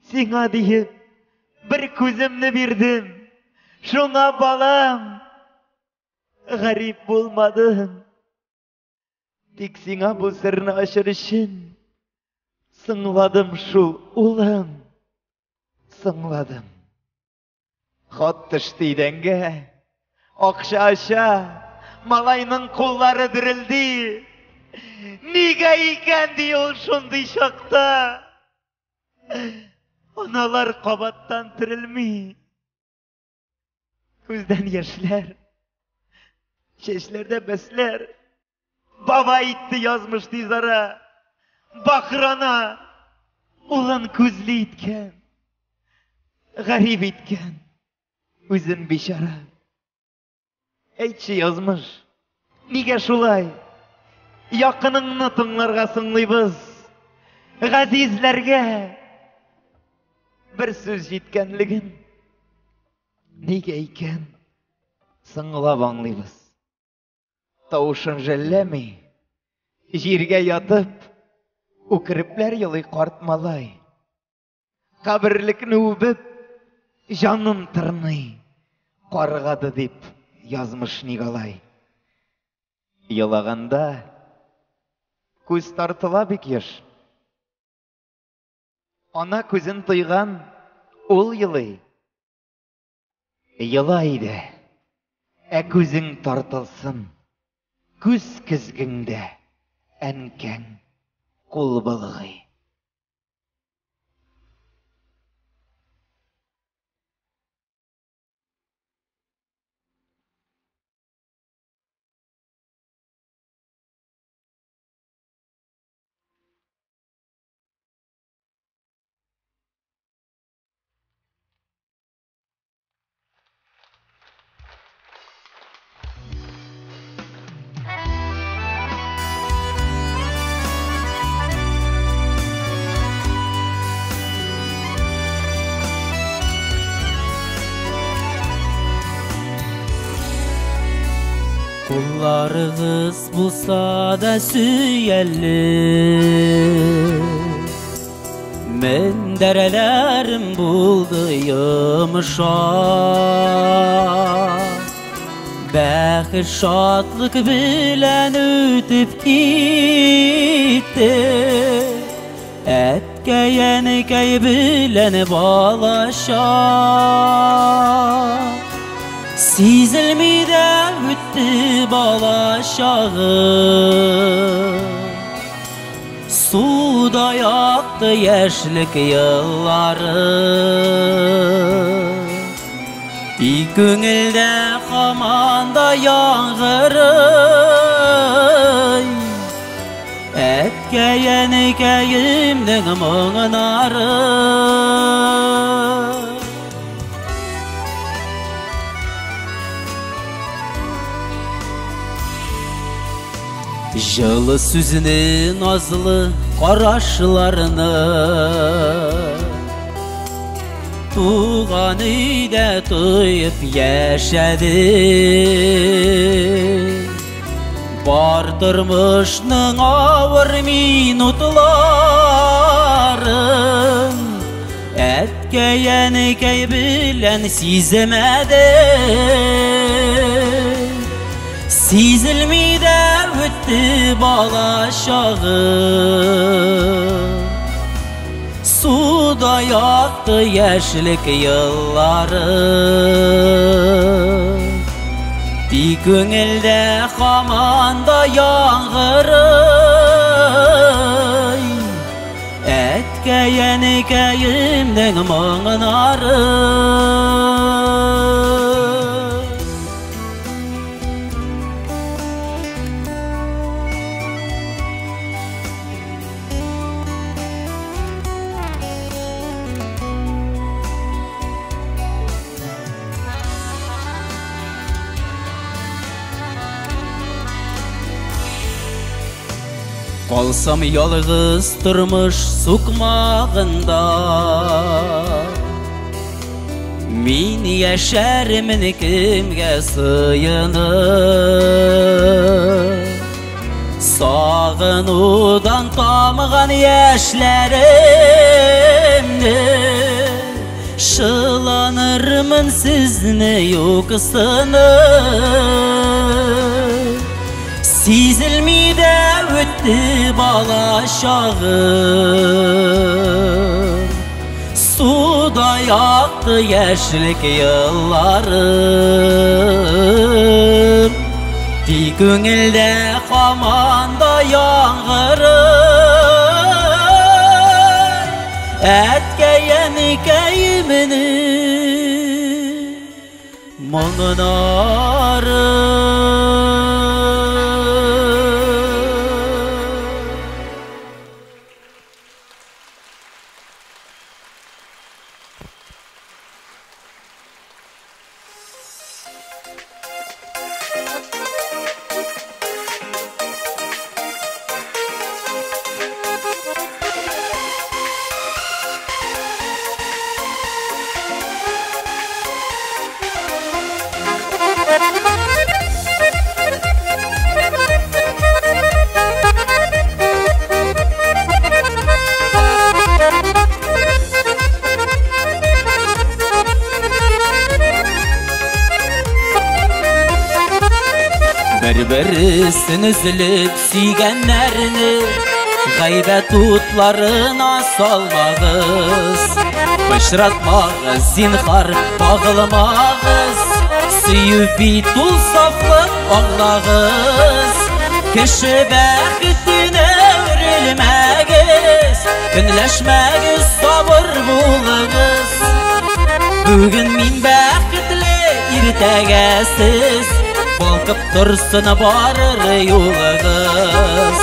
Сиңа диеп бер күземне бирдем. Шуңа балам, гарип булмадым. Тик сиңа бу серне ачыр өчен соңладым шул, улым. Соңладым. Хат төште идәнгә. Акча ача. Малайның куллары дерелди. Нигә икән ди ул шундый чакта? Аналар кабаттан терелми. Күздән яшьләр, чәчләрдә бәсләр. Баба итте язмыш тиз ара. Бакыр ана улын күзле иткән. Гарип иткән. Үзен бичара. Әйтче, язмыш, нигә шулай? Якыныңны тыңларга соңлыйбыз. Газизләргә бер сүз җиткәнлеген нигә икән соңлап аңлыйбыз. Тавышын жәлләми, җиргә ятып, үкерепләр елый карт малай. Каберлекне үбеп, җанын тырный. Каргады дип язмыш ник алай? Елаганда күз тартыла бик еш. Ана күзен тойган ул елый. Ела иде, ә күзең тартылсын. Күз көзгеңдә әнкәң кул болгый. Кулларыгыз булса да сөяле, Мендәрәләрем булды йомшак. Бәхет шатлык белән үтеп китте, Әткәй-әнкәй белән балачак. Сизелми дә үтте балачагым, Суда акты яшьлек еллары. Тик күңелдә һаман да яңгырый Әткәй-әнкәемнең моңнары. Җылы сүзне, назлы карашларны Туган өйдә тоеп яшәдек. Бар тормышның авыр минутларын Әткәй-әнкәй белән сизмәдек. Сизелми дә үтте балачагым, Суда акты яшьлек еллары. Тик күңелдә һаман да яңгырый Әткәй-әнкәемнең моңнары. Калсам ялгыз тормыш сукмагында, Мин яшәрмен кемгә сыенып. Сагынудан тамган яшьләремне Шыланырмын сезне юксынып. Сизелми дә үтте балачагым, Суда акты яшьлек елларым. Тик күңелдә һаман да яңгырый Әткәй-әнкәемнең моңнары. Бер-бересен өзелеп сөйгәннәрне гайбәт утларына салмагыз. Пычратмагыз, зинһар, кагылмагыз. Сөю бит ул сафлык, аңлагыз. Кеше бәхетенә үрелмәгез, көнләшмәгез, сабыр булыгыз. Бүген мин бәхетле, иртәгә сез, балкып торсын барыр юлыгыз.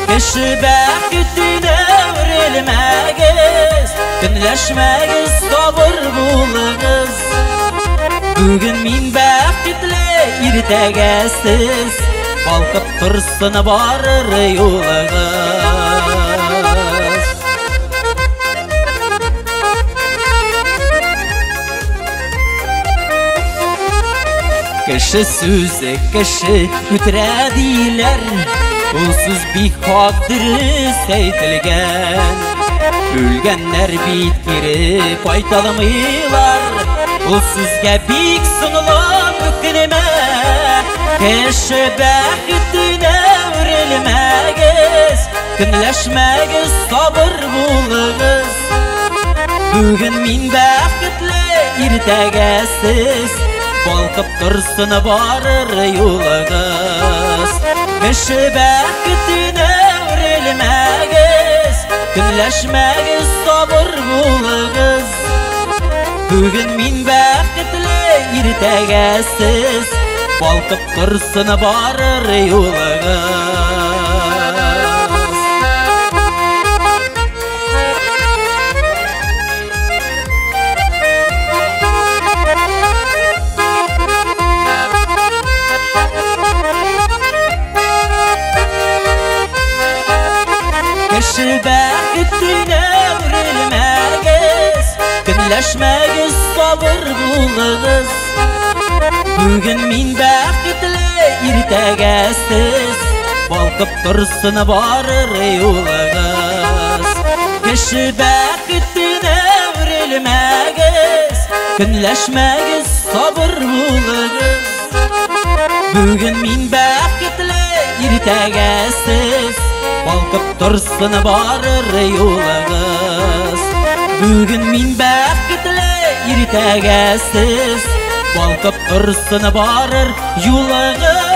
Кеше бәхетенә үрелмәгез, көнләшмәгез, сабыр булыгыз. Бүген мин бәхетле, иртәгә сез, балкып торсын барыр юлыгыз. Кеше сүзе кеше үтерә диләр, ул сүз бик хак дөрес әйтелгән. Үлгәннәр бит кире кайта алмыйлар, ул сүзгә бик соңлап үкенмә. Кеше бәхетенә үрелмәгез, көнләшмәгез, сабыр булыгыз. Бүген мин бәхетле, иртәгә сез, балкып торсын барыр юлыгыз. Кеше бәхетенә үрелмәгез, көнләшмәгез, сабыр булыгыз. Бүген мин бәхетле, иртәгә сез, балкып торсын барыр юлыгыз. Кеше бәхетенә үрелмәгез, көнләшмәгез, сабыр булыгыз. Бүген мин бәхетле, иртәгә сез, балкып торсын барыр юлыгыз. Кеше бәхетенә үрелмәгез, көнләшмәгез, сабыр булыгыз. Бүген мин бәхетле, иртәгә сез, балкып торсын барыр юлыгыз. Бүген мин бәхетле, иртәгә сез, балкып торсын барыр юлыгыз.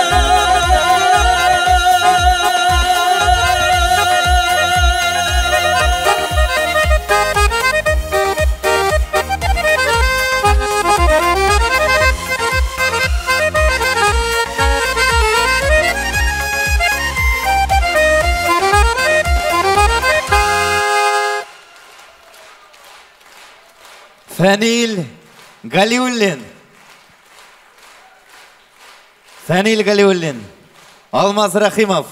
Фәнил Галиуллин. Фәнил Галиуллин. Алмаз Рәхимов.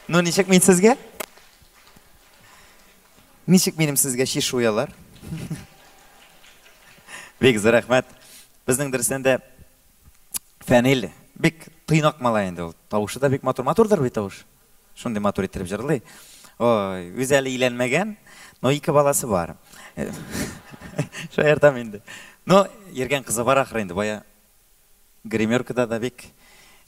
Ну, ничек мин сезгә? Ничек минем сезгә чешуялар? Бик зур рәхмәт. Безнең дөрестән дә Фәнил бик тыйнак малай инде ул. Тавышы да бик матур. Матурдыр бит тавыш. Шундый матур иттереп җырлый. Ой, үзе әле өйләнмәгән, но ике баласы бар. Шаяртам инде. Но йөргән кызы бар ахры инде, бая гримеркада да бик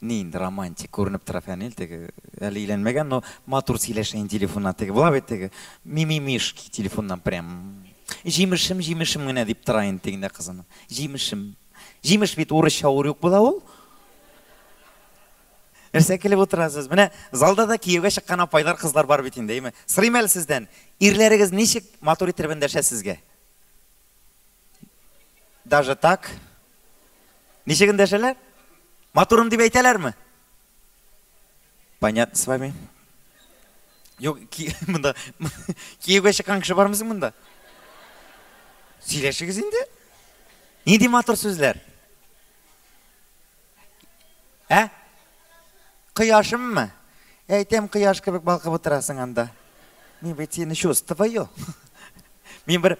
ни инде романтик күренеп тора Фәнил, теге әле өйләнмәгән, но матур сөйләшә инде телефоннан, теге була бит теге мимимишки телефоннан прям. Җимешем, җимешем генә дип тора инде тегендә кызына. Җимешем. Җимеш бит урысча урюк була ул. Нәрсә килеп утырасыз? Менә залда да кияүгә чыккан апайлар, кызлар бар бит инде, әйме? Сорыйм әле сездән, ирләрегез ничек матур итеп эндәшә сезгә? Даже так? Ничек эндәшәләр? Матурым дип әйтәләрме? Понятно с вами. Юк, монда кияүгә чыккан кеше бармы соң монда? Сөйләшегез инде. Нинди матур сүзләр? Ә? Кояшыммы? Әйтәм, кояш кебек балкып утырасың анда. Мин бит сине чувствую. Мин бер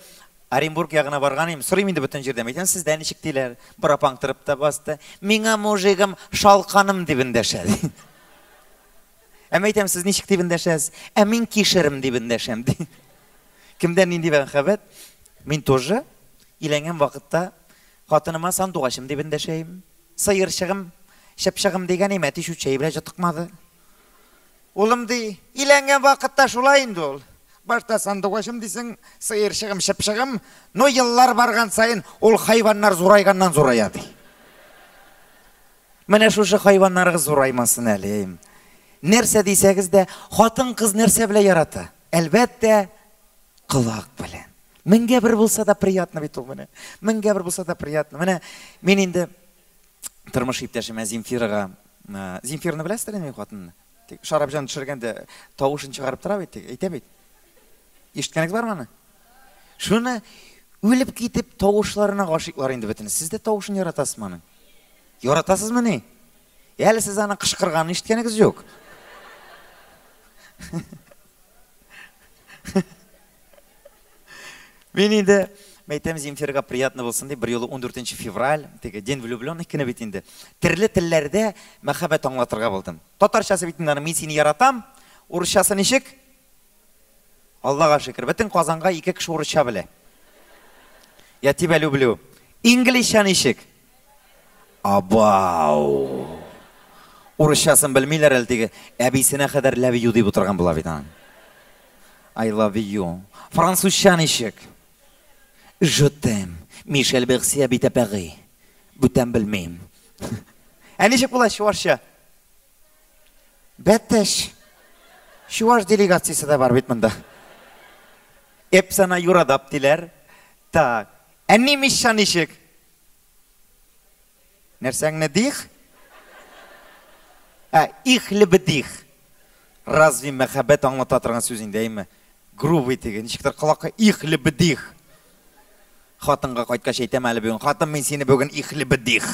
Оренбург ягына барган идем, сорыйм инде бөтен җирдән. Әйтәм, сездә ничек диләр? Бер апаң торып та басты. Миңа мужигым шалканым дип эндәшә, ди. Ә мин әйтәм, сез ничек дип эндәшәсез? Ә мин кишерем дип эндәшәм, ди. Кемдә нинди мәхәббәт? Мин тоже өйләнгән вакытта хатыныма сандугачым дип эндәшә идем. Сыерчыгым, чыпчыгым дигән им, әти чүчәй белән җытыкмады. Улым ди, иләнгән вакытта шулай инде ул. Башта сандугачым дисең, сыерчыгым, чыпчыгым, но еллар барган саен ул хайваннар зурайганнан зурая ди. Менә шушы хайваннарыгыз зураймасын әле. Нәрсә дисәгез дә, хатын-кыз нәрсә белән ярата? Әлбәттә, колак белән. Меңгә бер булса да приятно бит ул менә. Меңгә бер булса да приятно. Менә мин инде тормыш иптәшемә Земфирага, Земфираны беләсездер инде мин хатынны. Тик Шарапҗан төшергәндә тавышын чыгарып тора бит, әйтә бит. Ишеткәнегез бармы аны? Шуны үлеп китеп тавышларына гашыйклар инде бөтенесе. Сез дә тавышын яратасызмы аның? Яратасызмыни? Әле сез аның кычкырганын ишеткәнегез юк. Мин инде әйтәм Земфирага приятно булсын дип, бер юлы 14 февраль, теге День влюбленных көне бит инде. Төрле телләрдә мәхәббәт аңлатырга булдым. Татарчасы бит инде аның мин сине яратам, урысчасы ничек? Аллага шөкер, бөтен Казанга ике кеше урысча белә. Я тебя люблю. Инглизча ничек? Абау. Урысчасын белмиләр әле теге әбисенә кадәр love you дип утырган була бит аның. I love you. Французча ничек? Je t'aime. Мишель Берсия бит әпәгый. Бүтән белмим. Ә ничек була чувашча? Бәттәш. Чуваш делегациясе дә бар бит монда. Эпсана юрадап диләр. Так. Ә немецча ничек? Нәрсәңне дих? Ә, их лебедих. Разве мәхәббәт аңлата торган сүз инде, әйме? Грубый теге, ничектер колакка их лебедих. Хатынга кайткач әйтәм әле бүген, хатын, мин сине бүген их лебедих.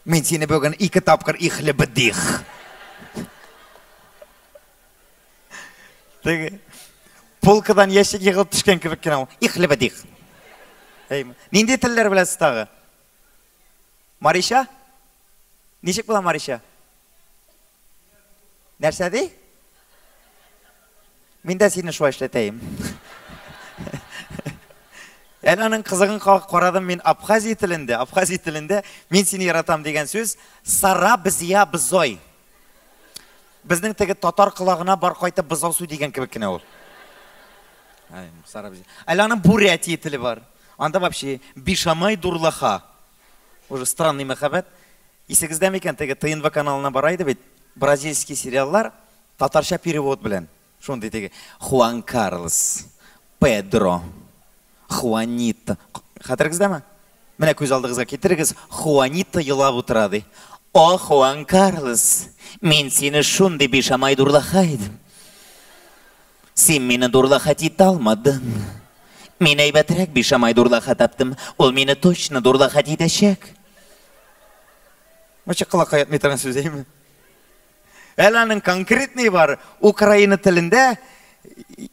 Мин сине бүген ике тапкыр их лебедих. Теге полкадан ящик егылып төшкән кебек кенә ул. Их лебедих. Әйме. Нинди телләр беләсез тагы? Мариша? Ничек була Мариша? Нәрсә ди? Мин дә сине шулай эшләтәем. Әле аның кызыгын карадым мин Абхазия телендә. Абхазия телендә мин сине яратам дигән сүз сара бзия бзой. Безнең теге татар колагына бар кайтып бозау су дигән кебек кенә ул. Ай, сара бзия. Әле аның Бурятия теле бар. Анда вообще бишамай дурлаха. Уже странный мәхәббәт. Исегездә микән теге ТНВ каналына бара иде бит бразильский сериаллар татарча перевод белән. Шундый теге Хуан Карлос, Педро, Хуанита. Хәтерегездәме? Менә күз алдыгызга китерегез, Хуанита елап утыра ди. О, Хуан Карлос, мин сине шундый бишамай дурлаха идем. Син мине дурлахать итә алмадың. Мин әйбәтрәк бишамай дурлаха таптым. Ул мине точно дурлахать итәчәк. Вообще колакка ятмый торган сүз, әйме? Әле аның конкретный бар. Украина телендә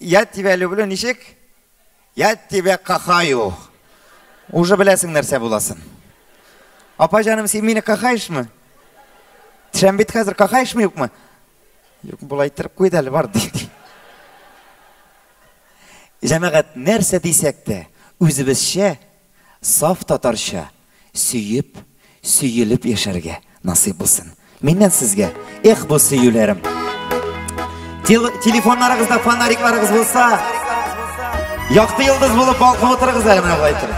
я тебя люблю ничек? Я тебя кахаю. Уже беләсең нәрсә буласын. Апа җаным, син мине кахаешмы? Төшәм бит хәзер, кахаешмы юкмы? Юк, болай иттереп куйды әле, бар ди. Җәмәгать, нәрсә дисәк тә, үзебезчә, саф татарча сөеп, сөелеп яшәргә насыйп булсын. Миннән сезгә, эх бу сөюләрем. Телефоннарыгызда фонарикларыгыз булса, якты йолдыз булып балкып утырыгыз әле менә болай итеп.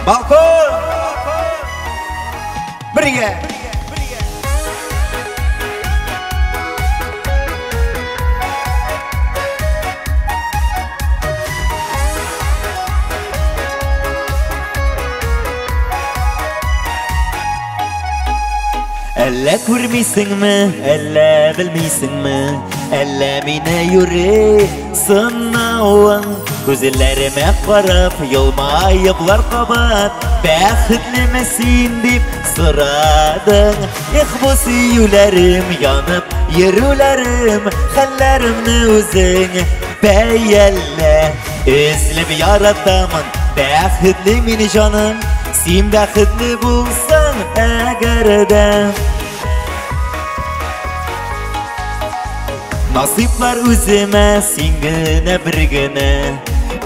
Балкон! Бергә! Әллә күрмисеңме, әллә белмисеңме, әллә мине юри сынавың. Күзләремә карап, елмаеплар кабат, бәхетлеме син дип сорадың. Эх, бу сөюләрем, янып йөрүләрем, хәлләремне үзең бәяллә. Өзлеп яратамын, бәхетле мин җаным, син бәхетле булсаң әгәр дә. Насыйплар үземә, син генә бер генә.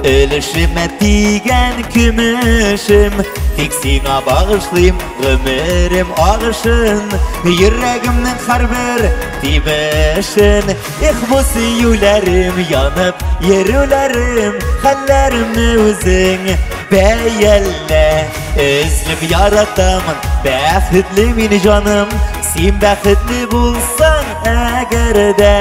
Өлешемә тигән көмешем, тик сиңа багышлыйм гомерем агышын, йөрәгемнең һәрбер тибешен. Эх, бу сөюләрем, янып йөрүләрем, хәлләремне үзең бәяллә. Өзлеп яратамын, бәхетле мин җаным, син бәхетле булсаң әгәр дә.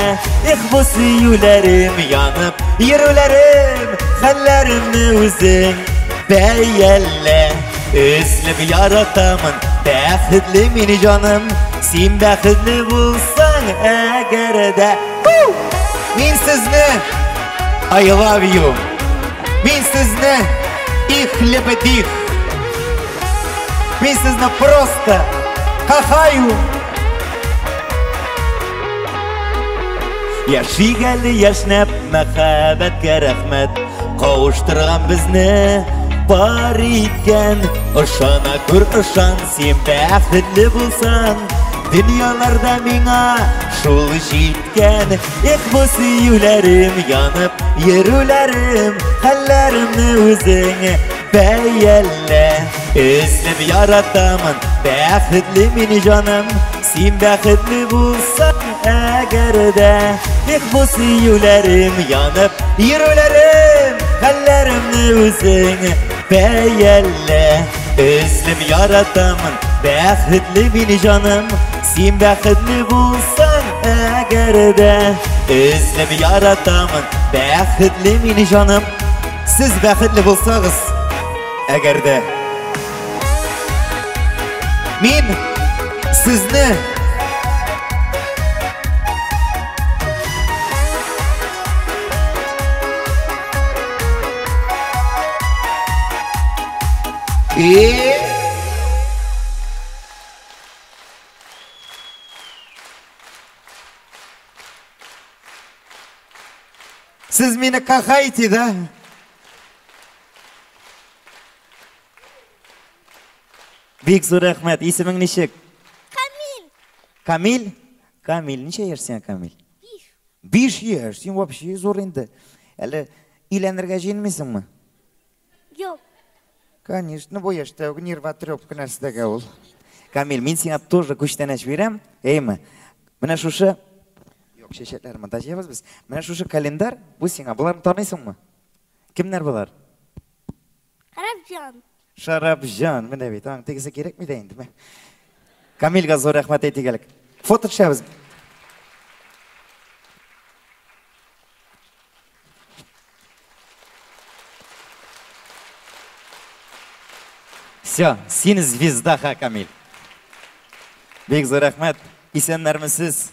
Эх, бу сөюләрем, янып йөрүләрем, хәлләремне үзең бәяллә. Өзлеп яратамын, бәхетле мин җаным, син бәхетле булсаң әгәр дә. Мин сезне I love you. Мин сезне их лебедих. Мин сезне просто кахаю. Яшик әле яшьнәп, мәхәббәткә рәхмәт, кавыштырган безне бар иткән. Ышана күр, ышан, син бәхетле булсаң, дөньяларда миңа шул җиткән. Эх, бу сөюләрем, янып йөрүләрем, хәлләремне үзең бәяллә. Өзлеп яратамын, бәхетле мин җаным, син бәхетле булсаң әгәр дә. Эх, бу сөюләрем, янып йөрүләрем, хәлләремне үзең бәяллә. Өзлеп яратамын, бәхетле мин җаным, син бәхетле булсаң әгәр дә. Өзлеп яратамын, бәхетле мин җаным, сез бәхетле булсагыз әгәр дә. Мин сезне Сез мине кахаете, да? Бик зур рәхмәт. Исемең ничек? Камил. Камил? Камил, ничә яшь сиңа, Камил? 5. 5 яшь. Син вообще зур инде. Әле өйләнергә җыенмыйсыңмы? Юк. Конечно, бу яшьтә үк нервотрепка нәрсәгә ул. Камил, мин сиңа тоже күчтәнәч бирәм, әйме? Менә шушы Юк, чәчәкләр монда җыябыз без. Менә шушы календарь, бу сиңа. Боларны таныйсыңмы? Кемнәр болар? Шарапҗан. Шарапҗан, менә бит, аның тегесе кирәкми дә инде. Камилгә зур рәхмәт әйтик әле. Фото төшәбез. Все, син звезда, ха, Камил. Бик зур рәхмәт. Исәннәрмесез?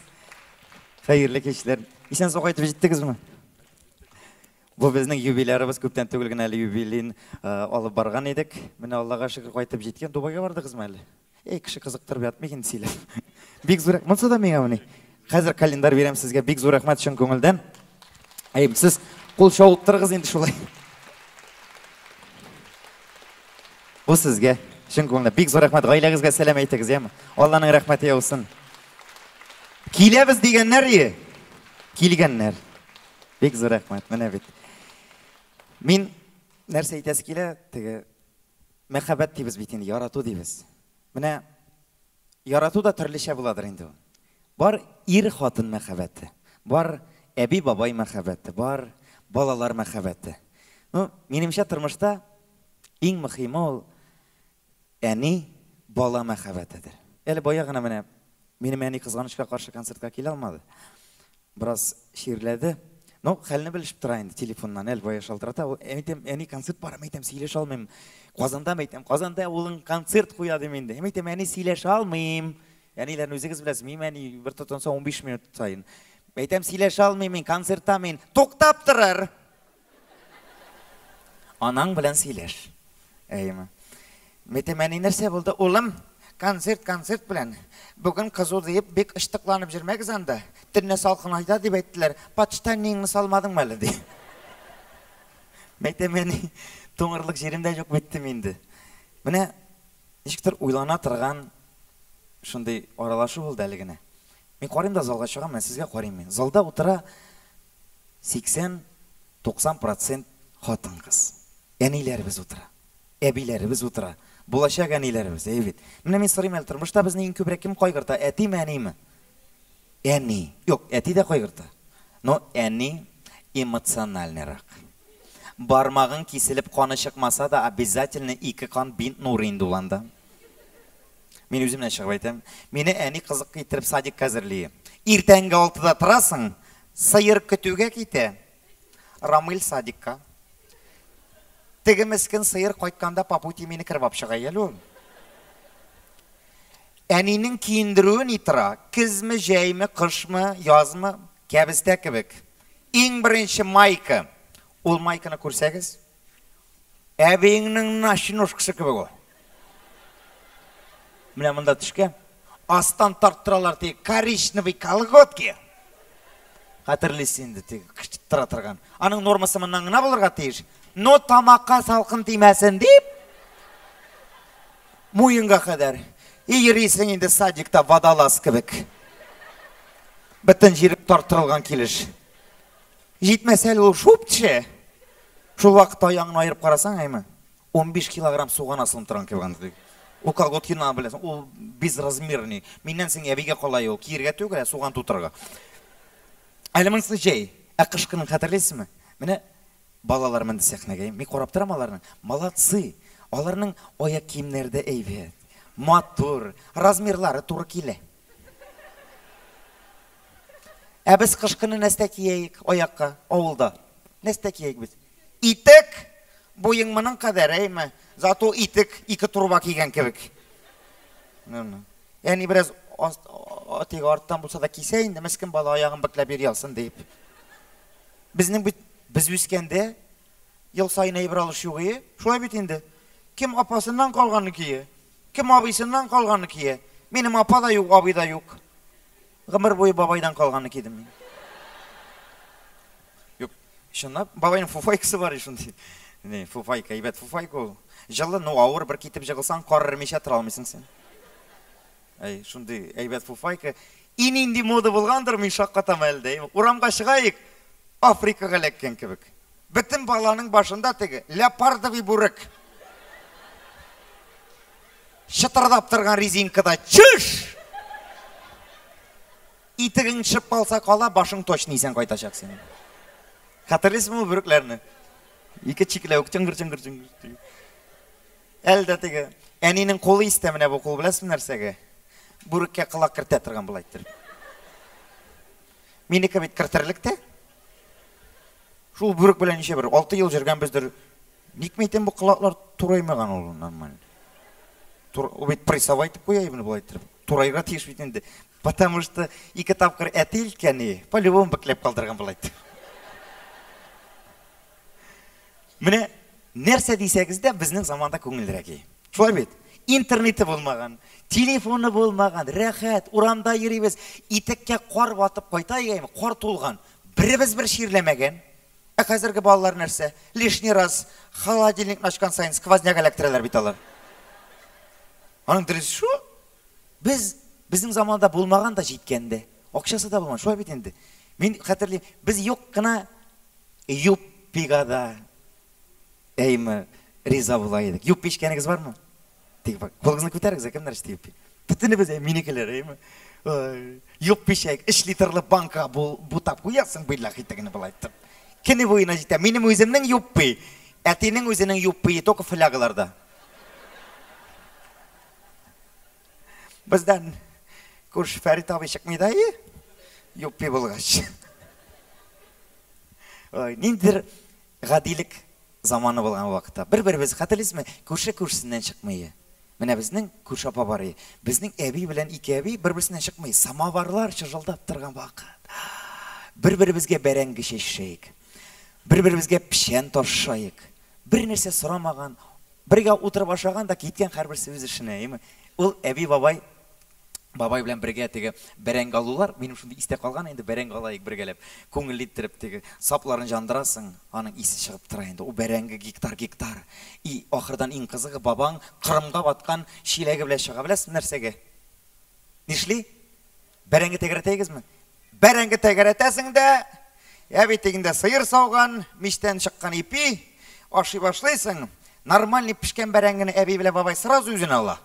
Хәерле кичләр. Исән сау кайтып җиттегезме? Бу безнең юбилярыбыз, күптән түгел генә әле юбилейн алып барган идек. Менә Аллага шөкер кайтып җиткән. Дубайга бардыгызмы әле? Эй, кеше кызыктырып ятмый инде сөйләп. Бик зур, монсы да миңа мени. Хәзер календарь бирәм сезгә. Бик зур рәхмәт чын күңелдән. Әй, сез кул чабып торыгыз инде шулай. Бу сезгә чын күңелдән. Бик зур рәхмәт. Гаиләгезгә сәлам әйтегез, яме. Алланың рәхмәте яусын. Киләбез дигәннәр ие. Килгәннәр. Бик зур рәхмәт. Менә бит. Мин нәрсә әйтәсе килә, теге мәхәббәт дибез бит инде, ярату дибез. Менә ярату да төрлечә буладыр инде ул. Бар ир-хатын мәхәббәте, бар әби-бабай мәхәббәте, бар балалар мәхәббәте. Ну, минемчә, тормышта иң мөһиме ул әни бала мәхәббәтедер. Әле бая гына менә минем әни кызганычка каршы концертка килә алмады. Бераз чирләде. Ну, хәлне белешеп тора инде телефоннан, әле бая шалтырата. Ул, әйтәм, әни концерт бар, әйтәм, сөйләшә алмыйм. Казанда, әйтәм, Казанда улың концерт куя дим инде. Әйтәм, әни сөйләшә алмыйм. Әниләрне үзегез беләсез, мин әни бер тотынса 15 минут саен. Әйтәм, сөйләшә алмыйм мин, концертта мин. Туктап торыр. Анаң белән сөйләш. Әйеме. Әйтәм, әни нәрсә булды? Улым, концерт, концерт белән. Бүген кызу диеп бик ышыкланып йөрмәгез анда. Төнлә салкынайда дип әйттеләр. Подштаннигыңны салмадыңмы әле ди. Әйтәм, әни, туңырлык җирем дә юк биттем инде. Менә ничектер уйлана торган шундый аралашу булды әле генә. Мин карыйм да залга чыгам, мен сезгә карыйм мин. Залда утыра 80-90% Хатын-кыз. Әниләребез утыра. Әбиләребез утыра. Булачак әниләребез, әйе бит. Менә мин сорыйм әле, тормышта безне иң күбрәк кем кайгырта, әтиме, әниме? Әни. Юк, әти дә кайгырта. Но әни эмоциональныйрак. Бармагың киселеп каны чыкмаса да, обязательно ике кан бинт нуры инде ул анда. Мин үземнән чыгып әйтәм. Мине әни кызык иттереп садикка әзерли. Иртәнге алтыда торасың, сыер көтүгә китә. Рамил садикка. Теге мескен сыер кайтканда по пути мине кереп алып чыга әле ул. Әнинең киендерүе ни тора? Көзме, җәйме, кышмы, язмы, кәбестә кебек. Иң беренче майка. Ул майканы күрсәгез, әбиеңнең ночнушкасы кебек ул. Менә монда төшкән. Астан тарттыралар теге коричневый колготки. Хәтерлисез инде, теге кычыттыра торган. Аның нормасы моннан гына булырга тиеш. Но тамакка салкын тимәсен дип, муенга кадәр. И йөрисең инде садикта водолаз кебек. Бөтен җире тарттырылган килеш. Җитмәсә әле ул шуып төшә. Шул вакытта аягыңны аерып карасаң, әйме, 15 килограмм суган асылынып торган кебек анда. Ул колготкины беләсең, ул безразмерный. Миннән соң әбигә кала ул, киергә түгел, ә суган тутырырга. Әле монысы җәй. Ә кыш көнен хәтерлисезме? Менә балалар менде сәхнәгә. Мин карап торам аларның. Молодцы. Аларның аяк киемнәре дә әйбәт. Матур, размерлары туры килә. Ә без кыш көне нәрсә кияек аякка авылда? Нәрсә кияек без? Итек! Буең моның кадәр, әйме? Зато итек ике труба кигән кебек. Әни бераз теге арттан булса да кисә инде, мескен бала аягын бөкләп йөри алсын дип. Безнең бит без үскәндә ел саен әйбер алыш юк ие. Шулай бит инде. Кем апасыннан калганны кия, кем абыйсыннан калганны кия. Минем апа да юк, абый да юк. Гомер буе бабайдан калганны кидем мин. Юк, чынлап, бабайның фуфайкасы бар шундый. Не, фуфайка, әйбәт фуфайка ул. Җылы, но авыр, бер китеп җыгылсаң, кар эремичә тора алмыйсың син. Әй, шундый әйбәт фуфайка. И нинди мода булгандыр, мин шаккатам әле дә. Урамга чыгаек, Африкага эләккән кебек. Бөтен баланың башында теге леопардовый бүрек. Чытырдап торган резинкада чыш! Итегең төшеп калса кала, башың точно исән кайтачак синең. Хәтерлисезме ул бүрекләрне? Ике чикләвек чыңгыр-чыңгыр чыңгыр. Әле дә теге әнинең кулы истә менә бу кул беләсезме нәрсәгә? Бүреккә колак кертә торган болай иттереп. Минеке бит кертерлек тә. Шул бүрек белән ничә бер 6 ел йөргәнбездер. Ник мәйтәм бу колаклар тураймаган ул нормально. Тур, ул бит прессовать итеп куя именно болай иттереп. Турайга тиеш бит инде. Потому что ике тапкыр әти илткән, по-любому бөкләп калдырган болай итеп. Менә нәрсә дисәгез дә, безнең заманда күңеллерәк. Шулай бит? Интернеты булмаган, телефоны булмаган, рәхәт, урамда йөрибез, итеккә кар батып кайта яме, кар тулган. Беребез бер чирләмәгән. Ә хәзерге балалар нәрсә? Лишний раз холодильникны ачкан саен сквозняк эләктерәләр бит алар. Аның дөрес шул. Без безнең заманда булмаган да җиткән дә. Акчасы да булмаган. Шулай бит инде. Мин хәтерлим, без юк кына юппига да әйме риза була идек. Юппи эчкәнегез бармы? Тик бак, кулыгызны күтәрегез, кемнәр эчте юппи? Бөтенебез минекеләр, әйме? Юппи эчәйек, 3 литрлы банка бутап куясың, билләһи тегене болай итеп. Көне буена җитә. Минем үземнең юппи, әтинең үзенең юппие только флягаларда. Бездән күрше Фәрит абый чыкмый да, юппи булгач. Ой, ниндидер гадилек заманы булган вакытта. Бер-беребез хәтерлисезме? Күрше күршесеннән чыкмый. Менә безнең күрше апа бар. Безнең әби белән ике әби бер-берсеннән чыкмый. Самоварлар чыжылдап торган вакыт. Бер-беребезгә бәрәңге чәчәйек. Бер-беребезгә печән ташышайык. Бер нәрсә сорамаган, бергә утырып ашаган да киткән һәрберсе үз эшенә, әйеме? Ул әби бабай бабай белән бергә теге бәрәңге алулар, минем шундый истә калган инде, бәрәңге алайык бергәләп, күңелле иттереп теге сапларын җандырасың, аның исе чыгып тора инде. Ул бәрәңге гектар-гектар. И ахырдан иң кызыгы, бабаң Кырымга баткан чиләге белән чыга, беләсезме нәрсәгә? Нишли? Бәрәңге тәгәрәтәгезме? Бәрәңге тәгәрәтәсең дә, әби тегендә сыер сауган, мичтән чыккан ипи, Ашый башлыйсың, нормальный пешкән бәрәңгене әби белән бабай сразу үзенә ала.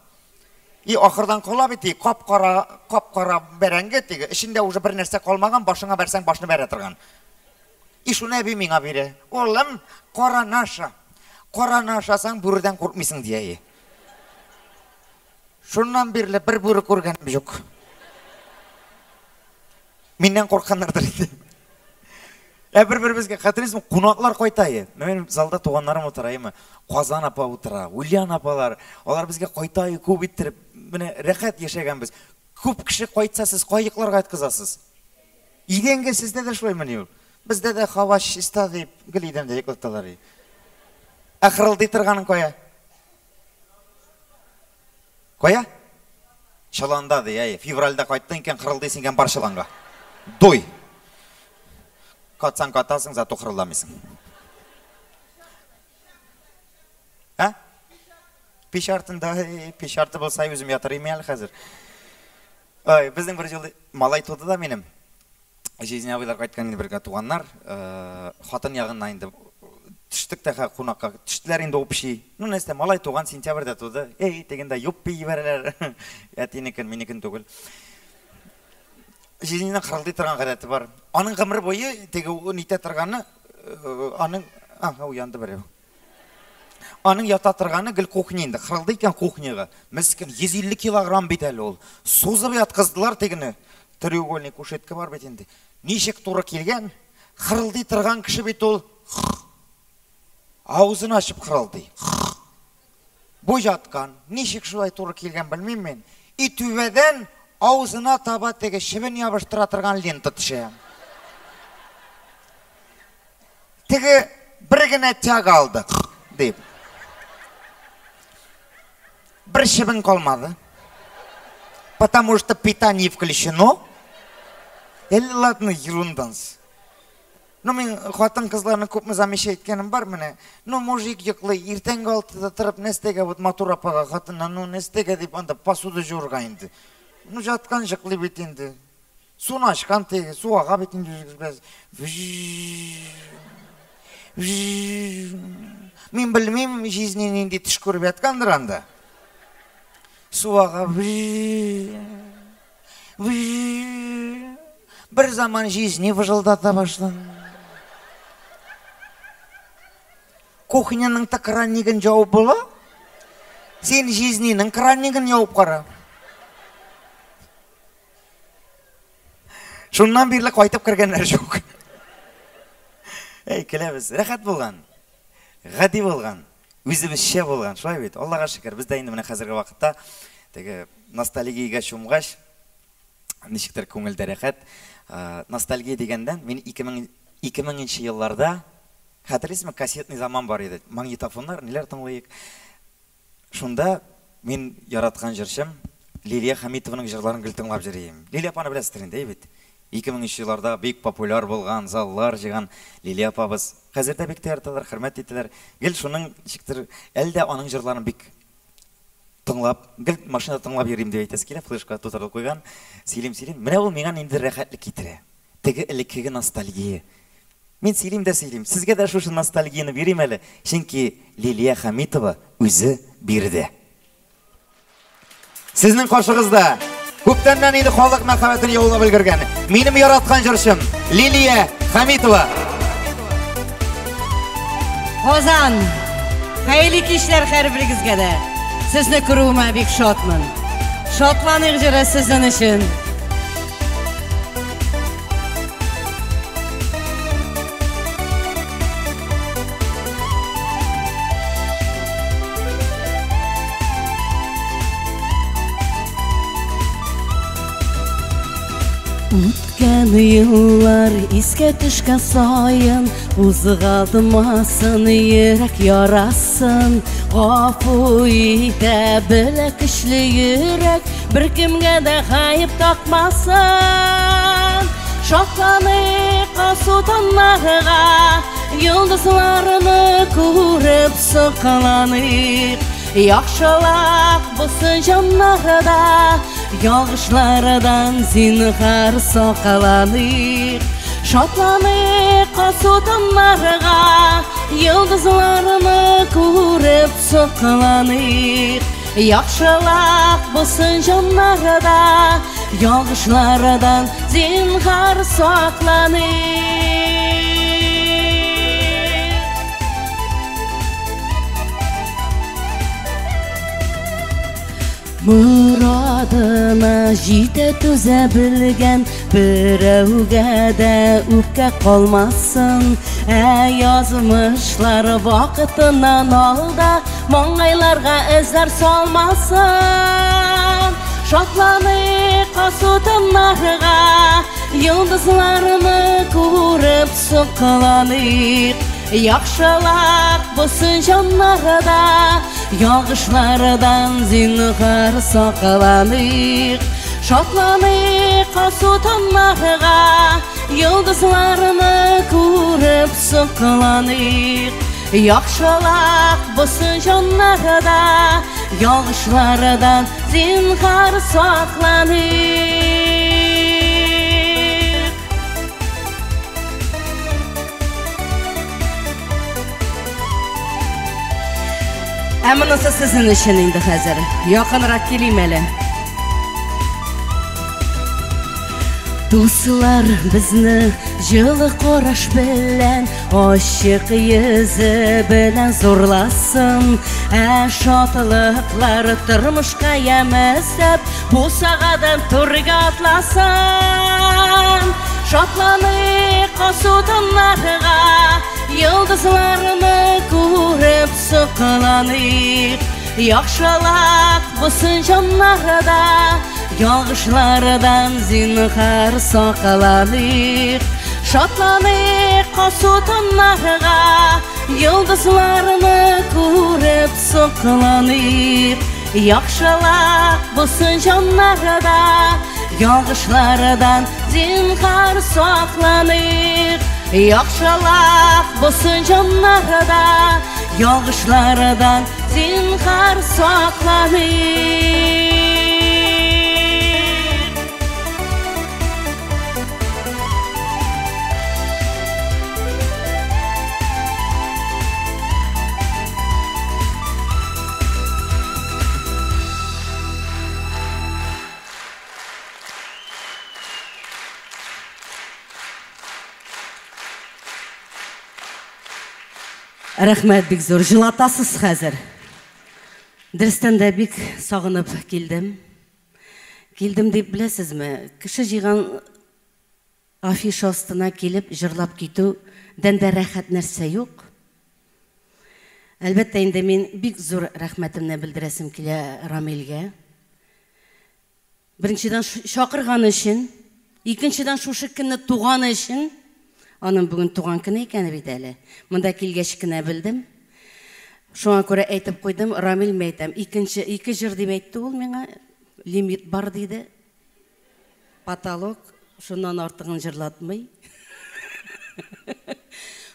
И ахырдан кала бит, кап-кара, кап-кара бәрәңге теге, эчендә уже бер нәрсә калмаган, башыңа бәрсәң башны бәрә торган. И шуны әби миңа бирә. Улым, караны аша. Караны ашасаң, бүредән куркмыйсың дия. Шуннан бирле бер бүре күргәнем юк. Миннән куркканнардыр инде. Ә бер-беребезгә хәтерлисезме, кунаклар кайта. Минем залда туганнарым утыра, әйме? Казан апа утыра, Ульян апалар. Алар безгә кайта күп иттереп, менә рәхәт яшәгәнбез. Күп кеше кайтса, сез кай йокларга яткызасыз? Идәнгә сездә дә шулаймыни ул? Бездә дә һава чиста дип гел идәндә йоклаталар. Ә хырылдый торганың кая? Кая? Чоланда ди, әй, февральдә кайттың икән, хырылдыйсың икән, бар чоланга. Дуй. Катсаң катасың, зато хырылдамыйсың. Ә? Пич артында, пич арты булса, үзем ятыр идем әле хәзер. Ай, безнең бер җылы малай туды да минем. Жизни абыйлар кайткан инде бергә туганнар, хатын ягыннан инде төштек тә кунакка, төштеләр инде общий. Ну, нәрсә, малай туган сентябрьдә туды. Эй, тегендә юппи җибәрәләр. Әтинекен, минекен түгел. Жизненең хырылдый торган гадәте бар. Аның гомер буе теге нитә торганы, аның, ага, уянды берәү. Аның ята торганы гел кухня инде. Хырылдый икән кухняга. Мескен 150 килограмм бит әле ул. Сузып яткыздылар тегене. Треугольный кушетка бар бит инде. Ничек туры килгән? Хырылдый торган кеше бит ул. Авызын ачып хырылдый. Бу яткан. Ничек шулай туры килгән белмим мин. И түбәдән авызына таба теге чебен ябыштыра торган лента төшә. Теге бер генә тяга алды, дип. Бер чебен калмады. Потому что питание включено. Әле ладно, ерундан. Ну, мин хатын-кызларны күпме замечать иткәнем бар менә. Ну, мужик йоклый, иртәнге 6-да торып, нәрсәгә вот матур апага хатынна, ну, нәрсәгә дип анда посуда жуырга инде. Ну, жаткан йоклый бит инде. Суны ачкан теге, су ага бит инде. Мин белмим, жизни нинди төш күреп яткандыр анда. Су ага. Бер заман жизни выжылдата башлады. Кухняның та кранигын жауып була. Син жизнинең кранигын жауып кара. Шуннан бирле кайтып кергәннәр юк. Әй, көләбез. Рәхәт булган. Гади булган. Үзебезчә булган. Шулай бит. Аллага шөкер, без дә инде менә хәзерге вакытта теге ностальгиягә чумгач, ничектер күңелдә рәхәт. Ностальгия дигәндән, мин 2000 елларда, хәтерлисезме, кассетный заман бар иде. Магнитофоннар, ниләр тыңлыйк. Шунда мин яраткан җырчым Лилия Хәмитованың җырларын гел тыңлап йөрим. Лилия апаны беләсездер инде, әй бит. 2000 елларда бик популяр булган, заллар җыйган Лилия апабыз. Хәзер дә бик яраталар, хөрмәт итәләр. Гел шуның ничектер, әле дә аның җырларын бик тыңлап, гел машинада тыңлап йөрим дип әйтәсе килә, флешка тутырып куйган. Сөйлим, сөйлим. Менә ул миңа ниндидер рәхәтлек китерә. Теге элеккеге ностальгия. Мин сөйлим дә сөйлим. Сезгә дә шушы ностальгияне бирим әле, чөнки Лилия Хәмитова үзе бирде. Сезнең каршыгызда күптәннән инде халык мәхәббәтен яулап өлгергән минем яраткан җырчым Лилия Хәмитова. Казан, хәерле кичләр һәрберегезгә дә. Сезне күрүемә бик шатмын. Шатланыйк җыры сезнең өчен. Үткән еллар искә төшкән саен, кузгалмасын йөрәк ярасын. Гафу итә белә көчле йөрәк, беркемгә дә гаеп такмасын. Шатланыйк алсу таңнарга, йолдызларны күреп сокланыйк. Яхшылык булсын җаннарда, ялгышлардан зинһар сакланыйк. Шатланыйк алсу таңнарга, Йолдызларны күреп сокланыйк. Яхшылык булсын җаннарда, ялгышлардан зинһар сакланыйк. Muradına җитә түзә белгән, берәүгә дә үпкә калмасын. Ә язмышлар вакытыннан алда, маңгайларга эзләр салмасын. Шатланыйк алсу таңнарга, йолдызларны күреп сокланыйк. Яхшылык булсын җаннарда, ялгышлардан зинһар сакланыйк. Шатланыйк алсу таңнарга, йолдызларны күреп сокланыйк. Яхшылык булсын җаннарда, ялгышлардан зинһар сакланыйк. Ә монысы сезнең өчен инде хәзер. Якынрак килим әле. Дуслар безне җылы караш белән, ачык йөзе белән зурласын. Ә шатлыклар тормышка ямь эзләп, бусагадан түргә атласын. Шатланыйк алсу таңнарга, йолдызларны күреп сокланыйк. Яхшылык булсын җаннарда, ялгышлардан зинһар сакланыйк. Шатланыйк алсу таңнарга, йолдызларны күреп сокланыйк. Яхшылык булсын җаннарда, ялгышлардан зинһар сакланыйк. Яхшылык булсын җаннарда, ялгышлардан зинһар сакланыйк. Рәхмәт бик зур. Җылатасыз хәзер. Дөрестән дә бик сагынып килдем. Килдем дип беләсезме? Кеше җыйган афиша астына килеп җырлап китүдән дә рәхәт нәрсә юк. Әлбәттә инде мин бик зур рәхмәтемне белдерәсем килә Рамилгә. Беренчедән чакырган өчен, икенчедән шушы көнне туган өчен. Аның бүген туган көне икәне бит әле. Монда килгәч кенә белдем. Шуңа күрә әйтеп куйдым, Рамил мәйтәм, ике җыр дип әйтте ул миңа, лимит бар диде. Потолок, шуннан артыгын җырлатмый.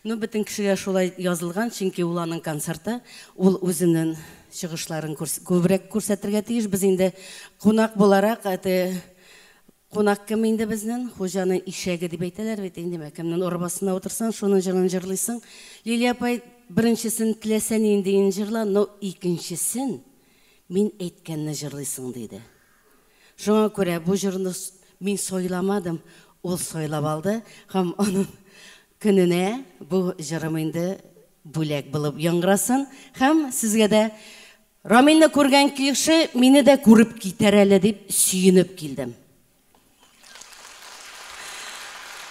Ну, бөтен кешегә шулай язылган, чөнки ул аның концерты, ул үзенең чыгышларын күбрәк күрсәтергә тиеш. Без инде кунак буларак, кунак кем инде безнең? Хуҗаның ишәге дип әйтәләр бит инде. Кемнең арбасына утырсаң, шуның җырын җырлыйсың. Лилия апай беренчесен теләсә ниндиен җырла, но икенчесен мин әйткәнне җырлыйсың диде. Шуңа күрә бу җырны мин сайламадым, ул сайлап алды һәм аның көненә бу җырым инде бүләк булып яңгырасын һәм сезгә дә Рамилне күргән кеше мине дә күреп китәр әле дип сөенеп килдем.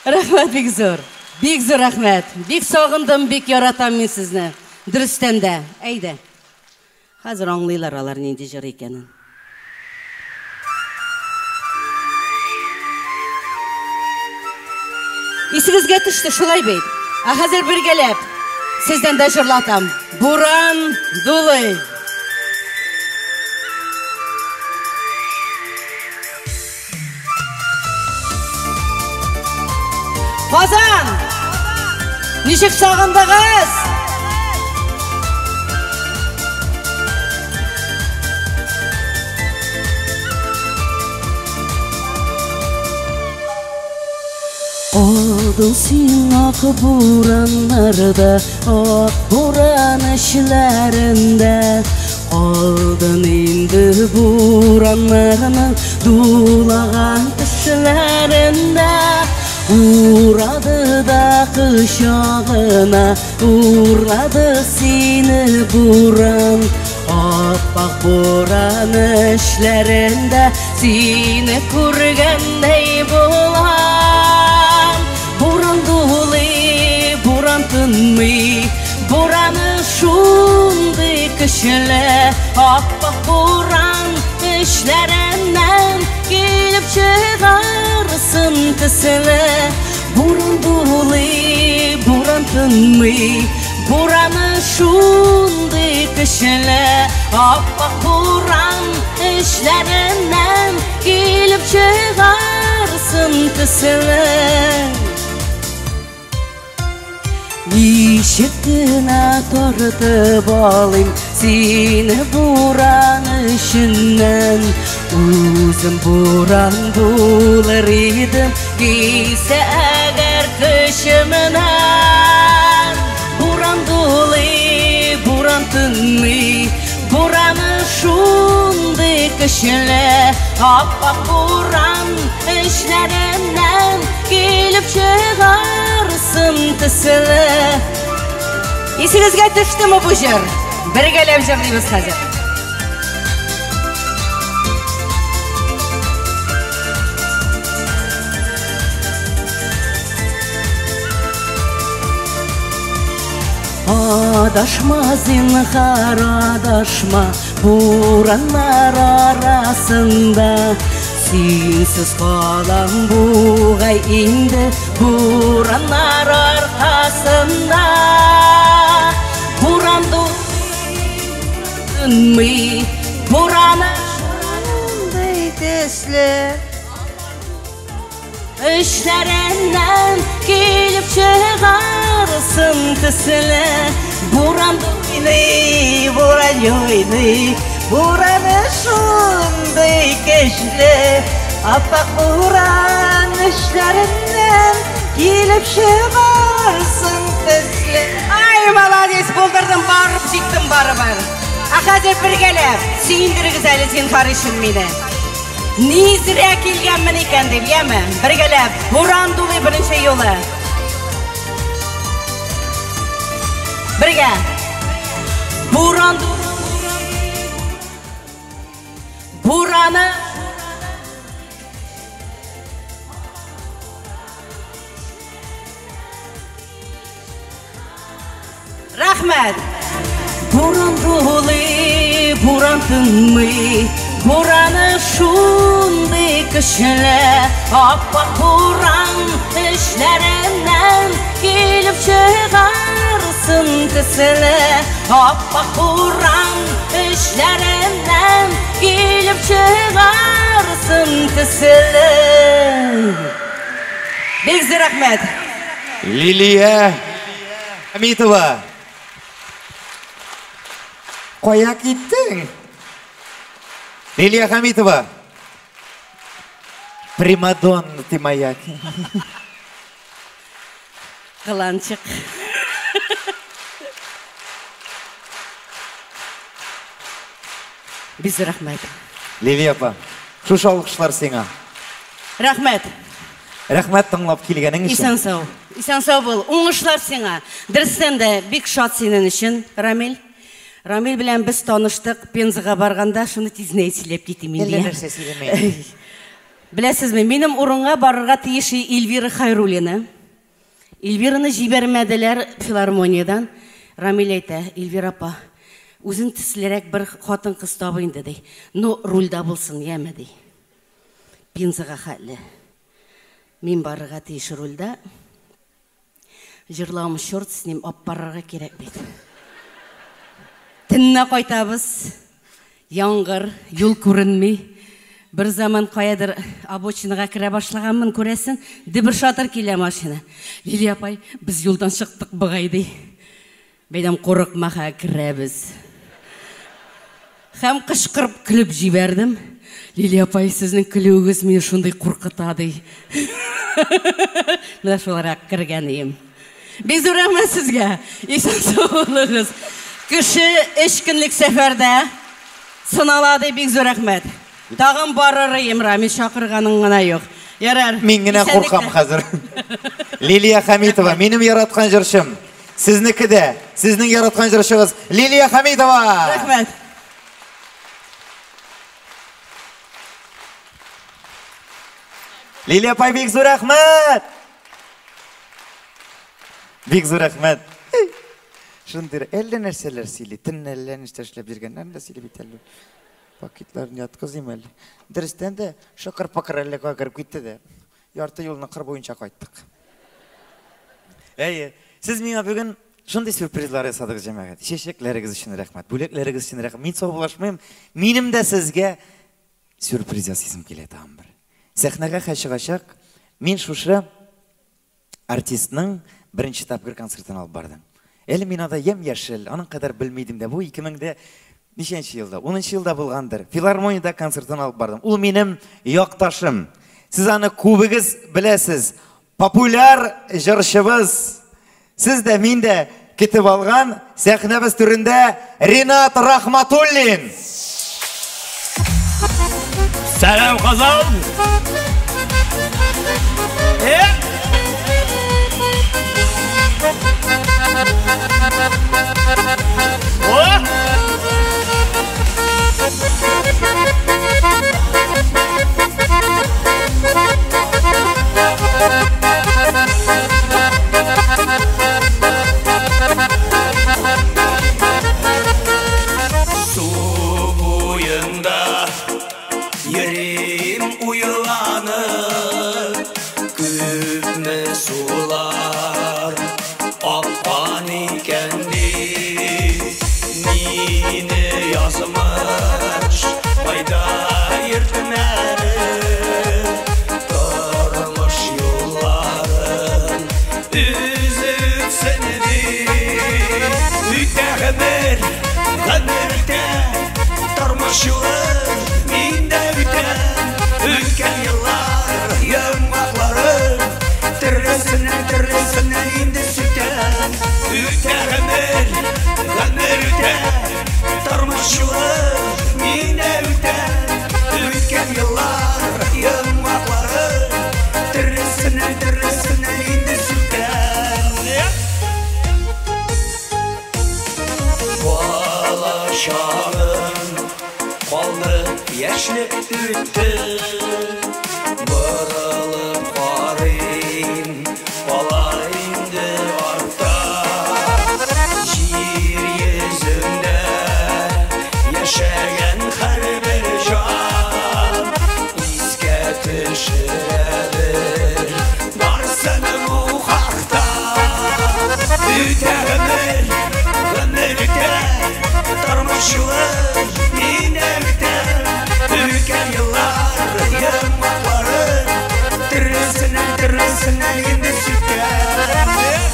Рәхмәт бик зур. Бик зур рәхмәт. Бик сагындым, бик яратам мин сезне. Дөрестән дә. Әйдә. Хәзер аңлыйлар алар нинди җыр икәнен. Исегезгә төште шулай бит. Ә хәзер бергәләп сездән дә җырлатам. Буран дулый. Казан! Ничек сагындыгыз? Калдың син ак бураннарда, ак буран эчләрендә. Калдың инде бураннарның дулаган төшләрендә. Урады да кочагына, урады сине буран. Аппак буран эчләрендә сине күргәндәй булам. Буран дулый, буран тынмый, бураны шундый көчле. Аппак буран эчләреннән килеп чыгарсын төсле. Буран дулый, буран тынмый, бураны шундый көчле. Аппак буран эчләреннән килеп чыгарсын төсле. Ничек кенә тартып алыйм сине буран эченнән. Үзем буран булыр идем, килсә әгәр көчемнән. Буран дулый, буран тынмый, бураны шундый көчле. Аппак буран эчләреннән килеп чыгарсын төсле. Исегезгә төштеме бу җыр? Бергәләп җырлыйбыз хәзер. Адашма, зинһар, адашма, бураннар арасында. Синсез калам бугай инде бураннар аркасында. Буран дулый, бураны шундый төсле. Эчләреннән килеп чыгарсын төсле. Буран дулый, буран уйный, бураны шундый көчле. Аппак буран эчләреннән килеп чыгарсын төсле. Ай, молодец, булдырдым, барып җиттем барыбер. Ә хәзер бергәләп сөендерегез әле зинһар өчен мине. Ни зря килгәнмен икән дип, яме? Бергәләп, буран дулый беренче юлы. Бергә. Буран дулый, бураны Рәхмәт. Буран дулый, буран тынмый, бураны шундый көчле. Аппак буран эчләреннән килеп чыгарсын төсле. Аппак буран эчләреннән килеп чыгарсын төсле. Бик зур рәхмәт. Лилия Хәмитова. Кая киттең? Лилия Хәмитова. Примадонна ты моя. Кыланчык. Бик зур рәхмәт. Лилия апа, шушы алкышлар сиңа. Рәхмәт. Рәхмәт тыңлап килгәнең өчен. Исән сау. Исән сау бул. Уңышлар сиңа. Дөрестән дә бик шат синең өчен, Рамил. Рамил белән без таныштык Пензага барганда, шуны тиз генә сөйләп китим инде. Әллә нәрсә сөйләмә. Беләсезме, минем урынга барырга тиеш Эльвира Хайруллина. Эльвираны җибәрмәделәр филармониядән. Рамил әйтә, Эльвира апа, үзең төслерәк бер хатын-кыз табы инде, ди. Ну, рульда булсын, яме, ди. Пензага хәтле. Мин барырга тиеш рульда. Җырлавым черт с ним, алып барырга кирәк бит. Төнлә кайтабыз. Яңгыр, юл күренми. Бер заман каядыр обочинага керә башлаганмын, күрәсең, дөбер шатыр килә машина. Лилия апай, без юлдан чыктык бугай, ди. Бәйдәм курыкма, ха, керәбез. Һәм кычкырып көлеп җибәрдем. Лилия апай, сезнең көлүегез мине шундый куркыта, ди. Менә шуларак кергән ием. Бик зур рәхмәт сезгә. Исән-сау булыгыз. Кеше өч көнлек сәфәрдә сынала ди, бик зур рәхмәт. Тагын барыр ием, Рамил, чакырганың гына юк. Ярар. Мин генә куркам хәзер. Лилия Хәмитова, минем яраткан җырчым. Сезнеке дә, сезнең яраткан җырчыгыз Лилия Хәмитова. Рәхмәт. Лилия апай, бик зур рәхмәт. Бик зур рәхмәт. Шундый әллә нәрсәләр сөйли, төнлә әллә нәрсә эшләп йөргәннәрен дә сөйли бит әле. Пакетларын яткызыйм әле. Дөрестән дә, шыкыр-пыкыр әллә кая кереп китте дә. Ярты юлны кыр буенча кайттык. Әйе, сез миңа бүген шундый сюрпризлар ясадыгыз, җәмәгать. Чәчәкләрегез өчен рәхмәт, бүләкләрегез өчен рәхмәт. Мин саубуллашмыйм. Минем дә сезгә сюрприз ясыйсым килә тагын бер. Сәхнәгә хәл чыгачак. Мин шушы артистның беренче тапкыр концертын алып бардым. Әле мин анда ямь-яшел, аның кадәр белми идем дә. Бу 2000 дә ничәнче елда? 10 елда булгандыр. Филармониядә концертын алып бардым. Ул минем якташым. Сез аны күбегез беләсез. Популяр җырчыбыз. Сез дә, мин дә көтеп алган сәхнәбез түрендә Ринат Рахматуллин. Сәлам, Казан! Су буенда йөрим уйланып, күпме сулар аккан икән дип, мине язмыш кайда йөртмәде, тормыш юлларын өзеп дип. Үтә гомер, гомер үтә, тормыш юлы мин дә үтәм. Үткән еллар йомгакларын төрлесеннән төрлесеннән инде сүтәм. Үтә гомер, гомер үтә, тормыш юлы мин дә үтәм. Үткән еллар йомгакларын төрлесеннән төрлесеннән инде сүтәм. Бала чагым калды, яшьлек үтте, борылып карыйм, кала инде артта. Җир йөзендә яшәгән һәрбер җан искә төшерәдер барсын бу хакта. Үтә гомер, гомер үтә, тормыш юлы мин дә үтәм. Үткән еллар йомгакларын төрлесеннән төрлесеннән инде сүтәм.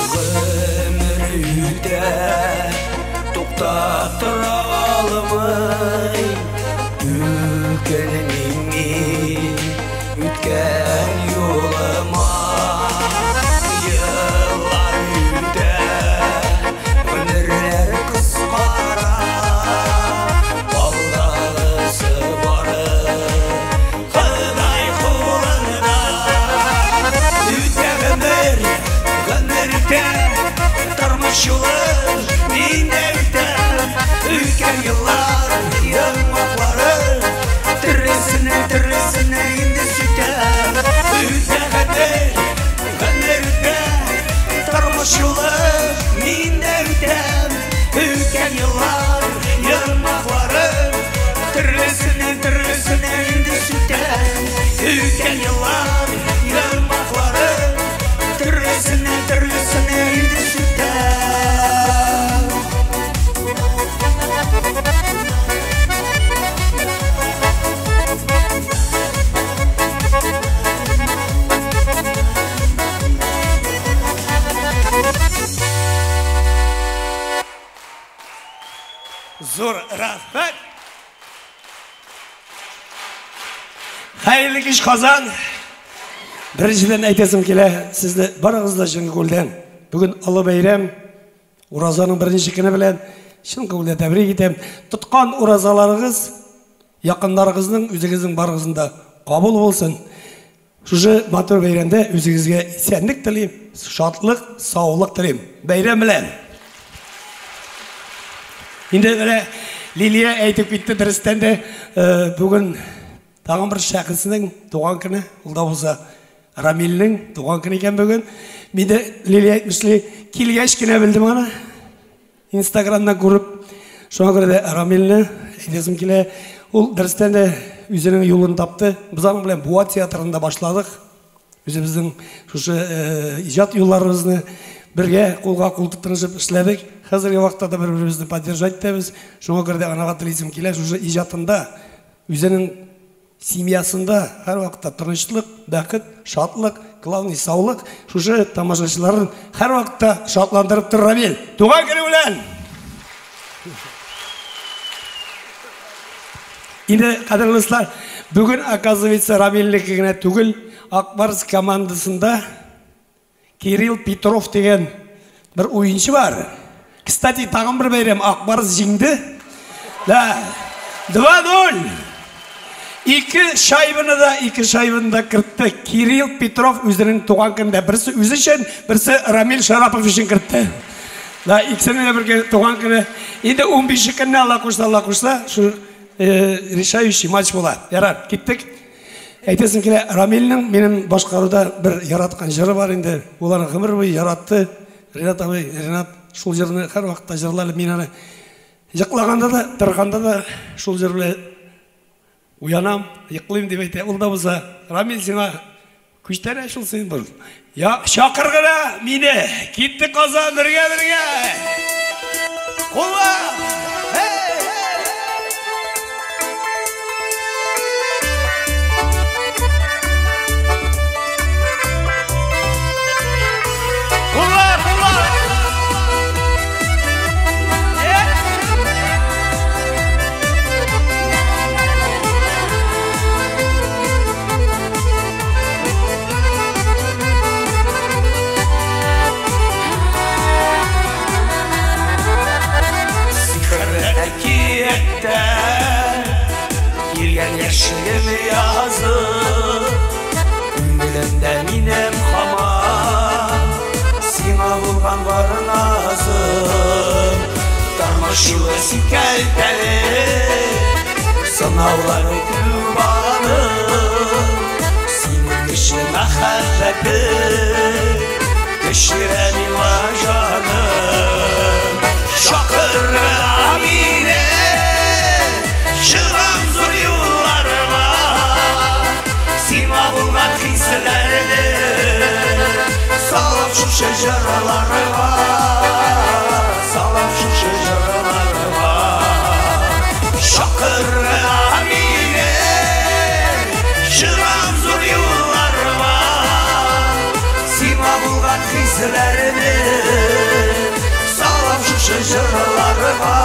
Гомер үтә, туктатыра алмый, үкенмим мин үткән юлыма. Еллар үтә, гомерләр кыскара, алдагысы бары Ходай кулында. Үтә гомер, гомер үтә, тормыш юлы мин дә үтәм. Үткән еллар йомгаклары төрлесеннән Хәерле кич, Казан! Беренчедән әйтәсем килә, сезне барыгыз да чын күңелдән. Бүген олы бәйрәм, уразаның беренче көне белән чын күңелдән тәбрик итәм. Тоткан уразаларыгыз якыннарыгызның, үзегезнең барыгызның да кабул булсын. Шушы матур бәйрәмдә үзегезгә исәнлек телим, шатлык, саулык телим. Бәйрәм белән! Инде менә Лилия әйтеп китте, дөрестән дә, бүген тагын бер шәхеснең туган көне, ул да булса Рамилнең туган көне икән бүген. Мин дә Лилия әйтмешли, килгәч кенә белдем аны. Инстаграмнан күреп. Шуңа күрә дә Рамилне әйтәсем килә. Ул дөрестән дә үзенең юлын тапты. Без аның белән Буа театрында башладык. Үзебезнең шушы иҗат юлларыбызны бергә кулга кул тотынышып эшләдек. Хәзерге вакытта да бер-беребезне поддержать итәбез. Шуңа күрә дә анага телисем килә, шушы иҗатында үзенең семьясында һәрвакытта тынычлык, бәхет, шатлык, главный саулык, шушы тамашачыларын һәрвакытта шатландырып тор, Рамил. Туган көне белән! Инде, кадерле дуслар, бүген, оказывается, Рамилнеке генә түгел, Ак Барс командасында Кирилл Петров дигән бер уенчы бар. Кстати, тагын бер бәйрәм, Ак Барс җиңде. Да. 2-0. Ике шайбаны да, ике шайбаны да кертте. Кирилл Петров үзенең туган көнендә берсе үзе өчен, берсе Рамил Шарапов өчен кертте. Да, икесенең дә бергә туган көне. Инде 15 көнне Алла кушса, Алла кушса, шу решающий матч була. Ярар, киттек. Әйтәсем килә, Рамилнең минем башкаруда бер яраткан җыры бар инде. Ул аны гомер буе яратты. Ренат абый, Ренат шул җырны һәрвакытта җырлар. Мин аны йоклаганда да, торганда да шул җыр белән уянам, йоклыйм дип әйтә. Ул да булса, Рамил, сиңа күчтәнә шул син бул. Я, чакыр гына мине. Китте Казан бергә-бергә. Кулла! Кулла, кулла! Сихерле әкияттә килгән яшьлегем язы, күңелемдә минем һаман сиңа булган бар назым. Тормыш юлы сикәлтәле, сынаулары күп аның. Синең кеше мәхәббәте төшерә миңа җаным. Чакырга мине, чыгам зур юлларга, сиңа булган хисләрне салып шушы җырларга, салып шушы җырларга. Чакырга мине, чыгам зур юлларга, сиңа булган хисләрне салып шушы җырларга,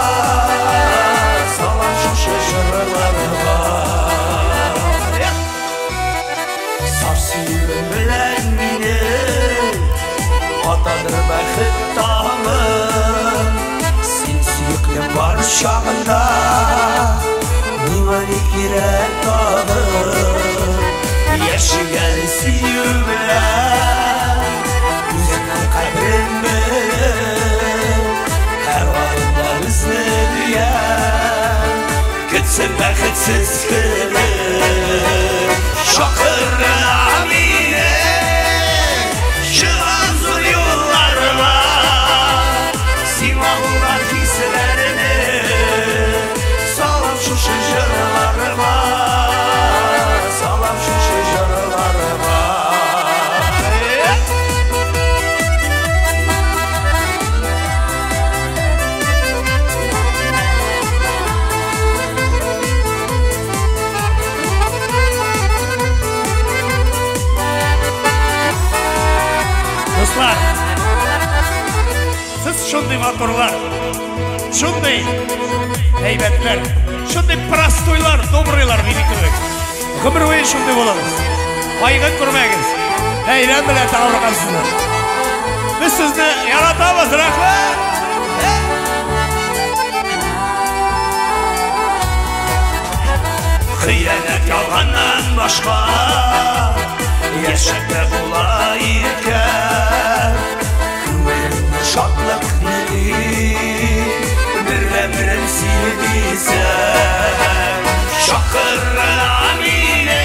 салып шушы җырларга. Саф сөюем белән мине атадыр бәхет таңы. Син сөеклем бар чагында миңа ни кирәк тагы? Яшәгән сөю белән үзеңнең кадерен белеп, һәр адымда безне дөян көтсен бәхетсез көнем. Чакырга мине, чыгам зур юлларга, сиңа булган хисләрне салып шушы җырларга, салып шушы җырларга. Дуслар, сез шундый матурлар, шундый әйбәтләр, шундый простойлар, добрыйлар мине кебек. Гомер буе шундый булыгыз. Кайгы күрмәгез. Бәйрәм белән тәбрикләп сезне. Без сезне яратабыз, рәхмәт! Хыянәт ялганнан башка яшәп тә була икән. Күңелемне шатлык били, бер гомерем сине дисәм. Чакыра мине,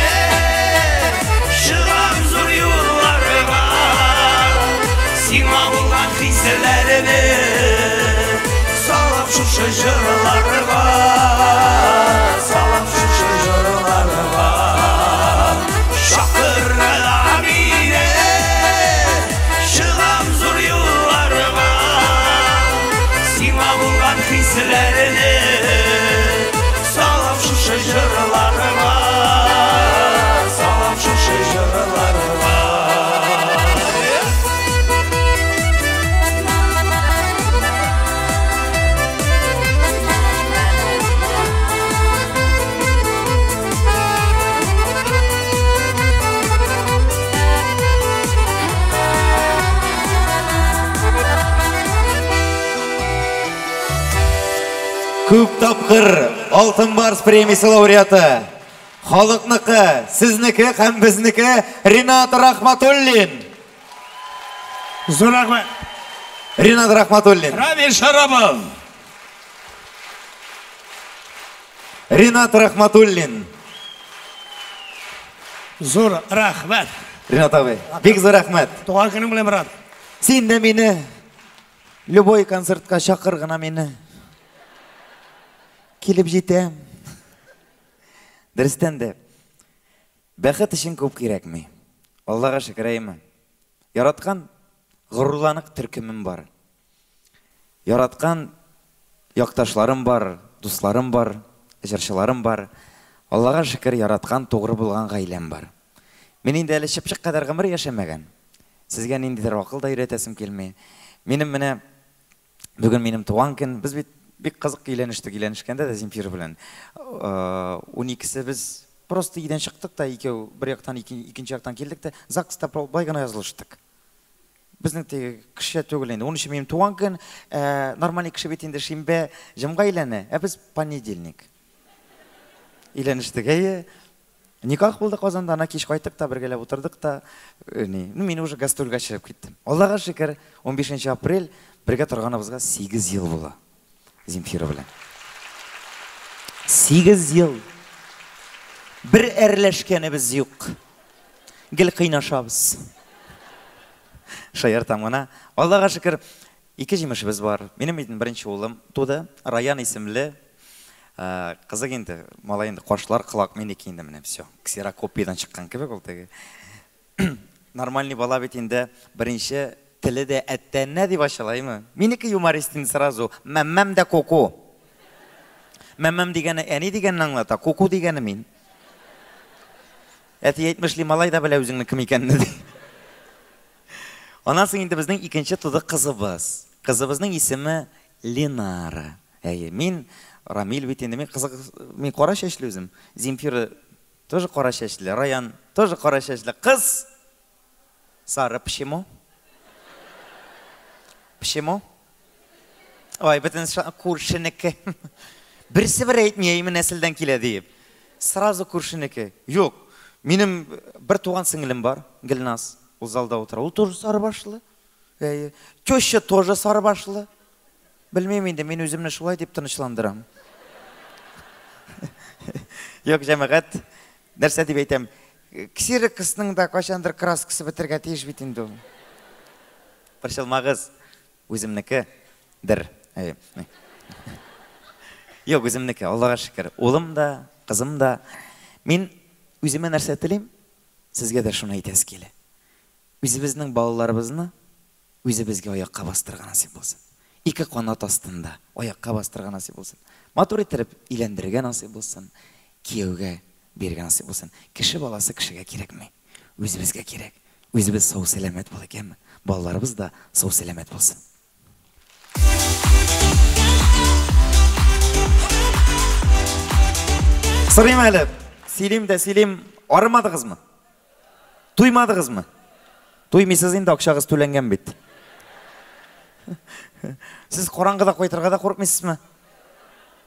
чыгам зур юлларга. Сиңа булган хисләремне салып шушы җырларга, салып шушы җырларга. Чакыра мине, чыгам зур юлларга. Сиңа булган хисләремне салып шушы җырларга, салып шушы җырларга. Күп тапкыр Алтын Барс премиясе лауреаты, халыкныкы, сезнеке һәм безнеке Ринат Рахматуллин. Зур рәхмәт. Ринат Рахматуллин. Рамил Шарапов. Ринат Рахматуллин. Зур рәхмәт. Ринат абый, бик зур рәхмәт. Туган көнең белән, брат. Син дә мине любой концертка чакыр гына мине. Килеп җитәм. Дөрестән дә, бәхет өчен күп кирәкми. Аллага шөкер, әйме. Яраткан горурланык төркемем бар. Яраткан якташларым бар, дусларым бар, җырчыларым бар. Аллага шөкер, яраткан тугры булган гаиләм бар. Мин инде әле чыпчык кадәр гомер яшәмәгән. Сезгә ниндидер акыл да өйрәтәсем килми. Минем менә бүген минем туган көн. Без бит бик кызык өйләнештек, өйләнешкәндә дә Земфира белән. 12-се без просто өйдән чыктык та, икәү бер яктан, икенче яктан килдек тә, ЗАГСта болай гына язылыштык. Безнең теге кеше түгел инде. 13 минем туган көн, нормальный кеше бит инде шимбә, җомга өйләнә, ә без понедельник. Өйләнештек, әйе. Никах булды Казанда, ана кич кайттык та, бергәләп утырдык та, ни, ну, мин уже гастрольгә чыгып киттем. Аллага шөкер, 15 апрель бергә торганыбызга 8 ел була. Земфира белән. 8 ел. Бер әрләшкәнебез юк. Гел кыйнашабыз. Шаяртам гына. Аллага шөкер, 2 җимешебез бар. Минем бит беренче улым туды, Раян исемле. Кызык инде, малай инде кашлар, колак минеке инде менә всё. Ксерокопиядан чыккан кебек ул теге. Нормальный бала бит инде беренче теле дә әттәнә дип ачылаймы? Минеке юморист инде сразу. Мәммәм дә коку. Мәммәм дигәне әни дигәнне аңлата, коку дигәне мин. Әти әйтмешли, малай да белә үзеңнең кем икәнне ди. Аннан соң инде безнең икенче туды кызыбыз. Кызыбызның исеме Ленара. Әйе, мин Рамил бит инде, мин кызык, мин кара чәчле үзем. Земфира тоже кара чәчле, Раян тоже кара чәчле. Кыз сары, почему? Почему? Ой, бөтен күршенеке. Берсе бер әйтми, әйме нәселдән килә диеп. Сразу күршенеке. Юк, минем бер туган сеңлем бар, Гөлназ. Ул залда утыра. Ул тоже сары башлы. Әйе. Теща тоже сары башлы. Белмим инде, мин үземне шулай дип тынычландырам. Юк, җәмәгать, нәрсә дип әйтәм? Ксероксның да кайчандыр краскасы бетергә тиеш бит инде ул. Борчылмагыз, үземнеке дер. Әйе. Юк, үземнеке, Аллага шөкер. Улым да, кызым да. Мин үземә нәрсә телим? Сезгә дә шуны әйтәсе килә. Үзебезнең балаларыбызны үзебезгә аякка бастырырга насыйп булсын. Ике канат астында аякка бастырырга насыйп булсын. Матур иттереп өйләндерергә насыйп булсын. Кияүгә бирергә насыйп булсын. Кеше баласы кешегә кирәкми. Үзебезгә кирәк. Үзебез сау сәламәт булыйк, әмма балаларыбыз да сау сәламәт булсын. Сорыйм әле. Сөйлим дә сөйлим, арымадыгызмы? Туймадыгызмы? Туймыйсыз инде, акчагыз түләнгән бит. Сез караңгыда кайтырга да курыкмыйсызмы?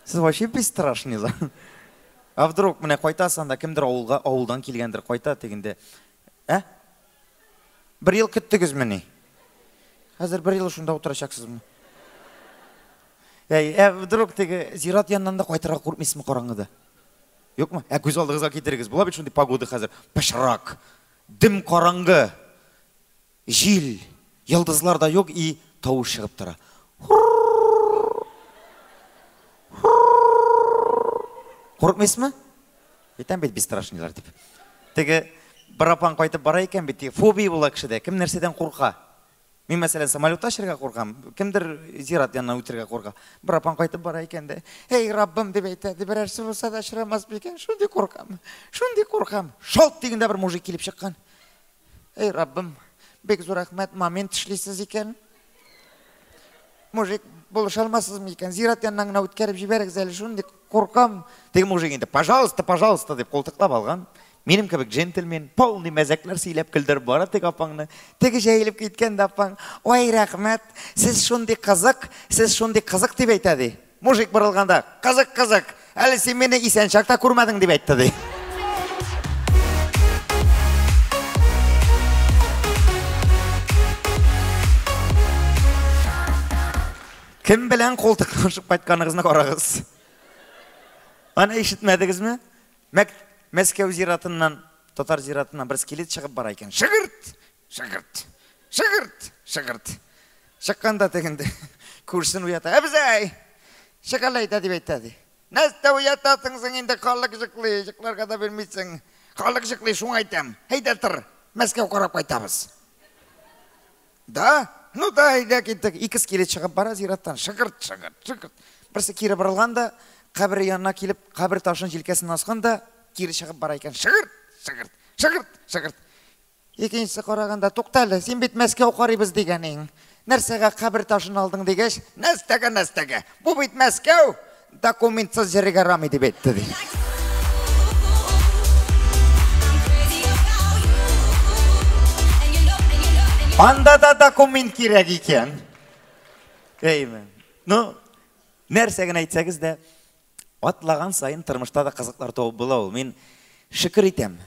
Сез вообще бесстрашный. А вдруг менә кайтасың да кемдер авылга, авылдан килгәндер, кайта дигәндә. Ә? Бер ел көттегезмени? Хәзер бер ел шунда утырачаксызмы? Әй, ә вдруг теге зират яныннан да кайтырга курыкмыйсызмы караңгыда? Юкмы? Ә күз алдыгызга китерегез. Була бит шундый погода хәзер. Пычрак, дөм караңгы, җил, йолдызлар да юк и тавыш чыгып тора. Курыкмыйсызмы? Әйтәм бит бесстрашныйлар дип. Теге бер апаң кайтып бара икән бит, фобия була кешедә. Кем нәрсәдән курка? Мин, мәсәлән, самолетта очарга куркам, кемдер зират янына үтәргә курка. Бер апаң кайтып бара икән дә, "Эй, Раббым" дип әйтә, ди, берәрсе булса да очрамас микән? Шундый куркам, шундый куркам. Шалт дигәндә бер мужик килеп чыккан. Эй, Раббым, бик зур рәхмәт, момент эшлисез икән. Мужик, булыша алмассызмы икән? Зират яныннан гына үткәреп җибәрегез әле, шундый куркам. Теге мужик инде, "Пожалуйста, пожалуйста" дип култыклап алган. Минем кебек джентльмен, полный мәзәкләр сөйләп көлдереп бара теге апаңны. Теге җәелеп киткән дә апаң, "Ой, рәхмәт, сез шундый кызык, сез шундый кызык" дип әйтә ди. Мужик борылганда, "Кызык, кызык, әле син мине исән чакта күрмәдең" дип әйтте ди. Кем белән култыклашып кайтканыгызны карагыз. Аны ишетмәдегезме? Мәскәү зиратыннан, татар зиратыннан бер скелет чыгып бара икән. Шыгырт, шыгырт, шыгырт, шыгырт. Чыкканда тегенде күршесен уята. Әбзәй, чык әле әйдә дип әйтә ди. Нәрсә уятасың соң инде, халык йоклый, йокларга да бирмисең. Халык йоклый, шуңа әйтәм. Әйдә тор, Мәскәү карап кайтабыз. Да? Ну да, әйдә киттек. Ике скелет чыгып бара зираттан. Шыгырт, шыгырт, шыгырт. Берсе кире борылган да, кабере янына килеп, кабер ташын җилкәсеннән аскан да, кире чыгып бара икән. Шыгырт, шыгырт, шыгырт, шыгырт. Икенчесе караганда, тукта әле, син бит Мәскәү карыйбыз дигәнең. Нәрсәгә кабер ташын алдың дигәч, нәрсәгә, нәрсәгә? Бу бит Мәскәү, документсыз йөрергә ярамый дип әйтте ди. Анда да документ кирәк икән. Әйме. Ну, нәрсә генә әйтсәгез дә, атлаган саен тормышта да кызыклар табып була ул. Мин шөкер итәм.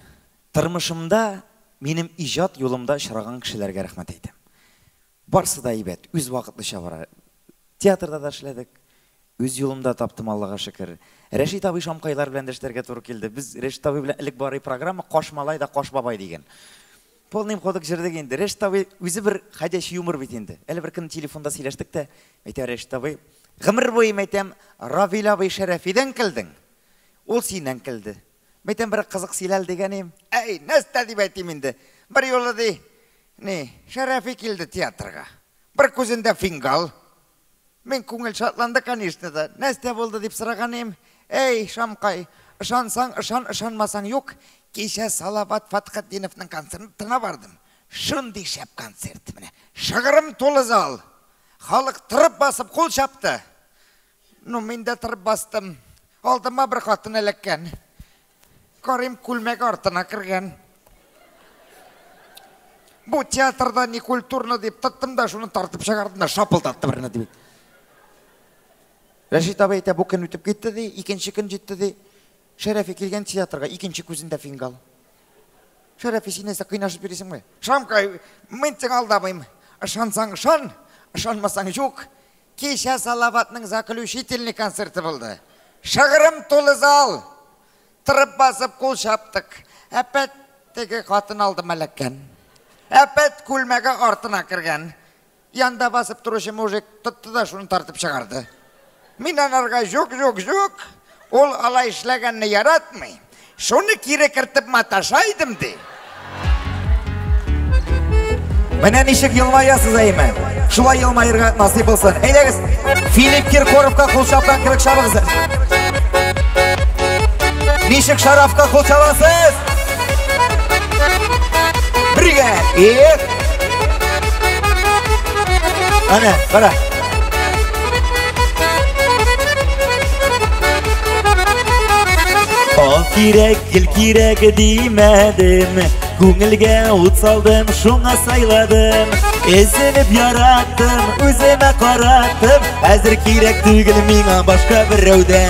Тормышымда минем иҗат юлымда очраган кешеләргә рәхмәт әйтәм. Барсы да әйбәт, үз вакытлыча бара. Театрда да эшләдек. Үз юлымда таптым, Аллага шөкер. Рәшит абый Шамкайлар белән дә эшләргә туры килде. Без Рәшит абый белән элек барый программа Каш малай да Каш бабай дигән. Полным ходок җырдык инде. Рәшит абый үзе бер ходячий юмор бит инде. Әле бер көн телефонда сөйләштек тә, әйтә Рәшит абый, гомер буе әйтәм, Равил абый Шәрәфидән көлдең. Ул синнән көлде. Мәйтәм, бер кызык сөйләл дигәнем. Әй, нәрсә дип әйтим инде. Бер юлы ди, ни, Шәрәфи килде театрга. Бер күзендә фингал. Мин күңел шатланды, конечно да. Нәрсә булды дип сораган идем. Әй, Шамкай, ышансаң, ышан, ышанмасаң юк. Кичә Салават Фатхетдиновның концертына бардым. Шундый шәп концерт. Менә шыгрым тулы зал. Халык торып басып кул чапты. Ну, мин дә торып бастым. Алдыма бер хатын эләккән. Карыйм, күлмәк артына кергән. Бу театрда не культурно дип тоттым да шуны тартып чыгардым да шапылдатты берне дип. Рәшит абый әйтә, бу көн үтеп китте ди, икенче көн җитте ди. Шәрәфи килгән театрга, икенче күзендә фингал. Шәрәфи, син нәрсә кыйнашып йөрисеңме? Шамкай, мин сиңа алдамыйм. Ышансаң ышан, ышанмасаң юк. Кичә Салаватның заключительный концерты булды. Шыгрым тулы зал. Торып басып кул чаптык. Әпәт теге хатын алдыма эләккән. Әпәт күлмәге артына кергән. Янда басып торучы мужик тотты да шуны тартып чыгарды. Мин анарга жук, жук, жук. Ул алай эшләгәнне яратмый. Шуны кире кертеп маташа идем ди. Менә ничек елмаясыз, әйме? Шулай елмаерга насыйп булсын. Әйдәгез, Филипп Киркоровка кул чапкан кебек чабыгыз. Ничек Шарафка кул чабасыз? Бергә. Эх. Әнә, кара. кирәк, гел кирәк димәдем. Күңелгә ут салдым, шуңа сайладым. Эзелеп яраттым, үземә караттым. Хәзер кирәк түгел миңа башка берәүдә.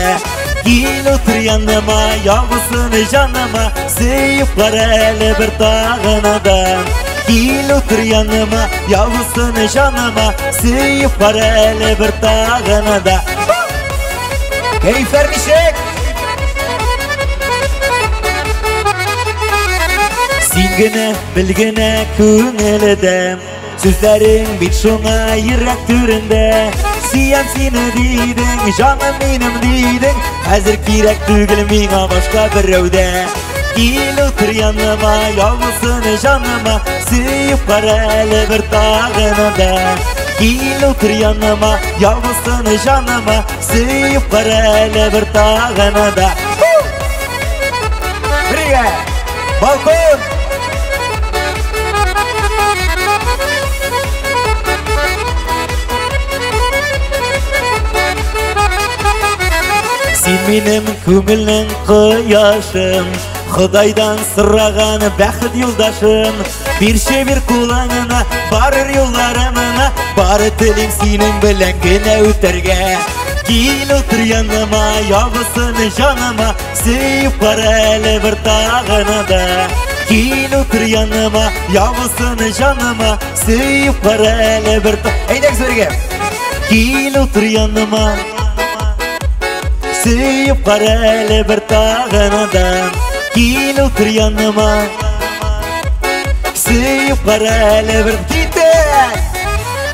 Кил утыр яныма, ялгызын җаныма, сөеп кара әле бер тагын да. Кил утыр яныма, ялгызын җаныма, сөеп кара әле бер тагын да. Кәефләр ничек? Син генә бел генә күңелдә, сүзләрең бит шуңа йөрәк түрендә. Сөям сине дидең, җаным минем дидең, хәзер кирәк түгел миңа башка берәүдә. Кил утыр яныма, ялгызын җаныма, сөеп кара әле бер тагын да. Кил утыр яныма, ялгызын җаныма, сөеп кара әле бер тагын да. Бергә! Балкон! Син минем күңелнең кояшым, Ходайдан сораган бәхет юлдашым. Бирче бир кулыңны, барыр юлларымны, бары телим синең белән генә үтәргә. Кил утыр яныма, ялгызын җаныма, сөеп кара әле бер тагын да. Кил утыр яныма, ялгызын җаныма, сөеп кара әле бер. Әйдәгез бергә. Кил утыр яныма, сөеп кара әле бер тагын да. Кил утыр яныма, сөеп кара әле бер. Китек!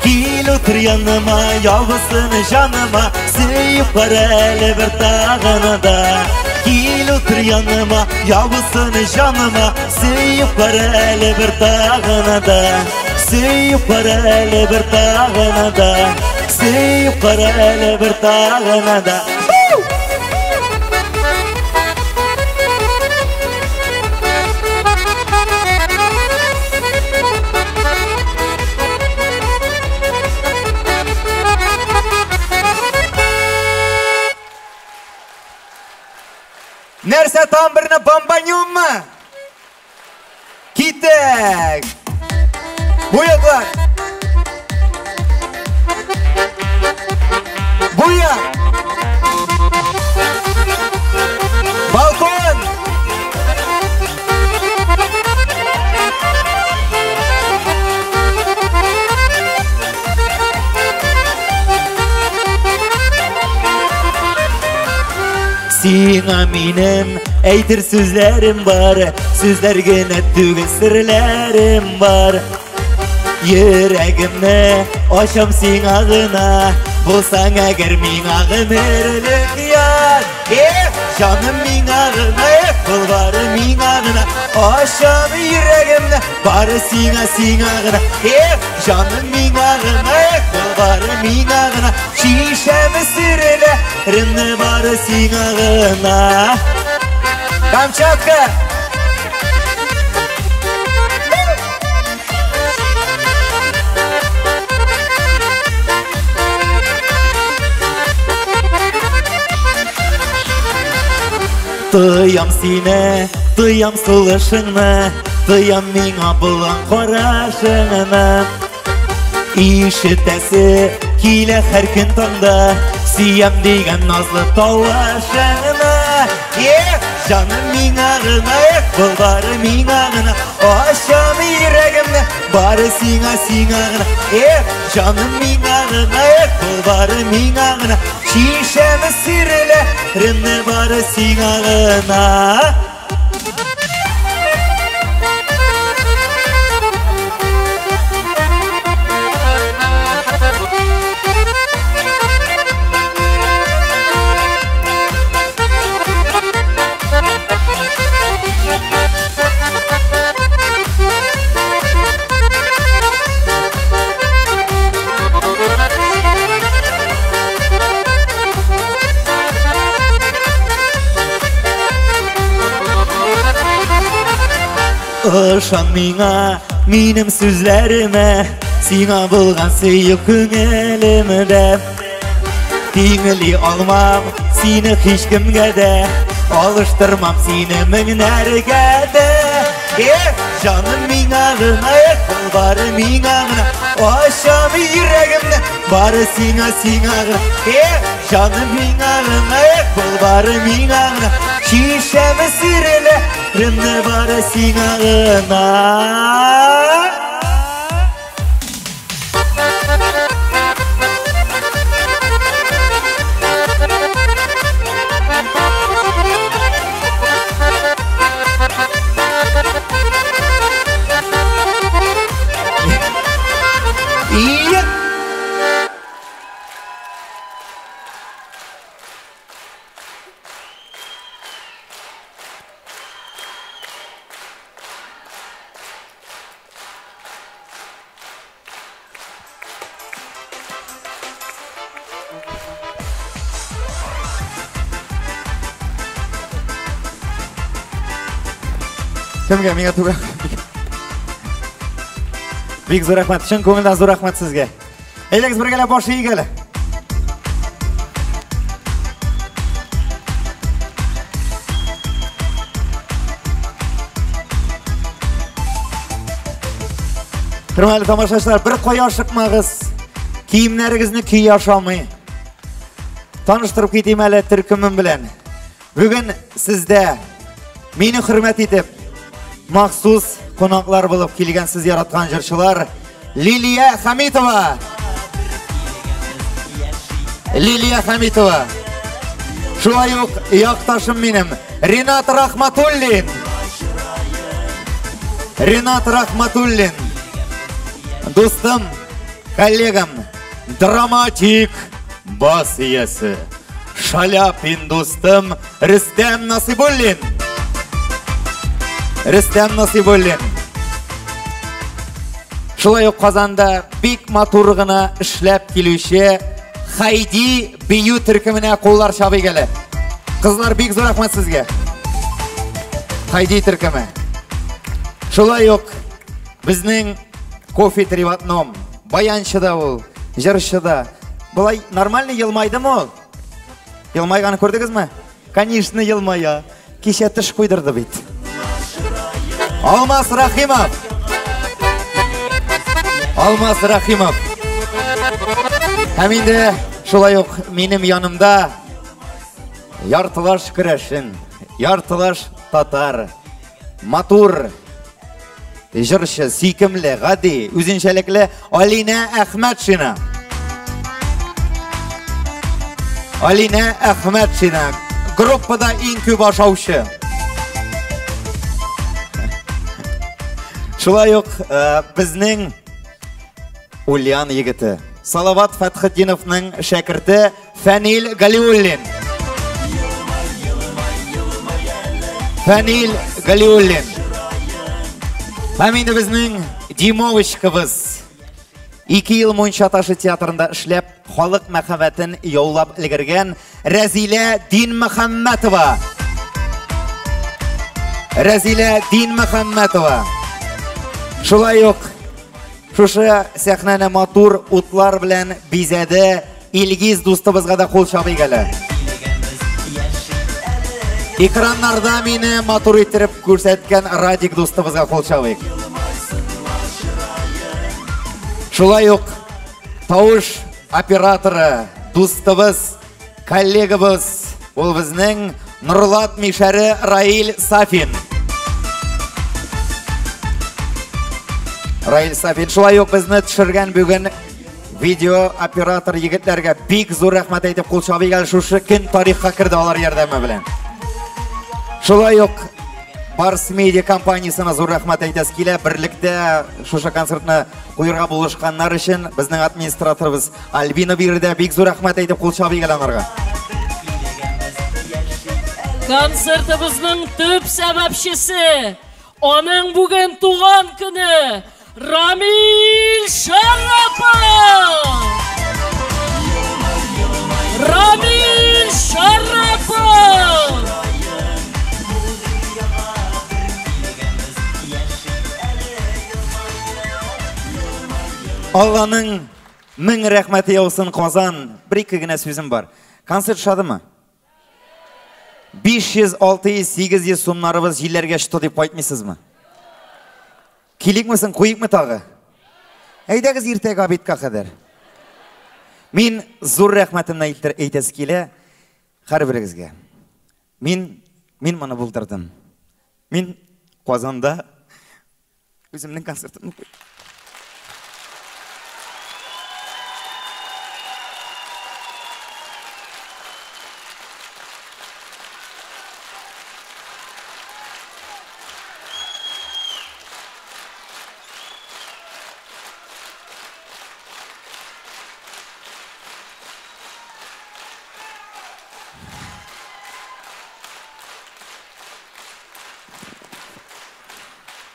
Кил утыр яныма, ялгызын җаныма, сөеп кара әле бер тагын да. Кил утыр яныма, ялгызын җаныма, сөеп кара әле бер тагын да. Сөеп кара әле бер тагын да. Сөеп кара әле бер тагын да. Нәрсә там берне бомбанюммы? Китек! Бу яклар! Бу як! Балкон! Сиңа минем әйтер сүзләрем бар, сүзләр генә түгел серләрем бар. Йөрәгемне ачам сиңа гына, булсаң әгәр миңа гомерлек яр. Эх, җаным миңа гына, эх, бул бары миңа гына, ачам йөрәгемне, бары сиңа, сиңа гына. Эх, җаным миңа гына, эх, бул бары миңа гына, шишәм серләремне бары сиңа гына. Камчатка! Тоям сине, тоям сулышыңны, тоям миңа булган карашыңны. Ишетәсе килә һәр көн таңда, сөям дигән назлы тавышыңны. Эх, җаным миңа гына, эх, бул бары миңа гына, ачам йөрәгемне, бары сиңа, сиңа гына. Эх, җаным миңа гына, эх, бул бары миңа гына, шишәм серләремне бары сиңа гына. Ышан миңа, минем сүзләремә, сиңа булган сөю күңелемдә. Тиңли алмам сине һичкемгә дә, Алыштырмам сине меңнәргә дә. Эх, җаным миңа гына, эх, бул бары миңа гына. Ачам йөрәгемне, бары сиңа, сиңа гына. Эх, җаным миңа гына, эх, бул бары миңа гына. Шишәм серләремне бары сиңа гына. Кемгә? Миңа түгел. Бик зур рәхмәт. Чын күңелдән зур рәхмәт сезгә. Әйдәгез бергәләп баш иик әле. Хөрмәтле тамашачылар, бер кая ашыкмагыз. Киемнәрегезне көй ашамый. Таныштырып китим әле төркемем белән. Бүген сездә мине хөрмәт итеп махсус кунаклар булып килгән сез яраткан җырчылар Лилия Хамитова. Лилия Хамитова. Шулай ук якташым минем Ринат Рахматуллин. Ринат Рахматуллин. Дустым, коллегам, драматик бас иясе. Шаляпин дустым Рөстәм Насыйбуллин. Рөстәм Насыйбуллин. Шулай ук Казанда бик матур гына эшләп килүче Хайди бию төркеменә куллар чабыйк әле. Кызлар, бик зур рәхмәт сезгә. Хайди төркеме. Шулай ук безнең кофе три в одном. Баянчы да ул, җырчы да. Болай нормально елмайдымы ул? Елмайганын күрдегезме? Конечно, елмая. Кичә теш куйдырды бит. Алмаз Рахимов. Алмаз Рахимов. Һәм инде шулай ук минем янымда яртылаш көрәшен, яртылаш татар, матур җырчы, сөйкемле, гади, үзенчәлекле Алинә Әхмәтшина. Алинә Әхмәтшина, группада иң күп ашаучы. Шулай ук безнең Ульян егете, Салават Фәтхетдиновның шәкерте Фәнил Галиуллин. Фәнил Галиуллин. Һәм инде безнең Димовочкабыз. 2 ел Мунча ташы театрында эшләп, халык мәхәббәтен яулап өлгергән Рәзилә Динмөхәммәтова. Рәзилә Динмөхәммәтова. Шулай ук шушы сәхнәне матур утлар белән бизәде Илгиз дустыбызга да кул чабыйк әле. Экраннарда мине матур иттереп күрсәткән Радик дустыбызга кул чабыйк. Шулай ук тавыш операторы дустыбыз, коллегабыз, ул безнең Нурлат мишәре Раил Сафин. Раил Сафин. Шулай ук безне төшергән бүген видео оператор егетләргә бик зур рәхмәт әйтеп кул чабыйк әле, шушы көн тарихка керде алар ярдәме белән. Шулай ук Барс Медиа компаниясенә зур рәхмәт әйтәсе килә. Берлектә шушы концертны куярга булышканнар өчен безнең администраторыбыз Альбина биредә, бик зур рәхмәт әйтеп кул чабыйк әле анарга. Концертыбызның төп сәбәпчесе, аның бүген туган көне, Рамил Шарапов! Рамил Шарапов! Алланың мең рәхмәте яусын, Казан. Бер ике генә сүзем бар. Концерт шадымы? 500, 600, 800 сумнарыбыз җилләргә очты дип кайтмыйсызмы? Киликме соң, куйыкмы тагы? Әйдәгез иртәгә обедка кадәр. Мин зур рәхмәтемне әйтәсе килә һәрберегезгә. Мин моны булдырдым. Мин Казанда үземнең концертымны куйдым.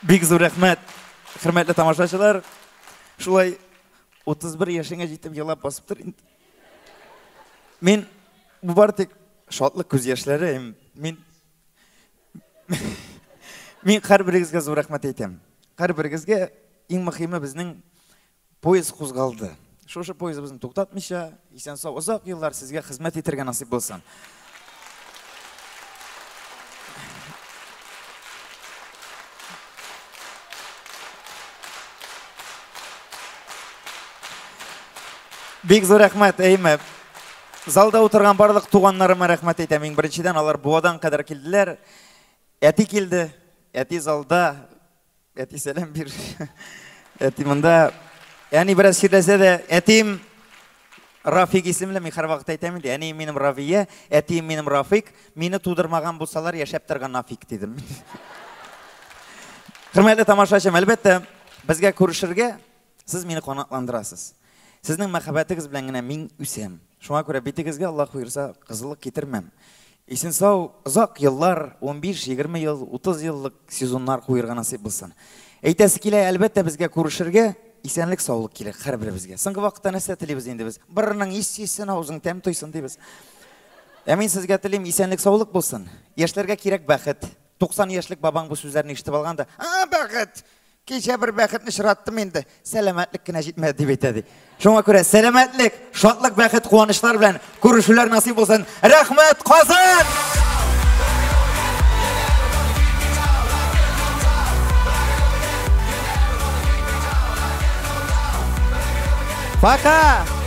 Бик зур рәхмәт, хөрмәтле тамашачылар. Шулай 31 яшеңә җитеп елап басып тор инде. Мин бу бар тик шатлык күз яшьләре. Мин һәрберегезгә зур рәхмәт әйтәм. Һәрберегезгә иң мөһиме безнең поезд кузгалды. Шушы поездыбызны туктатмыйча, исән-сау озак еллар сезгә хезмәт итәргә насыйп булсын. Бик зур рәхмәт, әйме. Залда утырган барлык туганнарыма рәхмәт әйтәм. Иң беренчедән алар Буадан кадәр килделәр. Әти килде, әти залда, әти сәлам бир. Әти монда. Әни бераз чирләсә дә, әтием Рафик исемле, мин һәрвакыт әйтәм инде, әнием минем Равия, әтием минем Рафик, мине тудырмаган булсалар яшәп торган Нафик дидем. Хөрмәтле тамашачым, әлбәттә, безгә күрешергә сез мине канатландырасыз. Сезнең мәхәббәтегез белән генә мин үсәм. Шуңа күрә битегезгә Аллаһ боерса кызыллык китермәм. Исән-сау озак еллар, 15, 20 ел, 30 еллык сезоннар куерга насыйп булсын. Әйтәсе килә, әлбәттә, безгә күрешергә исәнлек, саулык кирәк һәрберебезгә. Соңгы вакытта нәрсә телибез инде без? Борының ис сизсен, авызың тәм тойсын дибез. Ә мин сезгә телим исәнлек, саулык булсын. Яшьләргә кирәк бәхет. 90 яшьлек бабаң бу сүзләрне ишетеп алган да, "А, бәхет! Кичә бер бәхетне очраттым инде, сәламәтлек кенә җитмәде" дип әйтә ди. Шуңа күрә сәламәтлек, шатлык, бәхет, куанычлар белән күрешүләр насыйп булсын. Рәхмәт, Казан! Пока!